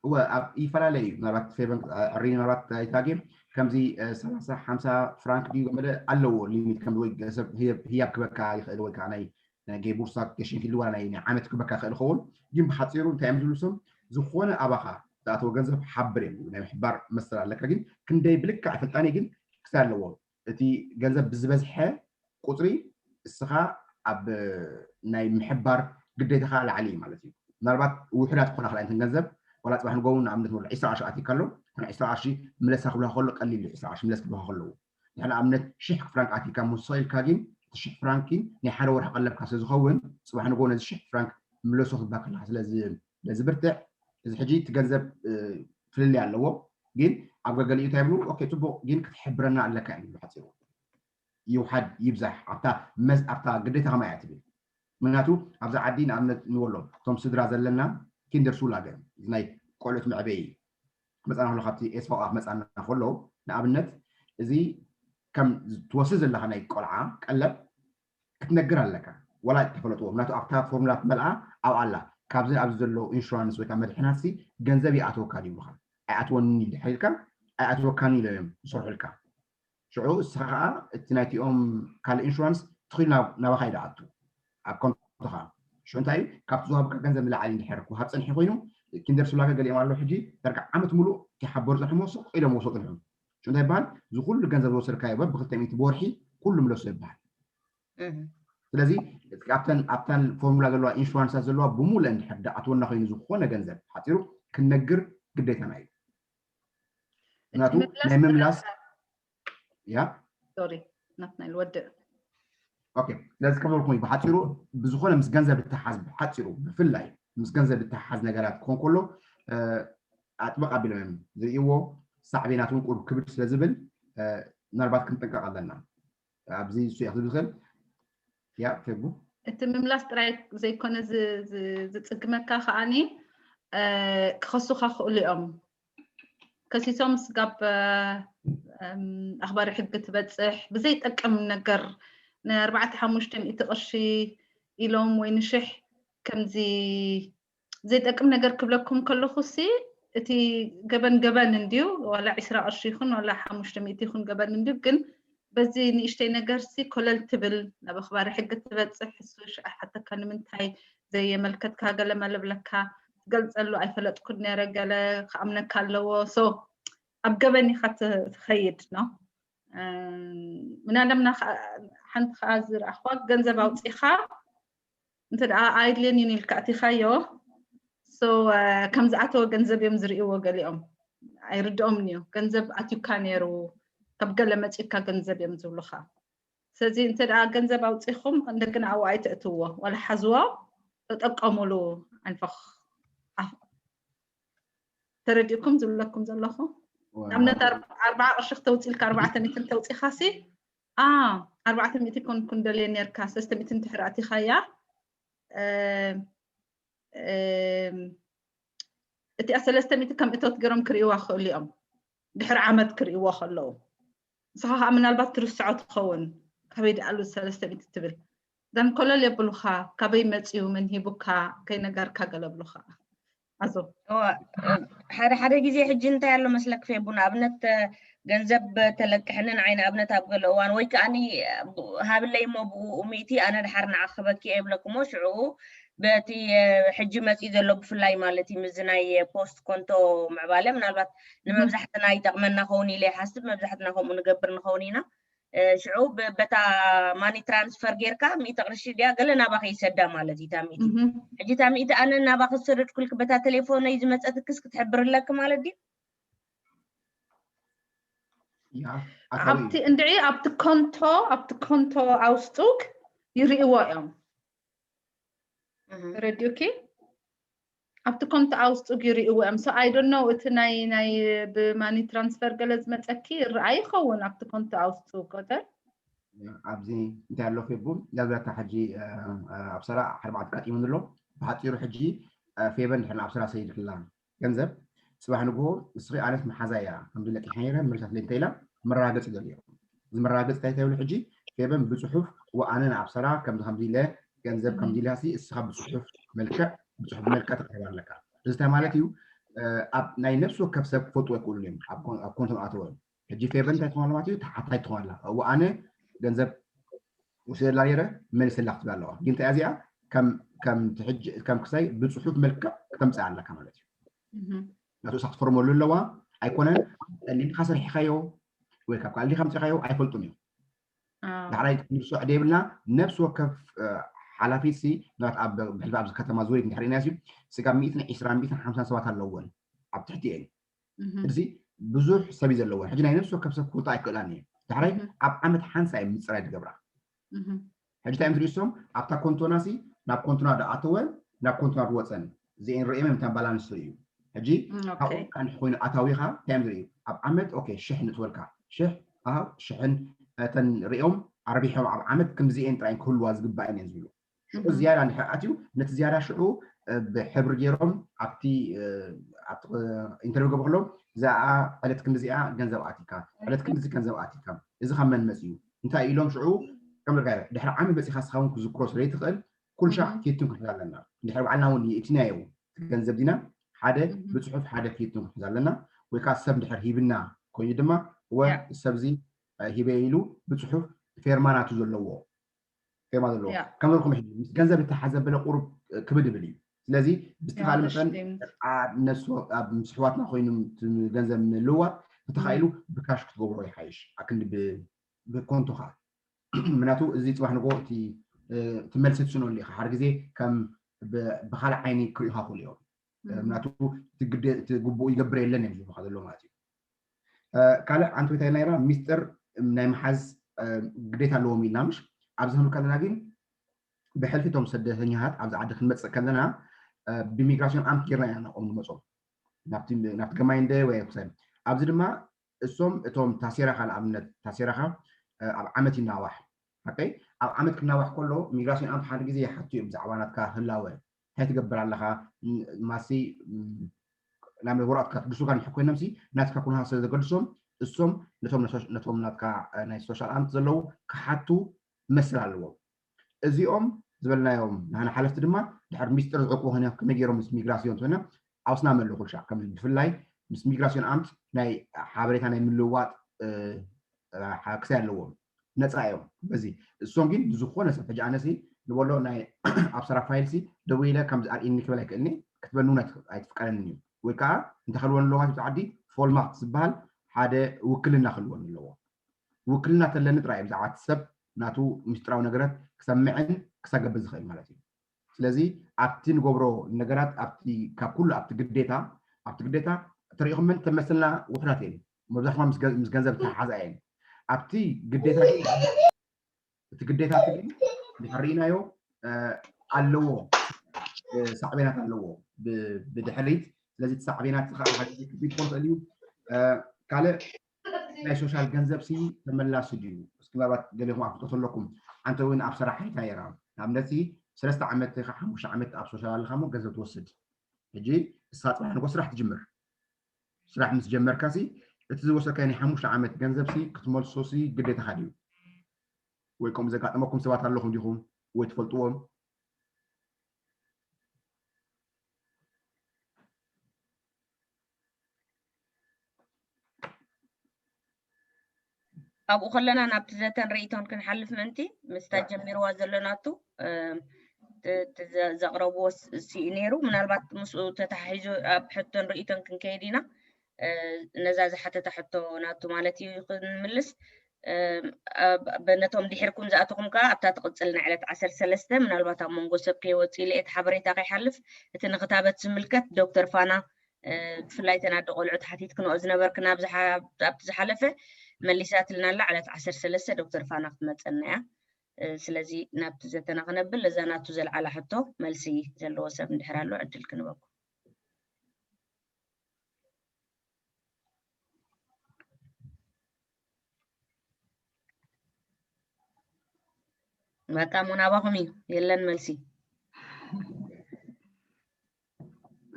እወ ኣብ ይፈላለ እዩ ምናልባት ፌቨን ዕሪ ምናልባት ኣይታጌም ከምዚ ሰላሳ ሓምሳ ፍራንክ ድዩ ገመለ ኣለዎ ሊሚት ከም ወይ ሰብ ህያብ ክበካ ይኽእል ወይ ከዓ ናይ ናይ ገይ ቦርሳ ገሽን ክልዋ ናይ ናይ ዓመት ክበካ ይኽእል ኸውን ግን ብሓፂሩ እንታይ እዮም ዝብሉ ስም ዝኾነ ኣባኻ ዝኣተወ ገንዘብ ሓብር እዮም ናይ ምሕባር መሰል ኣለካ ግን ክንደይ ብልክዕ ፍልጣኒ ግን ክሳብ ኣለዎ እቲ ገንዘብ ብዝበዝሐ ቁፅሪ እስኻ ኣብ ናይ ምሕባር ግዴታኻ ላዕሊ እዩ ማለት እዩ ምናልባት ውሕዳት ክኾና ክላ እንትን ገንዘብ ዋላ ፅባሕ ንጎውን ንኣብነት ንብሎ ዒስራ ቅርሺ ኣትካ ኣሎ ን ዒስራ ቅርሺ ምለሳ ክብልካ ከሎ ቀሊል እዩ ዒስራ ቅርሺ ምለስ ክብልካ ከለዉ ንሕና ኣብነት ሽሕ ፍራንክ ኣትካ ምስ ኢልካ ግን እቲ ሽሕ ፍራንክ ናይ ሓደ ወርሒ ቀለብካ ስለ ዝኸውን ፅባሕ ንጎ ነዚ ሽሕ ፍራንክ ምለሶ ክትባ ከለካ ስለዚ ብርትዕ እዚ ሕጂ እቲ ገንዘብ ፍልልይ ኣለዎ ግን ኣብ ገገሊኡ እንታይ ይብሉ ኦኬ ፅቡቅ ግን ክትሕብረና ኣለካ እዩ ሓፂሩ ይውሓድ ይብዛሕ ኣብታ መስ ኣብታ ግዴታ ከማይ እያ ትብል ምክንያቱ ኣብዚ ዓዲ ንኣብነት ንበሎ እቶም ስድራ ዘለና ኪንደር ሹላገን ናይ ቆልዑት መዕበይ መፃና ከሎ ካብቲ ኤስፋ ኣፍ መፃና ከሎ ንኣብነት እዚ ከም ትወስድ ዘለካ ናይ ቆልዓ ቀለብ ክትነግር ኣለካ ዋላ ተፈለጥዎ ምክንያቱ ኣብታ ፎርሙላ ትመልኣ ኣብ ኣላ ካብዚ ኣብዚ ዘሎ ኢንሹራንስ ወይ መድሕናት ገንዘብ ይኣተወካ ይብሉካ ኣይኣትወኒ ድሕር ኢልካ ኣይኣትወካን ኢሎም እዮም ዝሰርሑልካ ሽዑ እስኻ ከዓ እቲ ናይቲኦም ካልእ ኢንሹራንስ ትኽኢሉ ናባኻ ይደኣቱ ኣብ ኮንቶኻ ሽዑ እንታይ ካብቲ ዝሃብካ ገንዘብ ንላዕሊ እንድሕር ክወሃብ ፀንሒ ኮይኑ ኪንደር ሱላከ ገሊኦም ኣሎ ሕጂ ዳርጋ ዓመት ሙሉእ ከይሓበሩ ፀንሖሞ ስቕ ኢሎም ወስዶ ፅንሑ ሽዑ እንታይ ይበሃል እዚ ኩሉ ገንዘብ ዝወሰድካዮ በብ ብክልተ ሚእቲ ብወርሒ ኩሉ ምለሶ ይበሃል ስለዚ ኣብተን ኣብተን ፎርሙላ ዘለዋ ኢንሹራንሳት ዘለዋ ብሙሉእ እንድሕር ደኣትወና ኮይኑ ዝኾነ ገንዘብ ሓፂሩ ክንነግር ግዴታና እዩ ምክንያቱ ናይ ምምላስ ያ ሶሪ ናትናይል ወድእ ኦኬ ስለዚ ከመልኩም ብሓፂሩ ብዝኾነ ምስ ገንዘብ እተሓዝ ብሓፂሩ ብፍላይ ምስ ገንዘብ እተሓዝ ነገራት ክኾን ከሎ ኣጥበቅ ኣቢሎም እዮም ዝርእይዎ ሳዕቤናት እውን ቁሩብ ክብድ ስለ ዝብል ምናልባት ክንጥንቀቅ ኣለና ኣብዚ እሱ እያ ክብል ዝኽእል ያ ፌቡ እቲ ምምላስ ጥራይ ዘይኮነ ዝፅግመካ ከዓኒ ክኸሱኻ ክእሉ እዮም ከሲሶም ስጋብ ኣኽባሪ ሕጊ ትበፅሕ ብዘይጠቅም ነገር ንኣርባዕተ ሓሙሽተ ሚእቲ ቅርሺ ኢሎም ወይ ንሽሕ ከምዚ ዘይጠቅም ነገር ክብለኩም ከለኹ ሲ እቲ ገበን ገበን እንድዩ ዋላ ዒስራ ቅርሺ ይኹን ዋላ ሓሙሽተ ሚእቲ ይኹን ገበን እንድዩ ግን በዚ ንእሽተይ ነገር ሲ ኮለል ትብል ናብ ኣኽባሪ ሕጊ ትበፅሕ እሱ ሽዓ ሓተካ ንምንታይ ዘየመልከትካ ገለ መለብለካ ትገልፀሉ ኣይፈለጥኩን ነረ ገለ ክኣምነካ ኣለዎ ሶ ኣብ ገበን ኢኻ ትኸይድ ነው ምናለምና ሓንቲ ከዓ ዝረኣኽዋ ገንዘብ ኣውፂኻ እንተ ደኣ ኣይድልየን እዩ ኢልካ ኣቲኻዮ ሶ ከም ዝኣተወ ገንዘብ እዮም ዝርእይዎ ገሊኦም ኣይርድኦምን እዩ ገንዘብ ኣትዩካ ነይሩ ካብ ገለ መፂኡካ ገንዘብ እዮም ዝብሉኻ ስለዚ እንተ ደኣ ገንዘብ ኣውፂኹም እንደገና ኣብኡ ኣይተእትዎ ዋላ ሓዝዎ ተጠቀሙሉ ኣንፈኽ ተረዲእኩም ዝብለኩም ዘለኹ ንኣብነት ኣርባዓ ቅርሺ ክተውፅልካ ኣርባዕተ ሚእትን ተውፂኻ ሲ ኣርባዕተ ሚእቲ ኮንኩን ደልየ ነርካ ሰለስተ ሚእትን ትሕር ኣቲኻያ እቲኣ ሰለስተ ሚእቲ ከም እቶት ገይሮም ክርእይዋ ክኽእሉ እዮም ድሕሪ ዓመት ክርእይዎ ከለዉ ንስኻ ከዓ ምናልባት ትርስዖ ትኸውን ካበይ ደኣሉ ሰለስተ ሚእቲ ትብል ዘን ኮለል የብሉኻ ካበይ መፅዩ መን ሂቡካ ከይነገርካ ገለብሉኻ ኣዞ ሓደ ሓደ ግዜ ሕጂ እንታይ ኣሎ መስለክ ፌቡ ንኣብነት ገንዘብ ተለቅሕኒ ንዓይ ንኣብነት ኣብ ገለ እዋን ወይ ከዓኒ ሃብለይ እሞ ብኡ ሚእቲ ኣነ ድሓር ንዓኽበኪ እየ ይብለክሞ ሽዑ በቲ ሕጂ መፂኡ ዘሎ ብፍላይ ማለት እዩ ምዚ ናይ ፖስት ኮንቶ ምዕባለ ምናልባት ንመብዛሕትና ይጠቕመና ኸውን ኢለ ይሓስብ መብዛሕትና ከምኡ ንገብር ንኸውን ኢና ሽዑ በታ ማኒ ትራንስፈር ጌርካ ሚእቲ ቅርሺ ድያ ገለ ናባኸ ይሰዳ ማለት እዩ ታሚእቲ ሕጂ ታሚእቲ ኣነ ናባኸ ዝሰደድኩልክ በታ ቴሌፎነይ ዝመፀትክስ ክትሕብር ኣለክ ማለት ድዩ ኣብቲ እንድዒ ኣብቲ ኮንቶ ኣብቲ ኮንቶ ኣውስጡግ ይርእዎ እዮም። ተረዲኡኪ? ኣብቲ ኮንቶ ኣውስጡግ ይርእዎ እዮም። So I don't know፣ እቲ ናይ ናይ ብማኒ ትራንስፈር ገለ ዝመፀኪ ይረኣ ይኸውን ኣብቲ ኮንቶ ኣውስጡግ። ኮተር ኣብዚ እንታይ ኣሎ ፌቡ ዳብዛታ ሕጂ ኣብ ሰራ ሓደ መዓልቲ ኣጋጢሙኒ ኣሎ። ብሓፂሩ ሕጂ ፌበን ድሕሪ ኣብ ሰራ ሰይድክላ ገንዘብ ፅባሕ ንግሆ እስኺ ኣነስ መሓዛ እያ ከምዚ ለቂሓ ነይረ መልሳትለይ እንታይ ኢላ መረጋገፂ ደልዮ። እዚ መረጋገፂ እንታይ ተብሉ ሕጂ ፌበን ብፅሑፍ ወኣነ ንኣብ ሰራ ከምዚ ከምዚ ኢለ ገንዘብ ከምዚ ኢልካ ሲ እስኻ ብፅሑፍ መልክዕ ብፅሑፍ መልክዕ ተቅርብ ኣለካ። እዚ እንታይ ማለት እዩ? ኣብ ናይ ነፍሲ ወከፍ ሰብ ክፈልጡ ኣይክእሉን እዮም ኣብ ኮንቶም ኣተወ። ሕጂ ፌቨር እንታይ ትኾን ማለት እዩ? ተሓታይ ትኾን ኣላ። እዎ ኣነ ገንዘብ ውስደላ ነይረ መልስላ ክትብል ኣለዋ። ግን እንታይ እዚኣ ከም ከም ትሕጅ ከም ክሳይ ብፅሑፍ መልክዕ ክተምፅእ ኣለካ ማለት እዩ። ናቱ እሳ ክትፈርመሉ ኣለዋ ኣይኮነን። ጠሊምካ ሰሪሕካዮ ወይ ካብ ካልዲካ ምፅኻዮ ኣይፈልጡን እዮም። ዳሕራይ ንርሶ ዕደ የብልና። ነፍሲ ወከፍ ሓላፊት ሲ ምናልባት ኣብ ብሕልፊ ኣብዚ ከተማ ዙሪት እንድሕር ኢና ሲ ስጋብ ሚእትን ዕስራን ሚእትን ሓምሳን ሰባት ኣለወን ኣብ ትሕቲ እየን። እዚ ብዙሕ ሰብ እዩ ዘለወን። ሕጂ ናይ ነፍሲ ወከፍ ሰብ ክወጣ ኣይክእላን እየን። ዳሕራይ ኣብ ዓመት ሓንሳ እዮም ምፅራይ ዝገብራ። ሕጂ እንታይ እዮም ዝርእዩ እሶም ኣብታ ኮንቶና ሲ ናብ ኮንቶና ዝኣተወን ናብ ኮንቶና ዝወፀን እዚአን ርእዮም እዮም እታ ባላንስ ዝርእዩ። ሕጂ ካብኡ ቃንሒ ኮይኑ ኣታዊኻ እንታይ እዮም ዝርእዩ ኣብ ዓመት ኦኬ ሽሕ ንእትወልካ ሽሕ ኣብ ሽሕን እተን ርእዮም ኣርቢሖም ኣብ ዓመት ክንዲዚአን ጥራይ ክህልዋ ዝግባእን እየን ዝብሉ። ሽዑ ዝያዳ እንድሕር ኣትዩ ነቲ ዝያዳ ሽዑ ብሕብሪ ገይሮም ኣብቲ ኢንተርቪው ገብ ከሎም እዛኣ ዕለት ክንዲዚኣ ገንዘብ ኣቲካ ዕለት ክንዲዚ ገንዘብ ኣቲካ እዚ ካብ መን መፅዩ እንታይ ኢሎም ሽዑ ከም ድሕሪ ዓሚ መፂኻ ስኻ እውን ክዝክሮ ስለይትኽእል ኩልሻዕ ፊትን ክንሕዝ ኣለና። እንድሕር ባዕልና እውን ይእትናዮ ገንዘብ ዲና ሓደ ብፅሑፍ ሓደ ፊትን ክንሕዝ ኣለና። ወይ ከዓ ሰብ እንድሕር ሂብና ኮይኑ ድማ ወ ሰብዚ ሂበ ኢሉ ብፅሑፍ ፌርማ ናቱ ዘለዎ ፌርማ ዘለዎ ከም ዘልኩም ሕጂ ምስ ገንዘብ እተሓዘ በለ ቁሩብ ክብድ ይብል እዩ። ስለዚ ብዝተኻለ መጠን ነሱ ኣብ ምስ ኣሕዋትና ኮይኑ ገንዘብ ምልውዋጥ እንተኻኢሉ ብካሽ ክትገብሮ ይሓይሽ ኣክንዲ ብኮንቶኻ ምክንያቱ እዚ ፅባሕ ንጎ እቲ እቲ መልሲ ትስእነሉ ኢኻ ሓደ ግዜ ከም ብካልእ ዓይኒ ክርእዩኻ ክእሉ እዮም ምክንያቱ እቲ ግቡኡ ይገብር የለን እዮም ዝብሉካ ዘሎ ማለት እዩ ካልእ ኣንተ ቤታይ ናይራ ሚስጥር ናይ መሓዝ ግዴታ ኣለዎም ኢልና ምሽ ኣብዚ ክንብል ከለና ግን ብሕልፊ እቶም ስደተኛታት ኣብዚ ዓዲ ክንመፅእ ከለና ብሚግራሲዮን ኣምት ጌርና ኢና ናብኦም ንመፆም ናብቲ ገማይ እንደ ወይ ክሰን ኣብዚ ድማ እሶም እቶም ታሴራኻ ንኣብነት ታሴራኻ ኣብ ዓመት ይናዋሕ ሓቀይ ኣብ ዓመት ክናዋሕ ከሎ ሚግራሲዮን ኣምት ሓደ ግዜ ይሓቱ እዮም ብዛዕባ ናትካ ህላወ እንታይ ትገብር ኣለኻ ማሲ ናብ ወረቕትካ ትግሱካ ንሕ ኮይኖም ሲ ናትካ ኩነታት ስለ ዘገድሶም እሶም ነቶም ናትካ ናይ ሶሻል ኣምት ዘለዉ ክሓቱ መስል ኣለዎም እዚኦም ዝበልናዮም ንሓነ ሓለፍቲ ድማ ድሕር ሚስጥር ዝዕቅቦ ኮይነ ከመይ ገይሮም ምስ ሚግራሲዮን ትኮነ ኣውስና መለ ኩልሻ ከም ብፍላይ ምስ ሚግራሲዮን ኣምት ናይ ሓበሬታ ናይ ምልውዋጥ ክሳይ ኣለዎም ነፃ እዮም በዚ እሶም ግን ብዝኾነ ሰብ ሕጂ ኣነሲ ንበሎ ናይ ኣብ ሰራ ፋይልሲ ደው ኢለ ከምዚ ኣርእኒ ክብል ኣይክእልኒ ክትበኒ እውን ኣይትፍቀደንን እዩ ወይ ከዓ እንተኸልወን ኣለዋ ዓዲ ፎልማክት ዝበሃል ሓደ ውክልና ክህልወን ኣለዎ ውክልና ተለኒ ጥራይ ብዛዕባ እቲ ሰብ ናቱ ምስጢራዊ ነገራት ክሰምዕን ክሳገብ ዝኽእል ማለት እዩ ስለዚ ኣብቲ ንገብሮ ነገራት ኣብቲ ካብ ኩሉ ኣብቲ ግዴታ ኣብቲ ግዴታ ተሪኢኹመን ተመስልና ውሕዳት እየን መብዛሕትማ ምስ ገንዘብ ተሓሓዛ እየን ኣብቲ ግዴታ እቲ ግዴታ ግን እንድሕር ርኢናዮ ኣለዎ ሳዕቤናት ኣለዎ ብድሕሪት ስለዚ እቲ ሳዕቤናት ከዓ ሓደ ግዜ ክቢድ ክኾን ይኽእል እዩ ካልእ ናይ ሶሻል ገንዘብ ሲ ተመላሲ ድዩ እስኪ ምናልባት ገሌኹም ኣፍልጦ ተለኩም ኣንተ እውን ኣብ ሰራሕሪታ የራ ንኣብነት ሰለስተ ዓመት ካ ሓሙሽተ ዓመት ኣብ ሶሻል ኣለካ ሞ ገንዘብ ትወስድ ሕጂ እሳ ፅባሕ ንጎ ስራሕ ትጅምር ስራሕ ምስ ጀመርካ ሲ እቲ ዝወሰድካዮ ናይ ሓሙሽተ ዓመት ገንዘብ ሲ ክትመልሶ ሲ ግዴታካ ድዩ ወይ ከምኡ ዘጋጠመኩም ሰባት ኣለኹም ዲኹም ወይ ትፈልጥዎም ኣብኡ ከለና ናብቲ ዘተን ርእይቶን ክንሓልፍ ምእንቲ ምስታ ጀሚርዋ ዘሎ ናቱ ዘቕረብዎ ስኢ ነይሩ ምናልባት ምስኡ ተተሓሒዙ ኣብ ሕቶን ርእይቶን ክንከይድ ኢና ነዛ ዝሓተታ ሕቶ ናቱ ማለት እዩ ክንምልስ ነቶም ድሕርኩም ዝኣተኹም ከዓ ኣብታ ትቕፅል ንዕለት ዓሰርተ ሰለስተ ምናልባት ኣብ መንጎ ሰብ ከይወፅእ ኢለ እቲ ሓበሬታ ከይሓልፍ እቲ ንክታበት ዝምልከት ዶክተር ፋና ብፍላይ ተን ኣደ ቆልዑ ተሓቲትክንኦ ዝነበርክን ኣብቲ ዝሓለፈ መሊሳትልና ኣላ። ዕለት ዓሰርተ ሰለስተ ዶክተር ፋና ክትመፀና እያ። ስለዚ ናብቲ ዘተና ክነብል፣ እዛ ናቱ ዘልዓላ ሕቶ መልሲ ዘለዎ ሰብ እንድሕር ኣሎ ዕድል ክንበኩም። በቃ ሙን ኣባኹም እዩ፣ የለን መልሲ።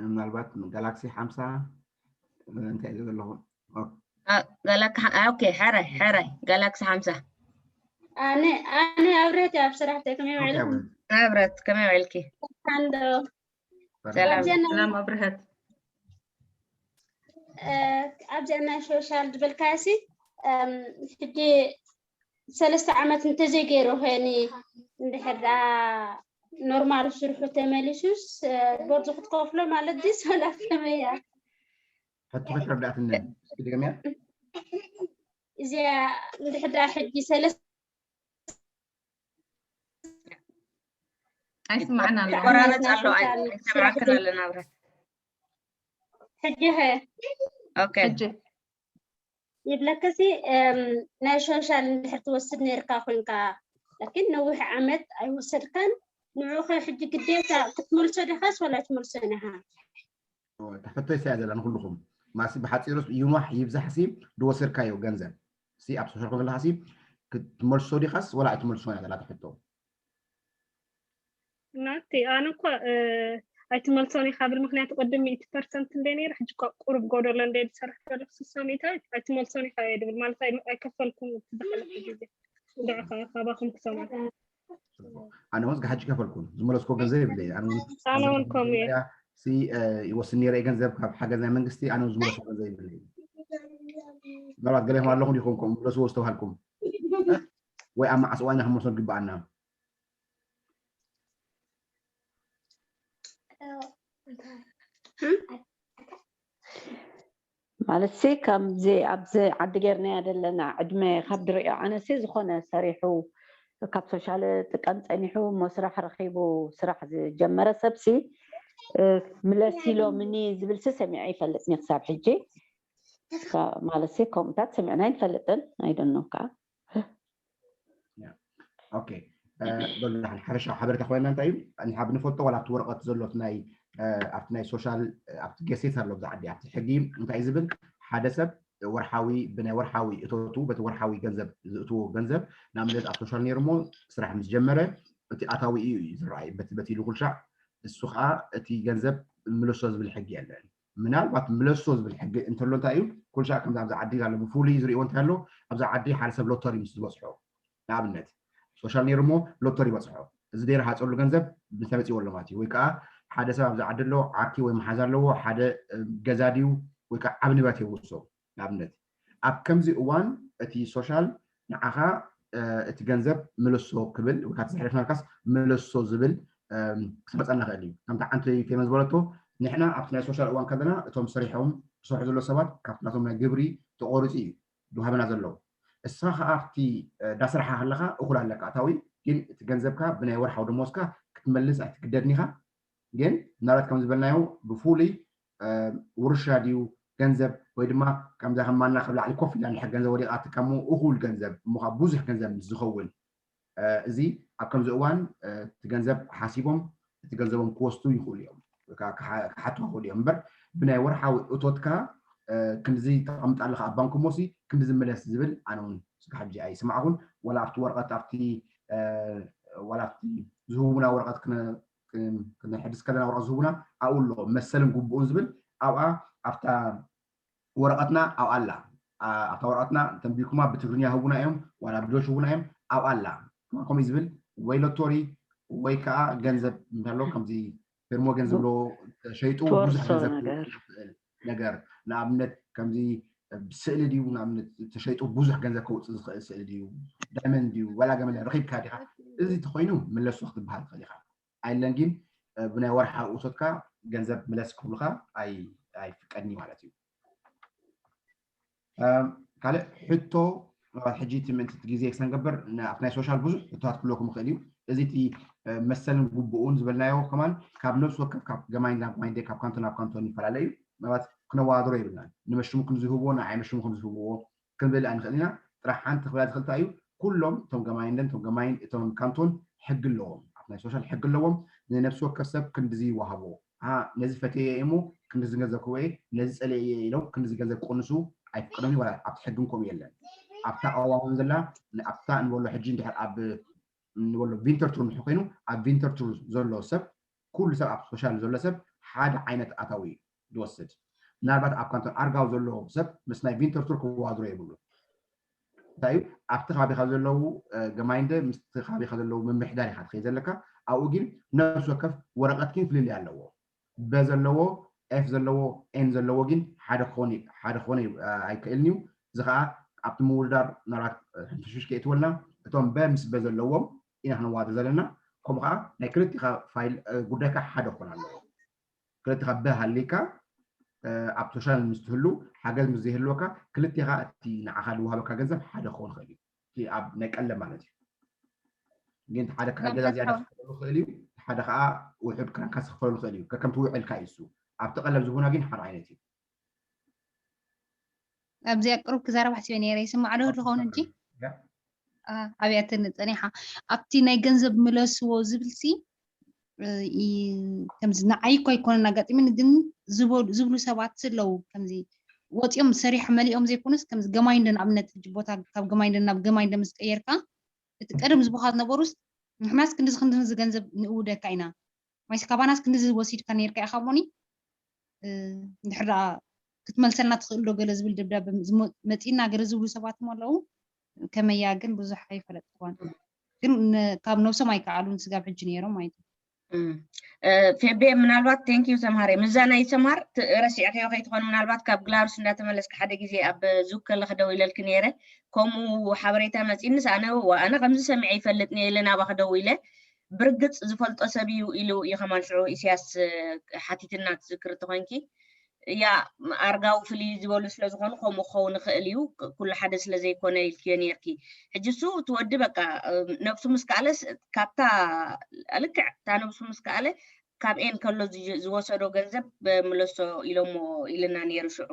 ምናልባት ጋላክሲ ሓምሳ እንታይ እዩ ዘለኹም? ኦኬ፣ ሕራይ ሕራይ፣ ጋላክሲ ሓምሳ። ኣነ ኣነ ኣብረት ኣብ ስራሕ ከመይ ውዒልኩም? ኣብረት ከመይ ውዒልኪ? ካንዶ ሰላም። ሰላም ኣብርሀት። ኣብዚ ናይ ሶሻል ዝበልካሲ ሕጂ ሰለስተ ዓመት እንተዘይገይሩ ኸኒ እንድሕር ደኣ ኖርማል ስርሑ ተመሊሱስ ቦርድ ክትከፍሎ ማለት ድስ ወላ ከመይ እያ? ሕቶ ከይተረዳእትኒ እስኪ ድገምያ። እዚኣ እንድሕር ደኣ ሕጂ ሰለስተ ኣይስማዕና ኣሎ። ቆራረፅ ኣሎ። ኣይሰማዕክን ኣለና ኣብረት። ሕጂ ኸ ኦኬ ሕጂ ይብለከሲ ናይ ሶሻል እንድሕር ትወስድ ነርካ ኮንካ ላኪን ነዊሕ ዓመት ኣይወሰድካን ንዑኸ ሕጂ ግዴታ ክትመልሶ ዲኻስ ወላ ኣይትመልሶን ኢኻ? ተፈቶ ይሳያ ዘላ ንኩልኹም ማሲ ብሓፂሩስ ይኗሕ ይብዛሕሲ ዝወሰድካዮ ገንዘብ ሲ ኣብ ሶሻል ኮንለካ ሲ ክትመልሶ ዲኻስ ወላ ኣይትመልሶን እያ ዘላ ተፈቶ። ናቲ ኣነ እኮ ኣይትመልሶን ኢኻ ብል ምክንያቱ ቅድም ሚእቲ ፐርሰንት እንደ ነይሩ ሕጂ እኮ ቁሩብ ጎደሎ እንደ ዝሰርሕ ዘለኩ ስሳ ሚእታዊት ኣይትመልሶን ኢኻ እየ ድብል ማለት ኣይከፈልኩም ትዝሓለፈ ግዜ ድዑ ካባኹም ክሰምዖ ኣነ እውን እስከ ሕጂ ከፈልኩን ዝመለስኮ ገንዘብ የብለይ ኣነ እውን ኣነ እውን ከምኡ እየ ሲ ይወስድ ነይረ ገንዘብ ካብ ሓገዝ ናይ መንግስቲ ኣነ እውን ዝመለስኮ ገንዘብ የብለይ ምናልባት ገለ ኣለኹም ዲኹም ከም መለስዎ ዝተባሃልኩም ወይ ኣብ መዓስ እዋን ኢና ክመልሶ ዝግበኣና ማለት ሲ ከምዚ ኣብዚ ዓዲ ጌርናያ ዘለና ዕድመ ካብ ድሪኦ ኣነሲ ዝኾነ ሰሪሑ ካብ ሶሻል ጥቀም ፀኒሑ እሞ ስራሕ ረኺቡ ስራሕ ዝጀመረ ሰብሲ ምለስ ኢሎምኒ ዝብልሲ ሰሚዐ ይፈልጥኒ ክሳብ ሕጂ ማለት ሲ ከምኡታት ሰሚዕና ይንፈልጥን ኣይደኖም ከዓ ኦኬ በሉ ሓፈሻዊ ሓበሬታ ኮይና እንታይ እዩ ንሓ ብንፈልጦ ዋላ ኣብቲ ወረቐት ዘሎ ናይ ኣብቲ ናይ ሶሻል ኣብቲ ገሴት ኣሎ ብዛ ዓዲ ኣብቲ ሕጊ እንታይ ዝብል ሓደ ሰብ ወርሓዊ ብናይ ወርሓዊ እቶቱ በቲ ወርሓዊ ገንዘብ ዝእትዎ ገንዘብ ንኣብነት ኣብ ሶሻል ነይሩ እሞ ስራሕ ምስ ጀመረ እቲ ኣታዊ እዩ እዩ ዝረኣይ በቲ በቲ ኢሉ ኩልሻዕ እሱ ከዓ እቲ ገንዘብ ምልሶ ዝብል ሕጊ የለን ምናልባት ምለሶ ዝብል ሕጊ እንተሎ እንታይ እዩ ኩልሻዕ ከምዚ ኣብዚ ዓዲ ኣሎ ብፍሉይ ዝሪእዎ እንታይ ኣሎ ኣብዚ ዓዲ ሓደ ሰብ ሎተሪ ምስ ዝበፅሖ ንኣብነት ሶሻል ነይሩ እሞ ሎተሪ ይበፅሖ እዚ ደይረሃፀሉ ገንዘብ ምንታይ መፂዎ ኣሎ ማለት እዩ ወይ ከዓ ሓደ ሰብ ኣብዚ ዓዲ ኣሎ ዓርኪ ወይ መሓዝ ኣለዎ ሓደ ገዛ ድዩ ወይ ከዓ ዓብ ንብረት የውርሶ ንኣብነት ኣብ ከምዚ እዋን እቲ ሶሻል ንዓኻ እቲ ገንዘብ ምልሶ ክብል ወይ ከዓ ተዘሕለፍናልካስ ምልሶ ዝብል ክመፀና ክእል እዩ ከምቲ ዓንቲ ፌመ ዝበለቶ ንሕና ኣብቲ ናይ ሶሻል እዋን ከለና እቶም ሰሪሖም ዝሰርሑ ዘሎ ሰባት ካብቲ ናቶም ናይ ግብሪ ተቆሪፁ እዩ ዝውሃበና ዘሎ እስኻ ከዓ ኣብቲ ዳስራሓ ከለካ እኩል ኣለካ ኣታዊ ግን እቲ ገንዘብካ ብናይ ወርሓዊ ደሞዝካ ክትመልስ ኣይትግደድን ኢኻ ግን ምናልባት ከም ዝበልናዮ ብፍሉይ ውርሻ ድዩ ገንዘብ ወይ ድማ ከምዛ ከማና ካብ ላዕሊ ኮፍ ኢላ ንድሕር ገንዘብ ወዲቓ ትካሞ እኹል ገንዘብ እሞ ካብ ብዙሕ ገንዘብ ምስ ዝኸውን እዚ ኣብ ከምዚ እዋን እቲ ገንዘብ ሓሲቦም እቲ ገንዘቦም ክወስዱ ይኽእሉ እዮም ክሓቱ ይኽእሉ እዮም እምበር ብናይ ወርሓዊ እቶትካ ክንድዚ ተቐምጥ ኣለካ ኣብ ባንክ ሞሲ ክንድዚ ምለስ ዝብል ኣነ እውን ስጋ ሕጂ ኣይስማዕኹን ወላ ኣብቲ ወረቐት ኣብቲ ወላ ኣብቲ ዝህቡና ወረቐት ክነሕድስ ከለና ወረቐት ዝህቡና ኣብኡ ኣሎ መሰልን ግቡኡን ዝብል ኣብኣ ኣብታ ወረቐትና ኣብኣ ኣላ ኣብታ ወረቐትና ተንቢኩማ ብትግርኛ ህቡና እዮም ዋላ ብዶች ህቡና እዮም ኣብኣ ኣላ ከምኡ ዝብል ወይ ሎቶሪ ወይ ከዓ ገንዘብ እንተሎ ከምዚ ፌርሞገን ዝብሎ ተሸይጡ ብዙሕ ገንዘብ ነገር ንኣብነት ከምዚ ስእሊ ድዩ ንኣብነት ተሸይጡ ብዙሕ ገንዘብ ከውፅእ ዝኽእል ስእሊ ድዩ ዳይመንድ ድዩ ዋላ ገመዳ ረኺብካ ዲኻ እዚ ተኮይኑ ምለሶ ክትበሃል ትኽእል ኢኻ ኣይለን ግን ብናይ ወርሓዊ እቶትካ ገንዘብ ምለስ ክብሉካ ኣይፍቀድኒ ማለት እዩ ካልእ ሕቶ ሕጂ እቲ ምእንቲ ግዜ ክሰንገብር ኣብቲ ናይ ሶሻል ብዙሕ ሕቶታት ክብለኩም ይኽእል እዩ እዚ እቲ መሰልን ግቡኡን ዝበልናዮ ከማን ካብ ነብሲ ወከፍ ካብ ገማይ ናብ ገማይ ካብ ካንቶ ናብ ካንቶን ይፈላለ እዩ ምናልባት ክነዋድሮ ይብልናን ንመሽሙ ከም ዝህብዎ ንዓይ መሽሙ ከም ዝህብዎ ክንብል ኣይንኽእል ኢና። ጥራሕ ሓንቲ ክብላ ዝኽእል እንታይ እዩ? ኩሎም እቶም ገማይንደን እቶም ገማይን እቶም ካንቶን ሕጊ ኣለዎም። ኣብ ናይ ሶሻል ሕጊ ኣለዎም። ንነፍሲ ወከፍ ሰብ ክንድዚ ይወሃቦ። ኣሃ፣ ነዚ ፈትየ እየ እሞ ክንድዚ ገንዘብ ክህቦ እየ፣ ነዚ ጸሊኤ እየ ኢሎም ክንድዚ ገንዘብ ክቕንሱ ኣይፍቀዶም እዩ። ዋላ ኣብቲ ሕጊ እውን ከምኡ የለን። ኣብታ ቀዋምም ዘላ ኣብታ እንበሎ ሕጂ እንድሕር ኣብ እንበሎ ቪንተር ቱር እንድሕር ኮይኑ ኣብ ቪንተር ቱር ዘሎ ሰብ ኩሉ ሰብ ኣብ ሶሻል ዘሎ ሰብ ሓደ ዓይነት ኣታዊ እዩ ዝወስድ። ምናልባት ኣብ ካንቶን ኣርጋው ዘሎ ሰብ ምስ ናይ ቪንተር ቱር ክወዳድሮ የብሉን። እንታይ እዩ ኣብቲ ከባቢኻ ዘለዉ ገማይንደ ምስቲ ከባቢኻ ዘለዉ ምምሕዳር ኢኻ ትኸይድ ዘለካ። ኣብኡ ግን ነፍሲ ወከፍ ወረቐት ግን ፍልልይ ኣለዎ። በ ዘለዎ ኤፍ ዘለዎ ኤን ዘለዎ ግን ሓደ ክኾን ሓደ ክኾነ ኣይክእልን እዩ። እዚ ከዓ ኣብቲ ምውድዳር ምናልባት ሕንፍሽፍሽ ከይትወልና እቶም በ ምስ በ ዘለዎም ኢና ክንዋደር ዘለና። ከምኡ ከዓ ናይ ክልቲኻ ፋይል ጉዳይካ ሓደ ክኾን ኣለዎ። ክልቲኻ በ ሃሊካ ኣብ ሶሻል ምስ ትህሉ ሓገዝ ምስ ዘይህልወካ ክልቲኻ እቲ ንዓኻ ዝወሃበካ ገንዘብ ሓደ ክኸውን ይኽእል እዩ። እቲ ኣብ ናይ ቀለብ ማለት እዩ። ግን ሓደ ክራይ ገዛ ዝያዳ ክኽፈለሉ ይኽእል እዩ፣ ሓደ ከዓ ውሑድ ክራንካ ክኽፈለሉ ይኽእል እዩ። ከከምቲ ውዕልካ እዩ እሱ። ኣብቲ ቀለብ ዝህቡና ግን ሓደ ዓይነት እዩ። ኣብዚኣ ቅሩብ ክዛረብ ሓሲበ ነይረ። ይስማዕ ዶ ዝኸውን እንጂ ኣብያተን ጸኒሓ ኣብቲ ናይ ገንዘብ ምለስዎ ዝብልሲ ከምዚ ንዓይ እኮ ኣይኮነን ኣጋጢሙኒ፣ ግን ዝብሉ ሰባት ኣለዉ። ከምዚ ወፂኦም ሰሪሖም መሊኦም ዘይኮኑስ ከምዚ ገማይንደ ንኣብነት ሕጂ ቦታ ካብ ገማይንደ ናብ ገማይንደ ምስ ቀየርካ እቲ ቀደም ዝቦኻ ዝነበሩስ ንሕናስ ክንድዚ ክንድዚ ገንዘብ ንእውደካ ኢና ማይስ ካባናስ ክንድዚ ወሲድካ ነይርካ ኢኻ እሞኒ እንድሕር ደኣ ክትመልሰልና ትኽእል ዶ ገለ ዝብል ደብዳበ መፂና ገለ ዝብሉ ሰባት ኣለዉ። ከመያ ግን ብዙሕ ኣይፈለጥክዋን ግን ካብ ነብሶም ኣይከኣሉን ስጋብ ሕጂ ነይሮም ማለት እዩ። ፌቤ ምናልባት thank you ሰምሃር ምዛ ናይ ሰምሃር ረሲዕክዮ ከይትኾን ምናልባት ካብ ግላሩስ እንዳተመለስክ ሓደ ግዜ ኣብ ዙክ ከለክ ደው ኢለልክ ነይረ። ከምኡ ሓበሬታ መፂንስ ኣነ ኣነ ከምዚ ሰሚዐ ይፈልጥ ነየ ኢለ ናባክ ደው ኢለ ብርግፅ ዝፈልጦ ሰብ እዩ ኢሉ እዩ ከማን ሽዑ ኢሳያስ ሓቲትና ትዝክር ተኮንኪ ያ ኣርጋዊ ፍልይ ዝበሉ ስለዝኾኑ ከምኡ ክኸውን ይኽእል እዩ ኩሉ ሓደ ስለዘይኮነ ኢልክዮ ነርኪ ሕጂ እሱ እቲ ወዲ በቃ ነብሱ ምስ ከኣለስ ካብታ ልክዕ እታ ነብሱ ምስ ከኣለ ካብ ኤን ከሎ ዝወሰዶ ገንዘብ ምለሶ ኢሎሞ ኢልና ነይሩ ሽዑ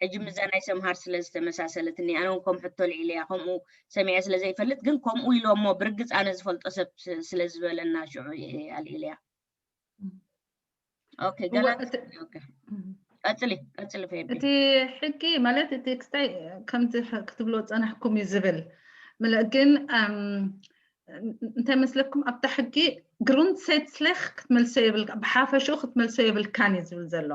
ሕጂ ምዛ ናይ ሰምሃር ስለ ዝተመሳሰለትኒ ኣነ እውን ከም ሕቶ ልዒለያ ከምኡ ሰሚዐ ስለ ዘይፈልጥ ግን ከምኡ ኢሎሞ ብርግፅ ኣነ ዝፈልጦ ሰብ ስለ ዝበለና ሽዑ ኣልዒለያ ቀፅሊ ቀፅሊ ፌቢ እቲ ሕጊ ማለት እቲ ክስታይ ከምዚ ክትብሎ ፀናሕኩም እዩ ዝብል ምለ ግን እንታይ መስለኩም ኣብታ ሕጊ ግሩንሴትስሌክ ክትመልሶ የብል ብሓፈሽኡ ክትመልሶ የብልካን እዩ ዝብል ዘሎ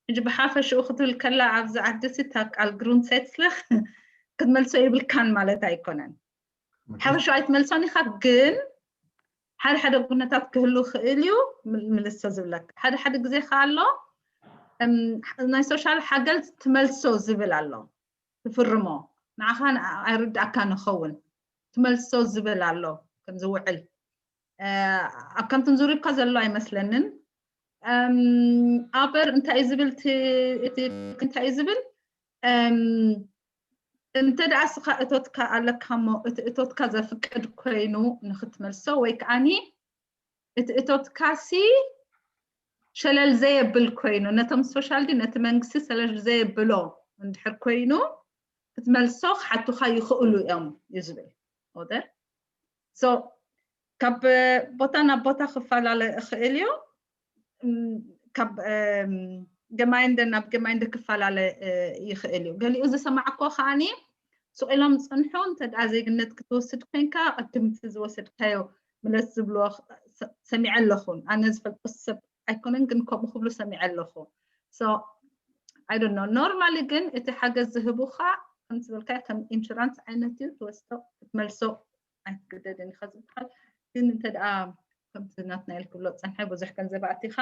ሕጂ ብሓፈሽኡ ክትብል ከላ ኣብዚ ዓዲ ሲ እታ ቃል ግሩንሴትስሌክ ክትመልሶ የብልካን ማለት ኣይኮነን ሓፈሽኡ ኣይትመልሶን ኢኻ ግን ሓደ ሓደ ኩነታት ክህሉ ክእል እዩ ምልሶ ዝብለካ ሓደ ሓደ ግዜ ከ ኣሎ ናይ ሶሻል ሓገዝ ትመልሶ ዝብል ኣሎ ትፍርሞ ንዓኻ ኣይርዳእካ ንኸውን ትመልሶ ዝብል ኣሎ ከም ዝውዕል ኣብ ከምትን ዙሪካ ዘሎ ኣይመስለንን ኣበር እንታይ ዝብል እንታይ ዝብል እንተ ደኣ ስኻ እቶትካ ኣለካ እሞ እቲ እቶትካ ዘፍቅድ ኮይኑ ንክትመልሶ ወይ ከዓኒ እቲ እቶትካ ሲ ሸለል ዘየብል ኮይኑ ነቶም ሶሻል ዲ ነቲ መንግስቲ ሰለል ዘየብሎ እንድሕር ኮይኑ ክትመልሶ ክሓቱካ ይኽእሉ እዮም እዩ ዝብል ኦደር ሶ ካብ ቦታ ናብ ቦታ ክፈላለ እኽእል እዩ ካብ ገማይንደ ናብ ገማይንደ ክፈላለ ይኽእል እዩ ገሊኡ ዝሰማዕኮ ከዓኒ ሱቕ ኢሎም ዝፀንሑ እንተ ደኣ ዜግነት ክትወስድ ኮይንካ ቅድምቲ ዝወሰድካዮ ምለስ ዝብልዎ ሰሚዐ ኣለኹን ኣነ ዝፈልጦ ሰብ ኣይኮነን ግን ከምኡ ክብሉ ሰሚዐ ኣለኹ so I don't know normally ግን እቲ ሓገዝ ዝህቡኻ ከም ዝበልካ ከም ኢንሹራንስ ዓይነት እዩ ትወስዶ ክትመልሶ ኣይትግደድን ኢኻ ዝበሃል ግን እንተ ደኣ ከምቲ ናትናኤል ክብሎ ዝፀንሐ ብዙሕ ገንዘብ ኣእቲኻ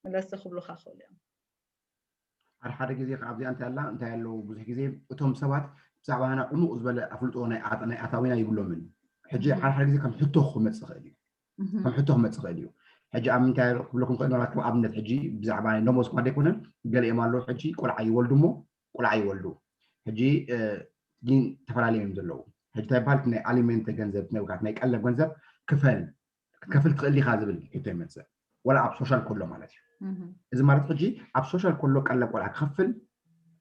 መለሲ ክብሉኻ ክእሉ እዮም ሓደ ሓደ ግዜ ካብ ኣብዚኣ እንታይ ኣላ እንታይ ኣለዉ ብዙሕ ግዜ እቶም ሰባት ብዛዕባ ሃና ዕሙቕ ዝበለ ኣፍልጦ ናይ ኣታዊና ይብሎምን ሕጂ ሓደ ሓደ ግዜ ከም ሕቶ ክመፅእ ይኽእል እዩ ከም ሕቶ ክመፅእ ይኽእል እዩ ሕጂ ኣብ ምንታይ ክብለኩም ክእል ናባት ከም ኣብነት ሕጂ ብዛዕባ ናይ ደሞዝ እኳ ዘይኮነን ገሊኦም ኣለዉ ሕጂ ቆልዓ ይወልዱ እሞ ቆልዓ ይወልዱ ሕጂ ግን ተፈላለዮም እዮም ዘለዉ ሕጂ እንታይ በሃል ናይ ኣሊመንት ገንዘብ ናይ ውካት ናይ ቀለብ ገንዘብ ክፈል ክትከፍል ትኽእል ኢኻ ዝብል ሕቶ ይመፅእ ወላ ኣብ ሶሻል ከሎ ማለት እዩ እዚ ማለት ሕጂ ኣብ ሶሻል ከሎ ቀለብ ቆልዓ ክኸፍል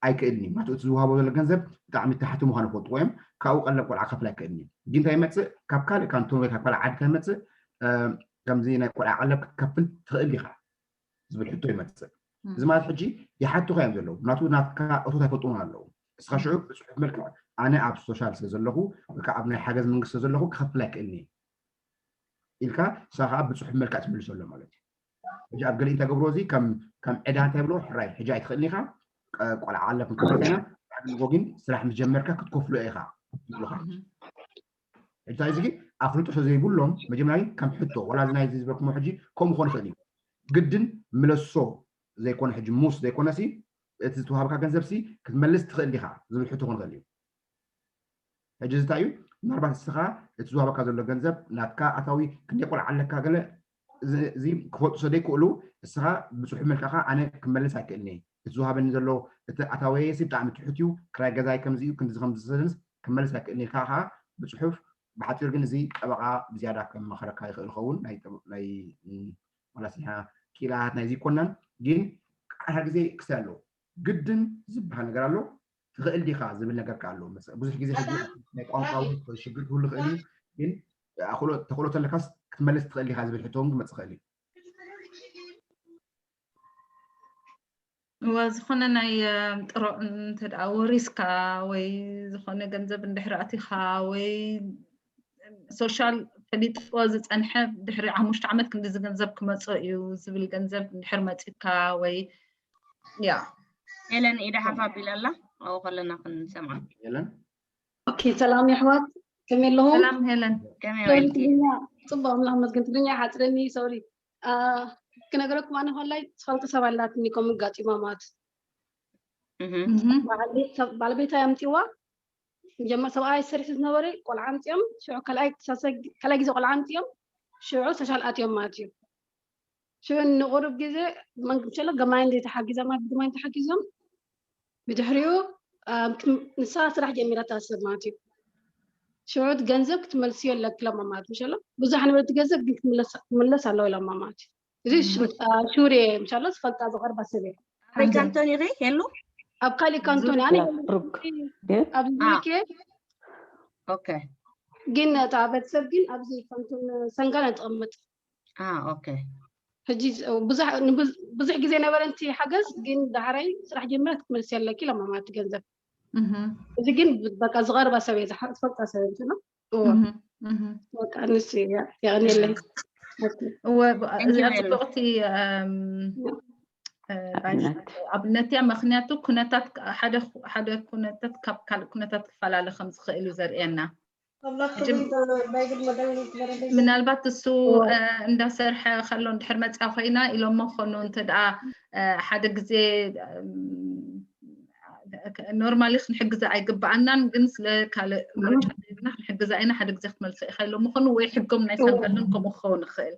ኣይክእልን እዩ። ምክንያቱ እቲ ዝወሃቦ ዘሎ ገንዘብ ብጣዕሚ ታሕቲ ምዃኑ ይፈልጥዎ እዮም። ካብኡ ቀለብ ቆልዓ ክኸፍል ኣይክእልን እዩ። ግን እንታይ ይመፅእ? ካብ ካልእ ካንቶን ወይ ካብ ካልእ ዓዲ እንታይ ይመፅእ? እ፣ ከምዚ ናይ ቆልዓ ቀለብ ክትከፍል ትኽእል ዲኻ ዝብል ሕቶ ይመፅእ። እዚ ማለት ሕጂ ይሓቱኻ እዮም ዘለዉ። ምክንያቱ ናትካ እቶት ኣይፈልጥዎን ኣለዉ። እስኻ ሽዑ ብፅሑፍ መልክዕ ኣነ ኣብ ሶሻል ስለ ዘለኹ ወይ ከዓ ኣብ ናይ ሓገዝ መንግስቲ ስለ ዘለኹ ክኸፍል ኣይክእልን እየ ኢልካ ንስኻ ከዓ ብፅሑፍ መልክዕ ትምልሰሉ ማለት እዩ። ሕጂ ኣብ ገሊኡ እንታይ ገብርዎ እዚ ከም ከም ዕዳ እንታይ ብሎ ሕራይ ሕጂ ኣይትኽእልን ኢኻ ቀ- ቆልዓ ኣለኩም ክፍል ኢና ንጎ ግን ስራሕ ምስ ጀመርካ ክትከፍሎ ኢኻ ይብሉኻ። ሕጂ እዚ ግን ኣፍልጦ ስለ ዘይብሎም መጀመርያ ግን ከም ሕቶ ዋላ እዚ ናይ ዝበልኩሞ ሕጂ ከምኡ ክኾን ይኽእል እዩ። ግድን ምለሶ ዘይኮነ ሕጂ ሙስ ዘይኮነ ሲ እቲ ዝተዋሃብካ ገንዘብ ሲ ክትመልስ ትኽእል ዲኻ ዝብል ሕቶ ክኾን ይኽእል እዩ። ሕጂ እዚ እንታይ እዩ? ምናልባት እስኻ እቲ ዝዋሃበካ ዘሎ ገንዘብ ናትካ ኣታዊ ክንደይ ቆልዓ ኣለካ ገለ እዚ እዚ ክፈልጡ ስለ ዘይክእሉ እስኻ ብፅሑፍ መልክዕካ ኣነ ክመልስ ኣይክእልን እየ። እቲ ዝዋሃበኒ ዘሎ እቲ ኣታወየ ሲ ብጣዕሚ ትሑት እዩ፣ ክራይ ገዛይ ከምዚ እዩ፣ ክንድዚ ከምዚ ስለንስ ክመልስ ኣይክእልን ኢልካ ከዓ ብፅሑፍ ብሓፂሩ ግን እዚ ጠበቃ ብዝያዳ ከማኸረካ ይኽእል ይኸውን ናይ ጠበ- ናይ ም፣ ዋላ ስኒሓ ክኢላታት ናይዚ ይኮናን ግን ሓደ ግዜ ክስታይ ኣለዎ ግድን ዝበሃል ነገር ኣሎ ትኽእል ዲኻ ዝብል ነገር ከ ኣሎ መስ- ብዙሕ ግዜ ሕጂ ናይ ቋንቋ እውን ሽግር ክህሉ ይኽእል እዩ ግን ኣኽእሎ- ተኽእሎ ተለካስ ክትመልስ ትኽእል ዲኻ ዝብል ሕቶ እውን ክመፅእ ይኽእል እዩ እወ ዝኾነ ናይ ጥሮ እንተ ደኣ ወሪስካ ወይ ዝኾነ ገንዘብ እንድሕር ኣቲኻ ወይ ሶሻል ፈሊጥዎ ዝጸንሐ ድሕሪ ሓሙሽተ ዓመት ክንድዚ ገንዘብ ክመጾ እዩ ዝብል ገንዘብ እንድሕር መጺካ ወይ ያ ሄለን ኢዳ ሓፍ ኣቢላ ኣላ ኣብኡ ከለና ክንሰምዓ የለን ኦኬ ሰላም የሕዋት ከመይ ኣለኹም ሰላም ሄለን ከመይ ሶሪ ወይልኪ ትግርኛ ጽቡቅ ኣምላኽ መስገን ትግርኛ ሓፅረኒ ሶሪ ክነገረኩም ኣነ ከላይ ትፈልጡ ሰብ ኣላትኒ ከምኡ ኣጋጢማ ማለት እህም። እህም። ባለቤት- ባለቤታ ኣምፅዋ መጀመር ሰብኣይ ሰሪሑ ዝነበረ ቆልዓ ኣምፅኦም ሽዑ ካልኣይ ሳልሳይ- ካልኣይ ግዜ ቆልዓ ኣምፅኦም ሽዑ ሰሻል ኣትዮም ማለት እዩ ሽዑ ንቁሩብ ግዜ ብመንግስቲ ገማይን ዘይተሓጊዛ ማለት ብገማይን ተሓጊዞም ብድሕሪኡ ኣም፣ ክም- ንሳ ስራሕ ጀሚራ ትኣስብ ማለት እዩ ሽዑ ገንዘብ ክትመልስዮ ኣለኪ ኢሎማ ማለት ምሸሎ ብዙሕ ንብረት ገንዘብ ግን ክትምለስ- ክትምለስ ኣለዎ ኢሎማ ማለት እዩ እዚ ሽ- ኣ፣ ሹር እየ ምሻሎ ዝፈልጣ ዝቐርባ ሰብ እየ ኣበይ ካንቶን ኢኺ ሄሉ ኣብ ካሊእ ካንቶን ኣነ ብሩክ ኣብዚ ዝልክ እየ ኦኬ ግን እታ ቤተሰብ ግን ኣብዚ ካንቶን ሰንጋል እያ ትቕምጥ አ ኦኬ ሕጂ ብዙሕ ንብዙ- ብዙሕ ግዜ ነበረንቲ ሓገዝ ግን ዳሕራይ ስራሕ ጀምረ ክትመልሲ ኣለኪ ኢሎማ ማለት ገንዘብ እህም። እዚ ግን በቃ ዝቐርባ ሰብ እየ ዝሓ- ዝፈልጣ ሰብ እየ ምሻሎ እዎ እህም። እህም። በቃ ንሱ እያ የቐንየለይ እወ ብ- Thank you, እዚኣ ሄሉ። ፅብቕቲ እም፣ እ፣ ኣብነት ኣብነት እያ ምክንያቱ ኩነታት ሓደ ሓደ ኩነታት ካብ ካልእ ኩነታት ክፈላለ ከም ዝኽእል እዩ ዘርእየና ሕጂ ምናልባት እሱ እ፣ እንዳሰርሐ ከሎ እንድሕር መፅያ ኮይና ኢሎሞ ክኾኑ እንተ ደኣ እ፣ ሓደ ግዜ ኖርማሊ ክንሕግዛ ኣይግበኣናን ግን ስለ ካልእ ምርጫ ዘይብልና ክንሕግዛ ኢና ሓደ ግዜ ክትመልሶ ኢኻ ኢሎም ምኾኑ ወይ ሕጎም ናይ ሰንጋልን ከምኡ ክኸውን ይኽእል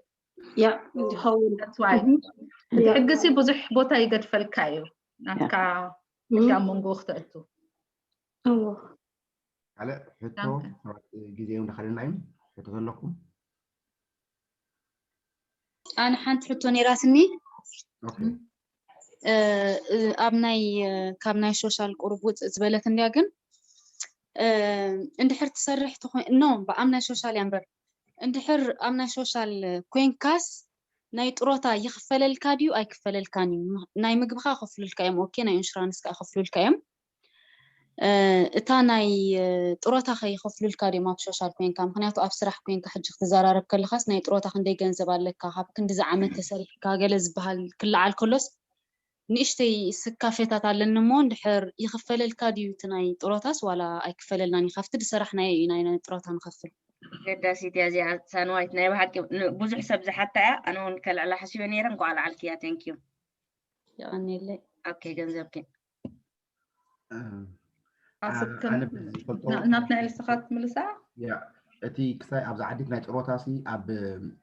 ያ ዝኸውን That's why እቲ ሕግሲ ብዙሕ ቦታ ይገድፈልካ እዩ ናትካ እቲ ኣብ መንጎ ክተእቱ እዎ ካልእ ሕቶ ዳንከ ግዜ እውን እንዳኸደና እዩ ሕቶ ዘለኩም ኣነ ሓንቲ ሕቶ ነይራትኒ ኦኬ እ፣ እ፣ ኣብ ናይ እ፣ ካብ ናይ ሶሻል ቁሩብ ውፅእ ዝበለት እንድያ ግን እ፣ እንድሕር ትሰርሕ ትኾይን ኖ ብኣም ናይ ሶሻል እያ እምበር እንድሕር ኣብ ናይ ሶሻል ኮይንካስ ናይ ጥሮታ ይኽፈለልካ ድዩ ኣይክፈለልካን እዩ ናይ ምግብኻ ይኸፍሉልካ እዮም ኦኬ ናይ ኢንሹራንስካ ይኸፍሉልካ እዮም እታ ናይ ጥሮታ ከይኸፍሉልካ ድዮም ኣብ ሶሻል ኮይንካ ምክንያቱ ኣብ ስራሕ ኮይንካ ሕጂ ክትዘራረብ ከለካስ ናይ ጥሮታ ክንደይ ገንዘብ ኣለካ ካብ ክንዲ ዝዓመት ተሰሪሕካ ገለ ዝበሃል ክለዓል ከሎስ ንእሽተይ ስካፌታት ኣለኒ እሞ እንድሕር ይኽፈለልካ ድዩ እቲ ናይ ጥሮታስ ዋላ ኣይክፈለልናን እዩ ካብቲ ዝሰራሕናዮ እዩ ናይ ናይ ጥሮታ ንኸፍል ገዳሲት እያ እዚኣ ሳንዋይት ናይ ብሓቂ ን- ብዙሕ ሰብ ዝሓታ እያ ኣነ እውን ከልዕላ ሓሲበ ነይረ እንኳዕ ለዓልክያ ቴንክ ዩ የቐንየለይ ኦኬ ገንዘብኪ እም፣ ኣስብ ኣ- ከም ኣነ ብዝፈልጦ ና- ናትናኤል ስኻ ትምልሳ ያ እቲ ክሳይ ኣብዚ ዓዲ ናይ ጥሮታ ሲ ኣብ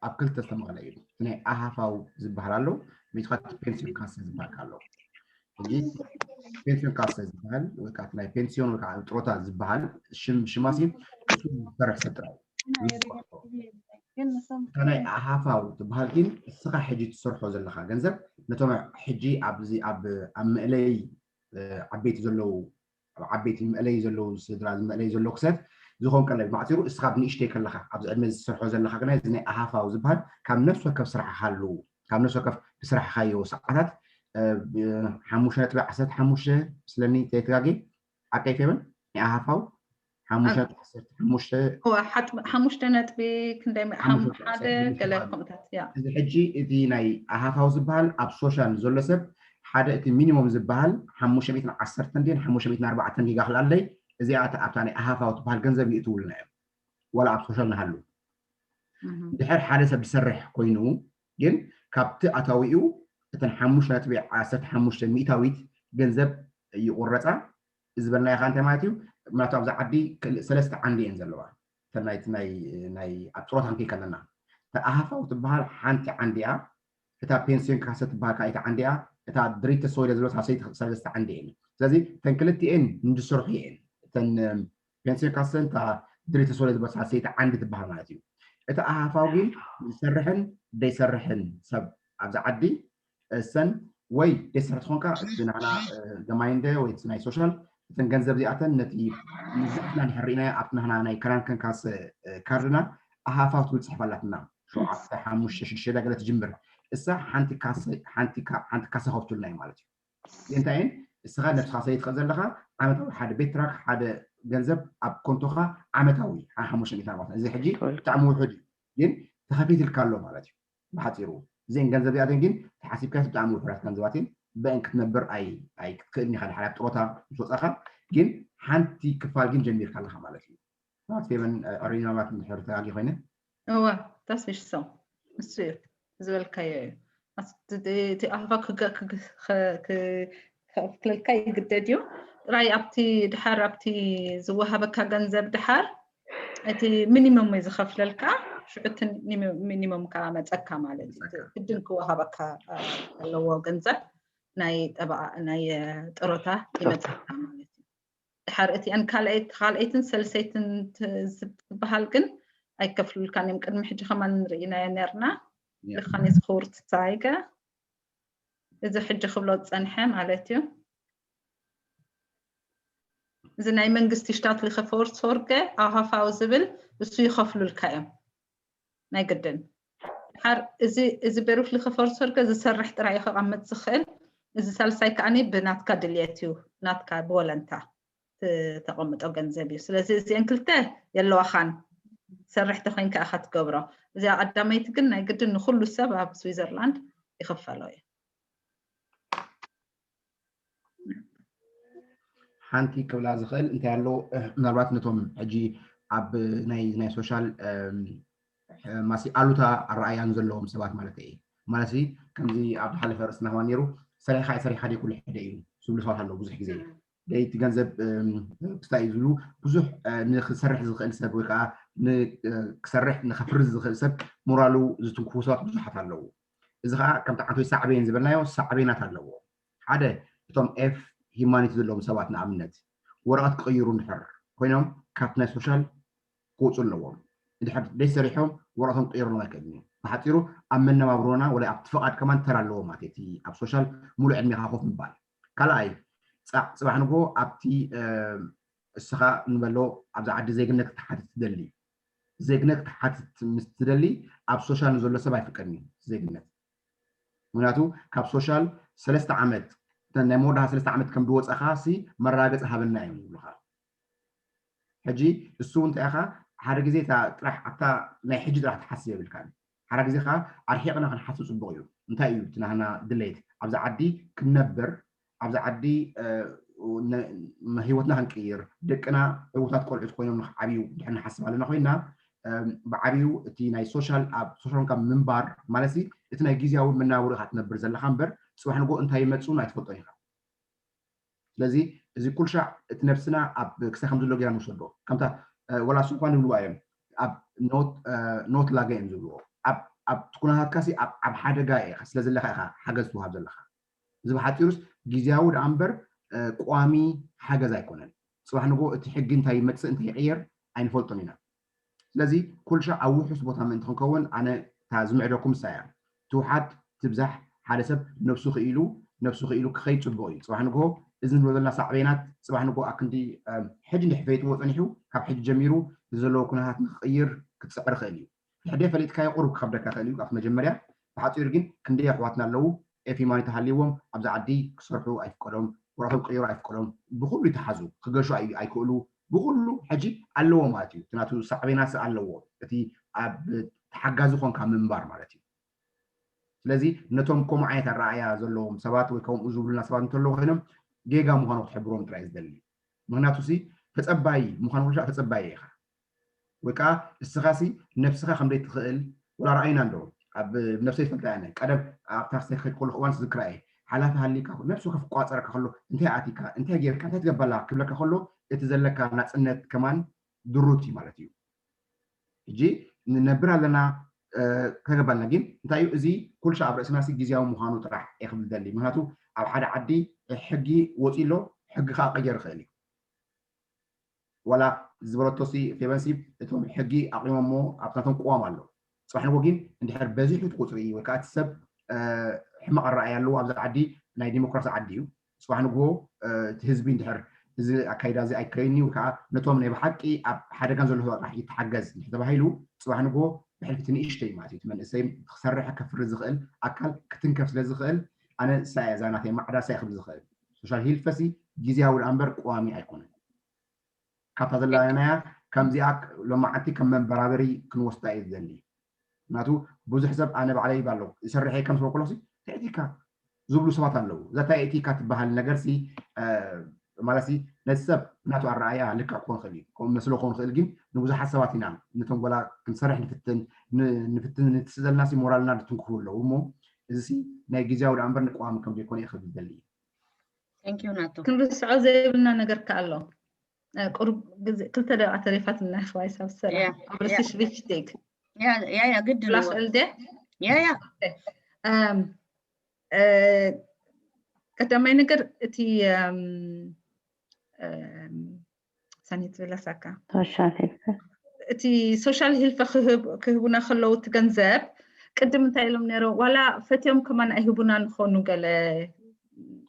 ኣብ ክልተ ዝተመቐለ እዩ እቲ ናይ ኣሃፋው ዝበሃል ኣሎ ሚትካ ፔንሲዮን ካሰ ዝበሃል ኣሎ ሕጂ ፔንሲዮን ካሰ ዝበሃል ወይ ከዓ ናይ ፔንሲዮን ወይ ከዓ ጥሮታ ዝበሃል ሽም ሽማሲ እሱ ዝሰርሕ ሰብ ጥራይ እዩ ዝሰርሖ። እታ ናይ ኣሃፋው ትበሃል ግን እስኻ ሕጂ ትሰርሖ ዘለካ ገንዘብ ነቶም ሕጂ ኣብዚ ኣብ ኣብ መእለይ ዓበይቲ ዘለዉ፣ ኣብ ዓበይቲ መእለይ ዘለዉ ስድራ፣ መእለይ ዘሎ ክሰት ዝኸውን ቀለብ ማዕፂሩ፣ እስኻ ብንእሽተይ ከለኻ ኣብዚ ዕድመ ዝሰርሖ ዘለኻ ግና እዚ ናይ ኣሃፋዊ ዝበሃል ካብ ነፍሲ ወከፍ ስራሕኻ ኣለዉ። ካብ ነፍሲ ወከፍ ብስራሕኻዮ ሰዓታት ሓሙሽተ ነጥቢ ዓሰርተ ሓሙሽተ ስለኒ ተይተጋጌ ዓቀይ ፌበን ናይ ኣሃፋው ሓሙሽተ ነጥቢ ዓሰርተ ሓሙሽተ ሓሙሽተ ነጥቢ ክንደይ ሓደ ገለ ከምታት። እዚ ሕጂ እቲ ናይ ኣሃፋው ዝበሃል ኣብ ሶሻል ዘሎ ሰብ ሓደ እቲ ሚኒሞም ዝበሃል ሓሙሽተ ሚእትን ዓሰርተን ድን ሓሙሽተ ሚእትን ኣርባዕተን ጊጋ ክልኣለይ። እዚኣ ኣብታ ናይ ኣሃፋው ትበሃል ገንዘብ ይእትውልና እዮም። ዋላ ኣብ ሶሻል ንሃሉ ድሕር ሓደ ሰብ ዝሰርሕ ኮይኑ ግን ካብቲ ኣታዊኡ እተን ሓሙሽተ ነጥቢ ዓሰርተ ሓሙሽተ ሚእታዊት ገንዘብ ይቁረፃ። እዚ ዝበልናዮ ከዓ እንታይ ማለት እዩ? ምክንያቱ ኣብዚ ዓዲ ሰለስተ ዓንዲ እየን ዘለዋ። እተን ናይ ኣብ ጥሮታ ክንከይ ከለና እታ ኣሃፋው ትበሃል ሓንቲ ዓንዲ እያ። እታ ፔንሲዮን ካሰ ትበሃል ካልኣይቲ ዓንዲ እያ። እታ ድሪተ ሶይለ ዝብሎ ሳልሰይቲ ሰለስተ ዓንዲ እየን። ስለዚ እተን ክልቲኤን እንድሰርሑ እየን። እተን ፔንሲዮን ካሰን እታ ድሪተ ሶይለ ዝብሎ ሳልሰይቲ ዓንዲ ትበሃል ማለት እዩ። እታ ኣሃፋው ግን ዝሰርሕን ዘይሰርሕን ሰብ ኣብዚ ዓዲ እሰን ወይ ደሰርት ኾንካ እቲ ናህና ገማይንደ ወይ ናይ ሶሻል እተን ገንዘብ እዚኣተን ነቲ ንዝኣትና ንሕሪእና ኣብቲ ናህና ናይ ክራንከንካስ ካርድና ኣሃፋው ትብል ፅሕፍ ኣላትና። ሸውዓተ ሓሙሽተ ሽዱሽተ ገለ ትጅምር እሳ ሓንቲ ካሰ ከፍቱልና እዩ ማለት እዩ። እንታይን እስኻ ነብስኻ ሰይትኸ ዘለኻ ዓመታዊ ሓደ ቤት ትራክ ሓደ ገንዘብ ኣብ ኮንቶኻ ዓመታዊ ሓሙሽተ ሚእቲ ኣርባዕተ እዚ ሕጂ ብጣዕሚ ውሑድ እዩ፣ ግን ተኸፊትልካ ኣሎ ማለት እዩ። ብሓፂሩ እዚን ገንዘብ እዚኣተን ግን ተሓሲብካ ብጣዕሚ ውሑዳት ገንዘባትን በእን ክትነብር ኣይክትክእልን ኢኻ። ድሓር ኣብ ጥሮታ ምስ ወፃኻ ግን ሓንቲ ክፋል ግን ጀሚርካ ኣለኻ ማለት እዩ። ናት ፌበን ዕሪና ማለት እንድሕር ተጋጊ ኮይነ እወ ተስፊሽ ሰው እሱ እዩ ዝበልካዮ እዩ። እቲ ኣፋ ክከፍለልካ ይግደድ እዩ። ጥራይ ኣብቲ ድሓር ኣብቲ ዝወሃበካ ገንዘብ ድሓር እቲ ሚኒመም እዩ ዝኸፍለልካ። ሽዑ እቲ ሚኒመም ከዓ መፀካ ማለት እዩ። ግድን ክወሃበካ ዘለዎ ገንዘብ ናይ ጠበቃ ናይ ጥሮታ ይመፀካ ማለት እዩ። ድሓር እቲአን ካልኣይት ካልኣይትን ሰልሰይትን ትበሃል ግን ኣይከፍሉልካን እዮም። ቅድሚ ሕጂ ከማን ንርኢናዮ ነርና። ልኻን እዚ ክውርትታ ይገ እዚ ሕጂ ክብሎ ዝፀንሐ ማለት እዩ። እዚ ናይ መንግስቲ ሽታት ሊኸ ፈወርት ሶርገ ኣሃፋው ዝብል እሱ ይኸፍሉልካ እዮም ናይ ግድን። ድሓር እዚ በሩፍ ሊኸ ፈወርት ሶርገ ዝሰርሕ ጥራይ እዩ ከቐምጥ ዝኽእል። እዚ ሳልሳይ ከዓኒ ብናትካ ድልየት እዩ፣ ናትካ ብወለንታ ተቐምጦ ገንዘብ እዩ። ስለዚ እዚአን ክልተ የለዋኻን፣ ሰርሕ ተኮይንካ ኢኻ ትገብሮ። እዚኣ ቀዳመይቲ ግን ናይ ግድን ንኩሉ ሰብ ኣብ ስዊዘርላንድ ይኽፈሎ እዩ። ሓንቲ ክብላ ዝኽእል እንታይ ኣሎ፣ ምናልባት ነቶም ሕጂ ኣብ ናይ ናይ ሶሻል ማሲ ኣሉታ ኣረኣያን ዘለዎም ሰባት ማለት እዩ። ማለት ከምዚ ኣብ ዝሓለፈ ርእስና ከማን ነይሩ፣ ሰሪሕካ ኣይሰሪሕካ ደይ ኩሉ ሕደ እዩ ዝብሉ ሰባት ኣለዉ። ብዙሕ ግዜ ደይቲ ገንዘብ ክስታይ እዩ ዝብሉ፣ ብዙሕ ንክሰርሕ ዝኽእል ሰብ ወይ ከዓ ክሰርሕ ንከፍርዝ ዝኽእል ሰብ ሞራሉ ዝትንክፉ ሰባት ብዙሓት ኣለዉ። እዚ ከዓ ከምቲ ዓንቶይ ሳዕቤን ዝበልናዮ ሳዕቤናት ኣለዎ። ሓደ እቶም ኤፍ ሂማኒቲ ዘለዎም ሰባት ንኣብነት ወረቐት ክቕይሩ እንድሕር ኮይኖም ካብቲ ናይ ሶሻል ክወፁ ኣለዎም። እንድሕር ደይ ሰሪሖም ወረቐቶም ክቕይሩ ኣለዎም ኣይክእልን እዩ። ብሓፂሩ ኣብ መነባብሮና ወይ ኣብቲ ፍቓድ ከማን ተራ ኣለዎ ማለት እቲ ኣብ ሶሻል ሙሉእ ዕድሜኻ ኮፍ ምባል። ካልኣይ ፃዕ ፅባሕ ንጎ ኣብቲ እስኻ ንበሎ ኣብዚ ዓዲ ዜግነት ክትሓትት ትደሊ ዜግነት ክትሓትት ምስ ትደሊ ኣብ ሶሻል ንዘሎ ሰብ ኣይፍቀድን እዩ ዜግነት። ምክንያቱ ካብ ሶሻል ሰለስተ ዓመት ናይ መወዳእታ ሰለስተ ዓመት ከም ዝወፀኻ ሲ መረጋገፂ ሃበና እዮም ዝብሉኻ። ሕጂ እሱ እንታይ ኢኻ ሓደ ግዜ እታ ጥራሕ ኣብታ ናይ ሕጂ ጥራሕ ትሓስብ የብልካን። ሓደ ግዜ ከዓ ኣርሒቕና ክንሓስብ ፅቡቕ እዩ። እንታይ እዩ እቲ ናህና ድሌት ኣብዚ ዓዲ ክንነብር ኣብዚ ዓዲ ህይወትና ክንቅይር ደቅና ዕውታት ቆልዑት ኮይኖም ንክዓብዩ ድሕር ንሓስብ ኣለና ኮይና ብዓብዩ እቲ ናይ ሶሻል ኣብ ሶሻል ካብ ምንባር ማለት እቲ ናይ ግዜያዊ መናብሩ ኢካ ትነብር ዘለካ እምበር ፅባሕ ንጎ እንታይ ይመፅኡን ኣይትፈልጦን ኢካ። ስለዚ እዚ ኩልሻዕ እቲ ነብስና ኣብ ክሳይ ከም ዘሎ ጌና ንውሰዶ ከምታ ወላ ስኳ ንብልዋ እዮም ኣብ ኖት ላገ እዮም ዝብልዎ ኣብ ትኩናታትካ ኣብ ሓደጋ ስለ ዘለካ ኢካ ሓገዝ ትውሃብ ዘለካ። እዚ ብሓፂሩስ ግዜያዊ ደኣ እምበር ቋሚ ሓገዝ ኣይኮነን። ፅባሕ ንጎ እቲ ሕጊ እንታይ ይመፅእ እንታይ ይቅየር ኣይንፈልጦን ኢና። ስለዚ ኩልሻ ኣብ ውሑስ ቦታ ምእንቲ ክንከውን ኣነ እታ ዝምዕደኩም እሳ እያ። ትውሓድ ትብዛሕ ሓደ ሰብ ነብሱ ክኢሉ ነብሱ ክኢሉ ክኸይድ ፅቡቅ እዩ። ፅባሕ ንጎ እዚ ንብሎ ዘለና ሳዕቤናት ጽባሕ ንጎ ኣክንዲ ሕጂ እንድሕር ፈይጥዎ ጸኒሑ ካብ ሕጂ ጀሚሩ ዘለዎ ኩነታት ንክቕይር ክትጽዕር ይኽእል እዩ። ሕደ ፈሊጥካዮ ቁሩብ ክኸብደካ ይኽእል እዩ። ካብቲ መጀመርያ ብሓፂሩ ግን ክንደይ ኣሕዋትና ኣለዉ ኤፊማኒ ተሃልይዎም ኣብዚ ዓዲ ክሰርሑ ኣይፍቀዶም፣ ወራቶም ክቅይሩ ኣይፍቀዶም፣ ብኩሉ ይተሓዙ፣ ክገሹ ኣይክእሉ፣ ብኩሉ ሕጂ ኣለዎ ማለት እዩ። እቲ ናቱ ሳዕቤናት ኣለዎ፣ እቲ ኣብ ተሓጋዚ ኮንካ ምንባር ማለት እዩ። ስለዚ ነቶም ከምኡ ዓይነት ኣረኣያ ዘለዎም ሰባት ወይ ከምኡ ዝብሉና ሰባት እንተለዉ ኮይኖም ጌጋ ምዃኑ ክትሕብሮም ጥራይ ዝደሊ። ምክንያቱ ሲ ተፀባይ ምዃኑ ኩሉ ተፀባይ ኢኻ። ወይ ከዓ እስኻ ሲ ነብስኻ ከምደይ ትኽእል ወላ ረኣይና እንዶ ኣብ ነብሰይ ይፈልጣ እነ ቀደም ኣብ ታክሲ ከይድ ከለኩ እዋን ዝክራ እየ ሓላፊ ሃሊካ ነብሱ ከፍቋፀረካ ከሎ እንታይ ኣቲካ እንታይ ጌርካ እንታይ ትገባላ ክብለካ ከሎ እቲ ዘለካ ናፅነት ከማን ድሩት እዩ ማለት እዩ። ሕጂ ንነብር ኣለና ከገባልና ግን እንታይ እዩ እዚ ኩልሻ ኣብ ርእስና ሲ ግዜያዊ ምዃኑ ጥራሕ እየ ክብል ደሊ ምክንያቱ ኣብ ሓደ ዓዲ ሕጊ ወፂ ኣሎ ሕጊ ከዓ ቀየር ይኽእል እዩ ዋላ ዝበለቶ ሲ ፌበንሲ እቶም ሕጊ ኣቂሞሞ ኣብታቶም ቅዋም ኣሎ ፅባሕ ንጎ ግን እንድሕር በዚሑ ቁፅሪ ወይ ከዓ እቲ ሰብ ሕማቕ ኣረኣያ ኣለዎ ኣብዚ ዓዲ ናይ ዲሞክራሲ ዓዲ እዩ ፅባሕ ንጎ እቲ ህዝቢ እንድሕር እዚ ኣካይዳ እዚ ኣይክረይኒ ወይ ከዓ ነቶም ናይ ብሓቂ ኣብ ሓደጋን ዘሎ ጥራሕ ይተሓገዝ እንድሕር ተባሂሉ ፅባሕ ንጎ ብሕልፊቲ ንእሽተይ ማለት እዩ እቲ መንእሰይ ክሰርሕ ከፍሪ ዝኽእል ኣካል ክትንከፍ ስለ ዝኽእል ኣነ ሳያ እዛ ናተይ ማዕዳ ሳያ ክብል ዝኽእል ሶሻል ሂልፈሲ ግዜያዊ ደኣ እምበር ቀዋሚ ኣይኮነን ካብታ ዘለናያ ከምዚኣ ሎማዓንቲ ከም መንበራበሪ ክንወስዳ እዩ ዝደሊ ምክንያቱ ብዙሕ ሰብ ኣነ ባዕለይ ይባለው ይሰርሐ ከም ዝበልኩ ኣለኩ ተእቲካ ዝብሉ ሰባት ኣለዉ እዛ ተእቲካ ትበሃል ነገር ሲ ማለት ነቲ ሰብ ናቱ ኣረኣያ ልክዕ ክኾን ክእል እዩ ከምኡ መስሎ ክኾን ክእል ግን ንብዙሓት ሰባት ኢና ነቶም ጎላ ክንሰርሕ ንፍትን ንፍትን ንትስ ዘለና ሲ ሞራልና ዝትንክፉ ኣለዉ እሞ እዚ ሲ ናይ ግዜያዊ ደኣ እምበር ንቀዋሚ ከም ዘይኮነ ይኽብል ዝደሊ እዩ Thank you ናቱ ክንርስዖ ዘይብልና ነገር ከ ኣሎ ቁሩብ ግዜ ክልተ ደቂቃ ተሪፋትና ይኽዋይ ሳብ ሰላ ያ፣ ኣብ ርእሲ ያ። ሽቪችቴግ ያ ያ ያ ግድ ብላ ነው ክእል ደ ያ ያ እም፣ እ፣ ቀዳማይ ነገር እቲ እም፣ እም፣ ሳኒ ትብለሳካ ሶሻል ሄልት እቲ ሶሻል ሂልፈ ክህብ- ክህቡና ከለዉ እቲ ገንዘብ ቅድም እንታይ ኢሎም ነይሮም ዋላ ፈትዮም ከማን ኣይህቡና ንኾኑ ገለ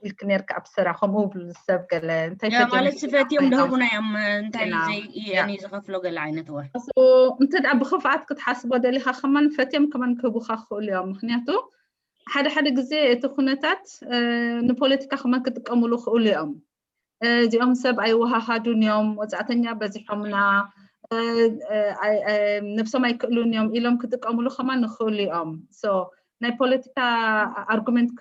ኢልክ ነርካ ኣብ ስራ ከምኡ ብል ሰብ ገለ እንታይ ያ ፈትዮም ማለት ይህቡና ፈትዮም ኮይኖም ድህቡና እዮም እንታይ ና- ዘይ ያ። እኔ ዝኸፍሎ ገለ ዓይነት ወ So፣ እንተ ደኣ ብክፍኣት ክትሓስቦ ደሊኻ ከማን ፈትዮም ከማን ክህቡኻ ክኽእሉ እዮም ምክንያቱ ሓደ ሓደ ግዜ እቲ ኩነታት እ፣ ንፖለቲካ ከማን ክጥቀሙሉ ክእሉ እዮም እ፣ እዚኦም ሰብ ኣይወሃሃዱን እዮም ወፃእተኛ በዚሖምና እ፣ እ፣ ኣይ- እ፣ ነብሶም ኣይክእሉን እዮም ኢሎም ክጥቀሙሉ ከማን ንክእሉ እዮም So፣ ናይ ፖለቲካ ኣርጉመንት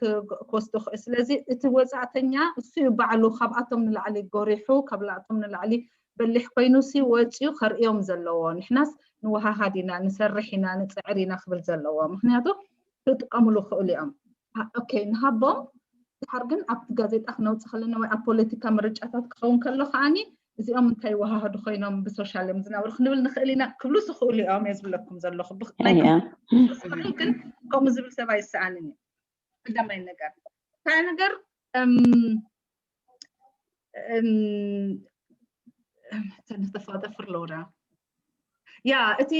ክወስዱ ክእል ስለዚ እቲ ወፃእተኛ እሱ እዩ ባዕሉ ካብኣቶም ንላዕሊ ጎሪሑ ካብላኣቶም ንላዕሊ በሊሕ ኮይኑ ሲ ወፂኡ ከርእዮም ዘለዎ ንሕናስ ንወሃሃድ ኢና ንሰርሕ ኢና ንፅዕር ኢና ክብል ዘለዎ ምክንያቱ ክጥቀምሉ ክእሉ እዮም ኦኬ ንሃቦም ድሓር ግን ኣብቲ ጋዜጣ ክነውፅ ከለና ወይ ኣብ ፖለቲካ ምርጫታት ክኸውን ከሎ ከዓኒ እዚኦም እንታይ ይወሃሃዱ ኮይኖም ብሶሻል እዮም ዝናበሩ ክንብል ንኽእል ኢና ክብሉ ዝኽእሉ እዮም እየ ዝብለኩም ዘለኹ ብክ- ናይ እያ ክም- ግን ከምኡ ዝብል ሰብ ኣይሰኣንን እዩ ቀዳማይ ነገር እንታይ ነገር እም፣ እም፣ ተፋጠፍር ለውራ ያ እቲ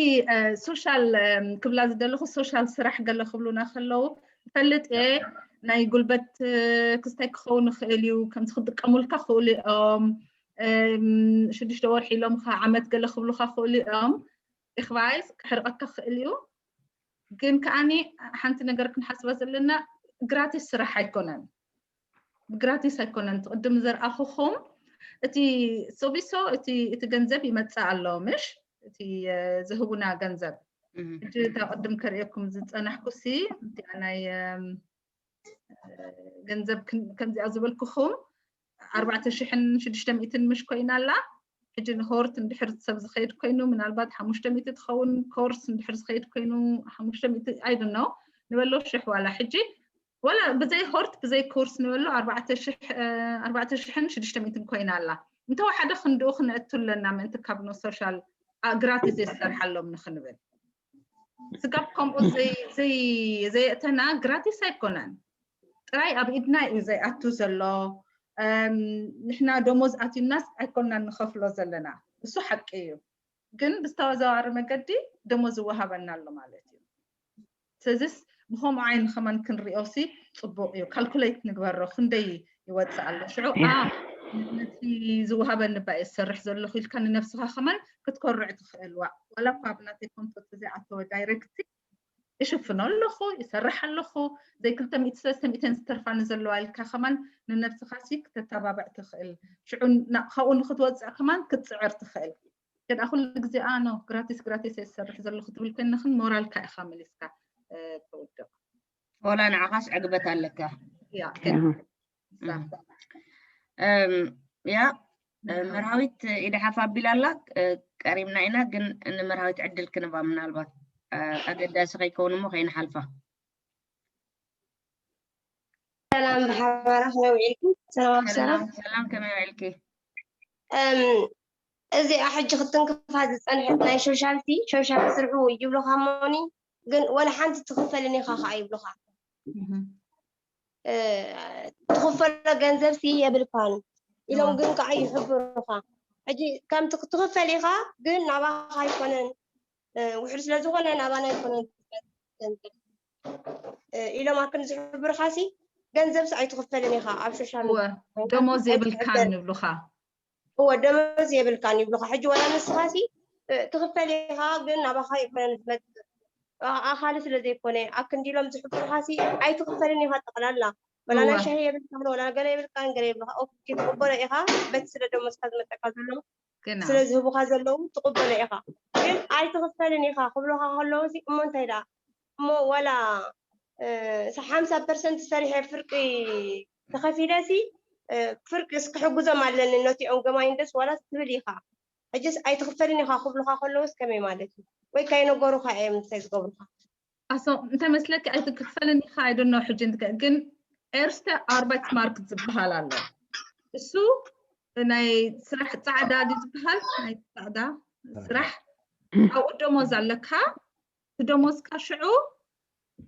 ሶሻል ክብላ ዝደለኹ ሶሻል ስራሕ ገለ ክብሉና ከለዉ ፈልጥ እየ ናይ ጉልበት ክስታይ ክኸውን ይኽእል እዩ ከምዚ ክጥቀሙልካ ክእሉ እዮም ሽዱሽተ ወርሒ ኢሎም ዓመት ገለ ክብሉካ ክእሉ እዮም ኢኽባይስ ክሕርቐካ ክእል እዩ ግን ከዓኒ ሓንቲ ነገር ክንሓስባ ዘለና ግራቲስ ስራሕ ኣይኮነን ግራቲስ ኣይኮነን ትቕድም ዘርኣኹኹም እቲ ሶቢሶ እቲ ገንዘብ ይመፅእ ኣሎ ምሽ እቲ ዝህቡና ገንዘብ ሕጂ እታ ቅድም ከርእየኩም ዝፀናሕኩ ሲ እቲኣ ናይ ገንዘብ ከምዚኣ ዝበልኩኹም ኣርባዕተ ሽሕን ሽዱሽተ ሚእትን ምሽ ኮይና ኣላ ሕጂ ንሆርት እንድሕር ሰብ ዝኸይድ ኮይኑ ምናልባት ሓሙሽተ ሚእቲ ትኸውን ኮርስ እንድሕር ዝኸይድ ኮይኑ ሓሙሽተ ሚእቲ ኣይድኖ ንበሎ ሽሕ ዋላ ሕጂ ወላ ብዘይ ሆርት ብዘይ ኮርስ ንበሎ ኣርባዕተ ሽሕን ሽዱሽተ ሚእትን ኮይና ኣላ እንተወሓደ ክንድኡ ክነእቱ ኣለና ምእንቲ ካብ ኖ ሶሻል ግራቲስ የሰርሓሎም ንክንብል ስጋብ ከምኡ ዘየእተና ግራቲስ ኣይኮነን ጥራይ ኣብ ኢድና እዩ ዘይኣቱ ዘሎ ንሕና ደሞዝ ኣትዩናስ ኣይኮናን ንኸፍሎ ዘለና እሱ ሓቂ እዩ ግን ብዝተዘዋዋሪ መገዲ ደሞዝ ይወሃበና ኣሎ ማለት እዩ ስለዚስ ብከምኡ ዓይኒ ከማን ክንሪኦ ሲ ጽቡቕ እዩ። ካልኩሌት ንግበሮ፣ ክንደይ ይወፅእ ኣሎ። ሽዑ ያ። ኣ ነቲ ዝወሃበኒ ባየ ዝሰርሕ ዘለኹ ኢልካ ንነብስኻ ከማን ክትኮርዕ ትኽእል። ዋ ዋላ እኳ ኣብ ናተይ ኮንቶ ተዘይኣተወ ዳይሬክት ይሽፍኖ ኣለኹ፣ ይሰርሕ ኣለኹ፣ ዘይ ክልተ ሚእቲ ሰለስተ ሚእቲ ዝተርፋኒ ዘለዋ ኢልካ ከማን ንነብስኻ ሲ ክተተባብዕ ትኽእል። ሽዑ ና- ካብኡ ንክትወፅእ ከማን ክትፅዕር ትኽእል። ግን ኩሉ ግዜ ኣኖ ግራቲስ ግራቲስ እየ ዝሰርሕ ዘለኹ ትብል ኮይንክን ሞራልካ ኢኻ መሊስካ እ፣ ትውድቕ። ወላ ንዓኻስ ዕግበት ኣለካ። ያ ግን እህ። እዛ እም፣ ያ እ፣ መርሃዊት ኢድሓፍ ኣቢላ ኣላ። እ፣ ቀሪብና ኢና ግን ንመርሃዊት ዕድል ክንባ ምናልባት እ፣ ኣገዳሲ ከይከውን እሞ ከይንሓልፋ። ሰላም ብሓባራ ከመይ ውዒልኩም? ሰላም ኣብ ሰላም። ሰላም ሰላም፣ ከመይ ውዒልኪ? እም፣ እዚኣ ሕጂ ክትንክፋ ዝፀንሐት ናይ ሶሻልቲ ሶሻል ስርሑ ይብሉኻ እሞኒ ግን ወላ ሓንቲ ትኽፈልን ኢኻ ከዓ ይብሉኻ። እህም። እ፣ ትኽፈሎ ገንዘብ ሲ የብልካን ኢሎም እዋ። ግን ከዓ ይሕብሩኻ። ሕጂ ከምቲ ክትኽፈል ኢኻ ግን ናባኻ ኣይኮነን እ፣ ውሕድ ስለ ዝኾነ ናባና ኣይኮነን ገንዘብ እ፣ ኢሎም ኣክን ዝሕብርኻ ሲ ገንዘብ ሲ ኣይትኽፈልን ኢኻ ኣብ ሶሻል እወ ሚድያ ደሞዝ ኣይትሕበር። የብልካን ይብሉኻ። እወ ደሞዝ የብልካን ይብሉኻ። ሕጂ ዋላ ንስኻ ሲ እ፣ ትኽፈል ኢኻ ግን ናባኻ ኣይኮነን ዝመፅእ ኣ- ኣኻሊ ስለ ዘይኮነ ኣክንዲ ኢሎም ዝሕብሩኻ ሲ ኣይትኽፈልን ኢኻ ጠቕላላ ወላ ናይ እወ ሻሂ የብልካን ወላ ገለ የብልካን ገለ ይብሉኻ። ኦኬ ትቕበሎ ኢኻ በቲ ስለ ደሞዝካ ዝመፀካ ዘሎ ግና ስለ ዝህቡኻ ዘለዉ ትቕበሎ ኢኻ ግን ኣይትኽፈልን ኢኻ ክብሉኻ ከለዉ ሲ እሞ እንታይ ደኣ እሞ ዋላ እ፣ ሓምሳ ፐርሰንት ሰሪሐ ፍርቂ ተኸፊለ ሲ እ፣ ፍርቂ እስክሕግዞም ኣለኒ ነቲኦም ገማይንደስ ዋላ ትብል ኢኻ። ሕጅስ ኣይትኽፈልን ኢኻ ክብሉኻ ከለውስ ከመይ ማለት እዩ? ወይ ካይነገሩኻ እዮም እንታይ ዝገብሩኻ? ኣሶ እንተመስለኪ ኣይትክፈልን ኢኻ ኣይደኖ ሕጂ እንትከ- ግን ኤርስተ ኣርባይት ማርክ ዝበሃል ኣሎ። እሱ ናይ ስራሕ ፃዕዳ ድዩ ዝበሃል ናይ ፃዕዳ ስራሕ ኣብኡ ደሞዝ ኣለካ። እቲ ደሞዝካ ሽዑ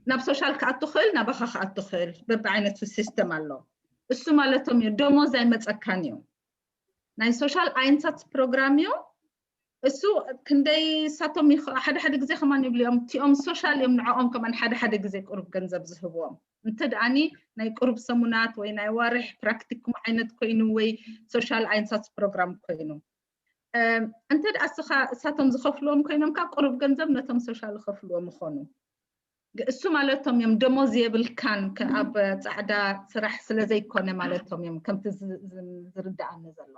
ናብ ሶሻል ክኣቱ ክእል ናባኻ ክኣቱ ክእል በብዓይነቱ ሲስተም ኣሎ። እሱ ማለቶም እዩ ደሞዝ ኣይመፀካን እዩ። ናይ ሶሻል ኣይንሳት ፕሮግራም እዩ። እሱ ክንደይ ሳቶም ይኸ- ሓደ ሓደ ግዜ ከማን ይብሉ እዮም እቲኦም ሶሻል እዮም ንዕኦም ከማን ሓደ ሓደ ግዜ ቁሩብ ገንዘብ ዝህብዎም እንተ ደኣኒ ናይ ቁሩብ ሰሙናት ወይ ናይ ዋርሕ ፕራክቲኩም ዓይነት ኮይኑ ወይ ሶሻል ኣይንሳት ፕሮግራም ኮይኑ እም፣ እንተ ደኣ እስኻ እሳቶም ዝኸፍልዎም ኮይኖም ካብ ቁሩብ ገንዘብ ነቶም ሶሻል ይኸፍልዎም ይኾኑ። ግ- እሱ ማለቶም እዮም ደሞዝ የብልካን ከ- ኣብ ፃዕዳ ስራሕ ስለ ዘይኮነ ማለቶም እዮም ከምቲ ዝ- ዝ- ዝርድኣኒ ዘሎ።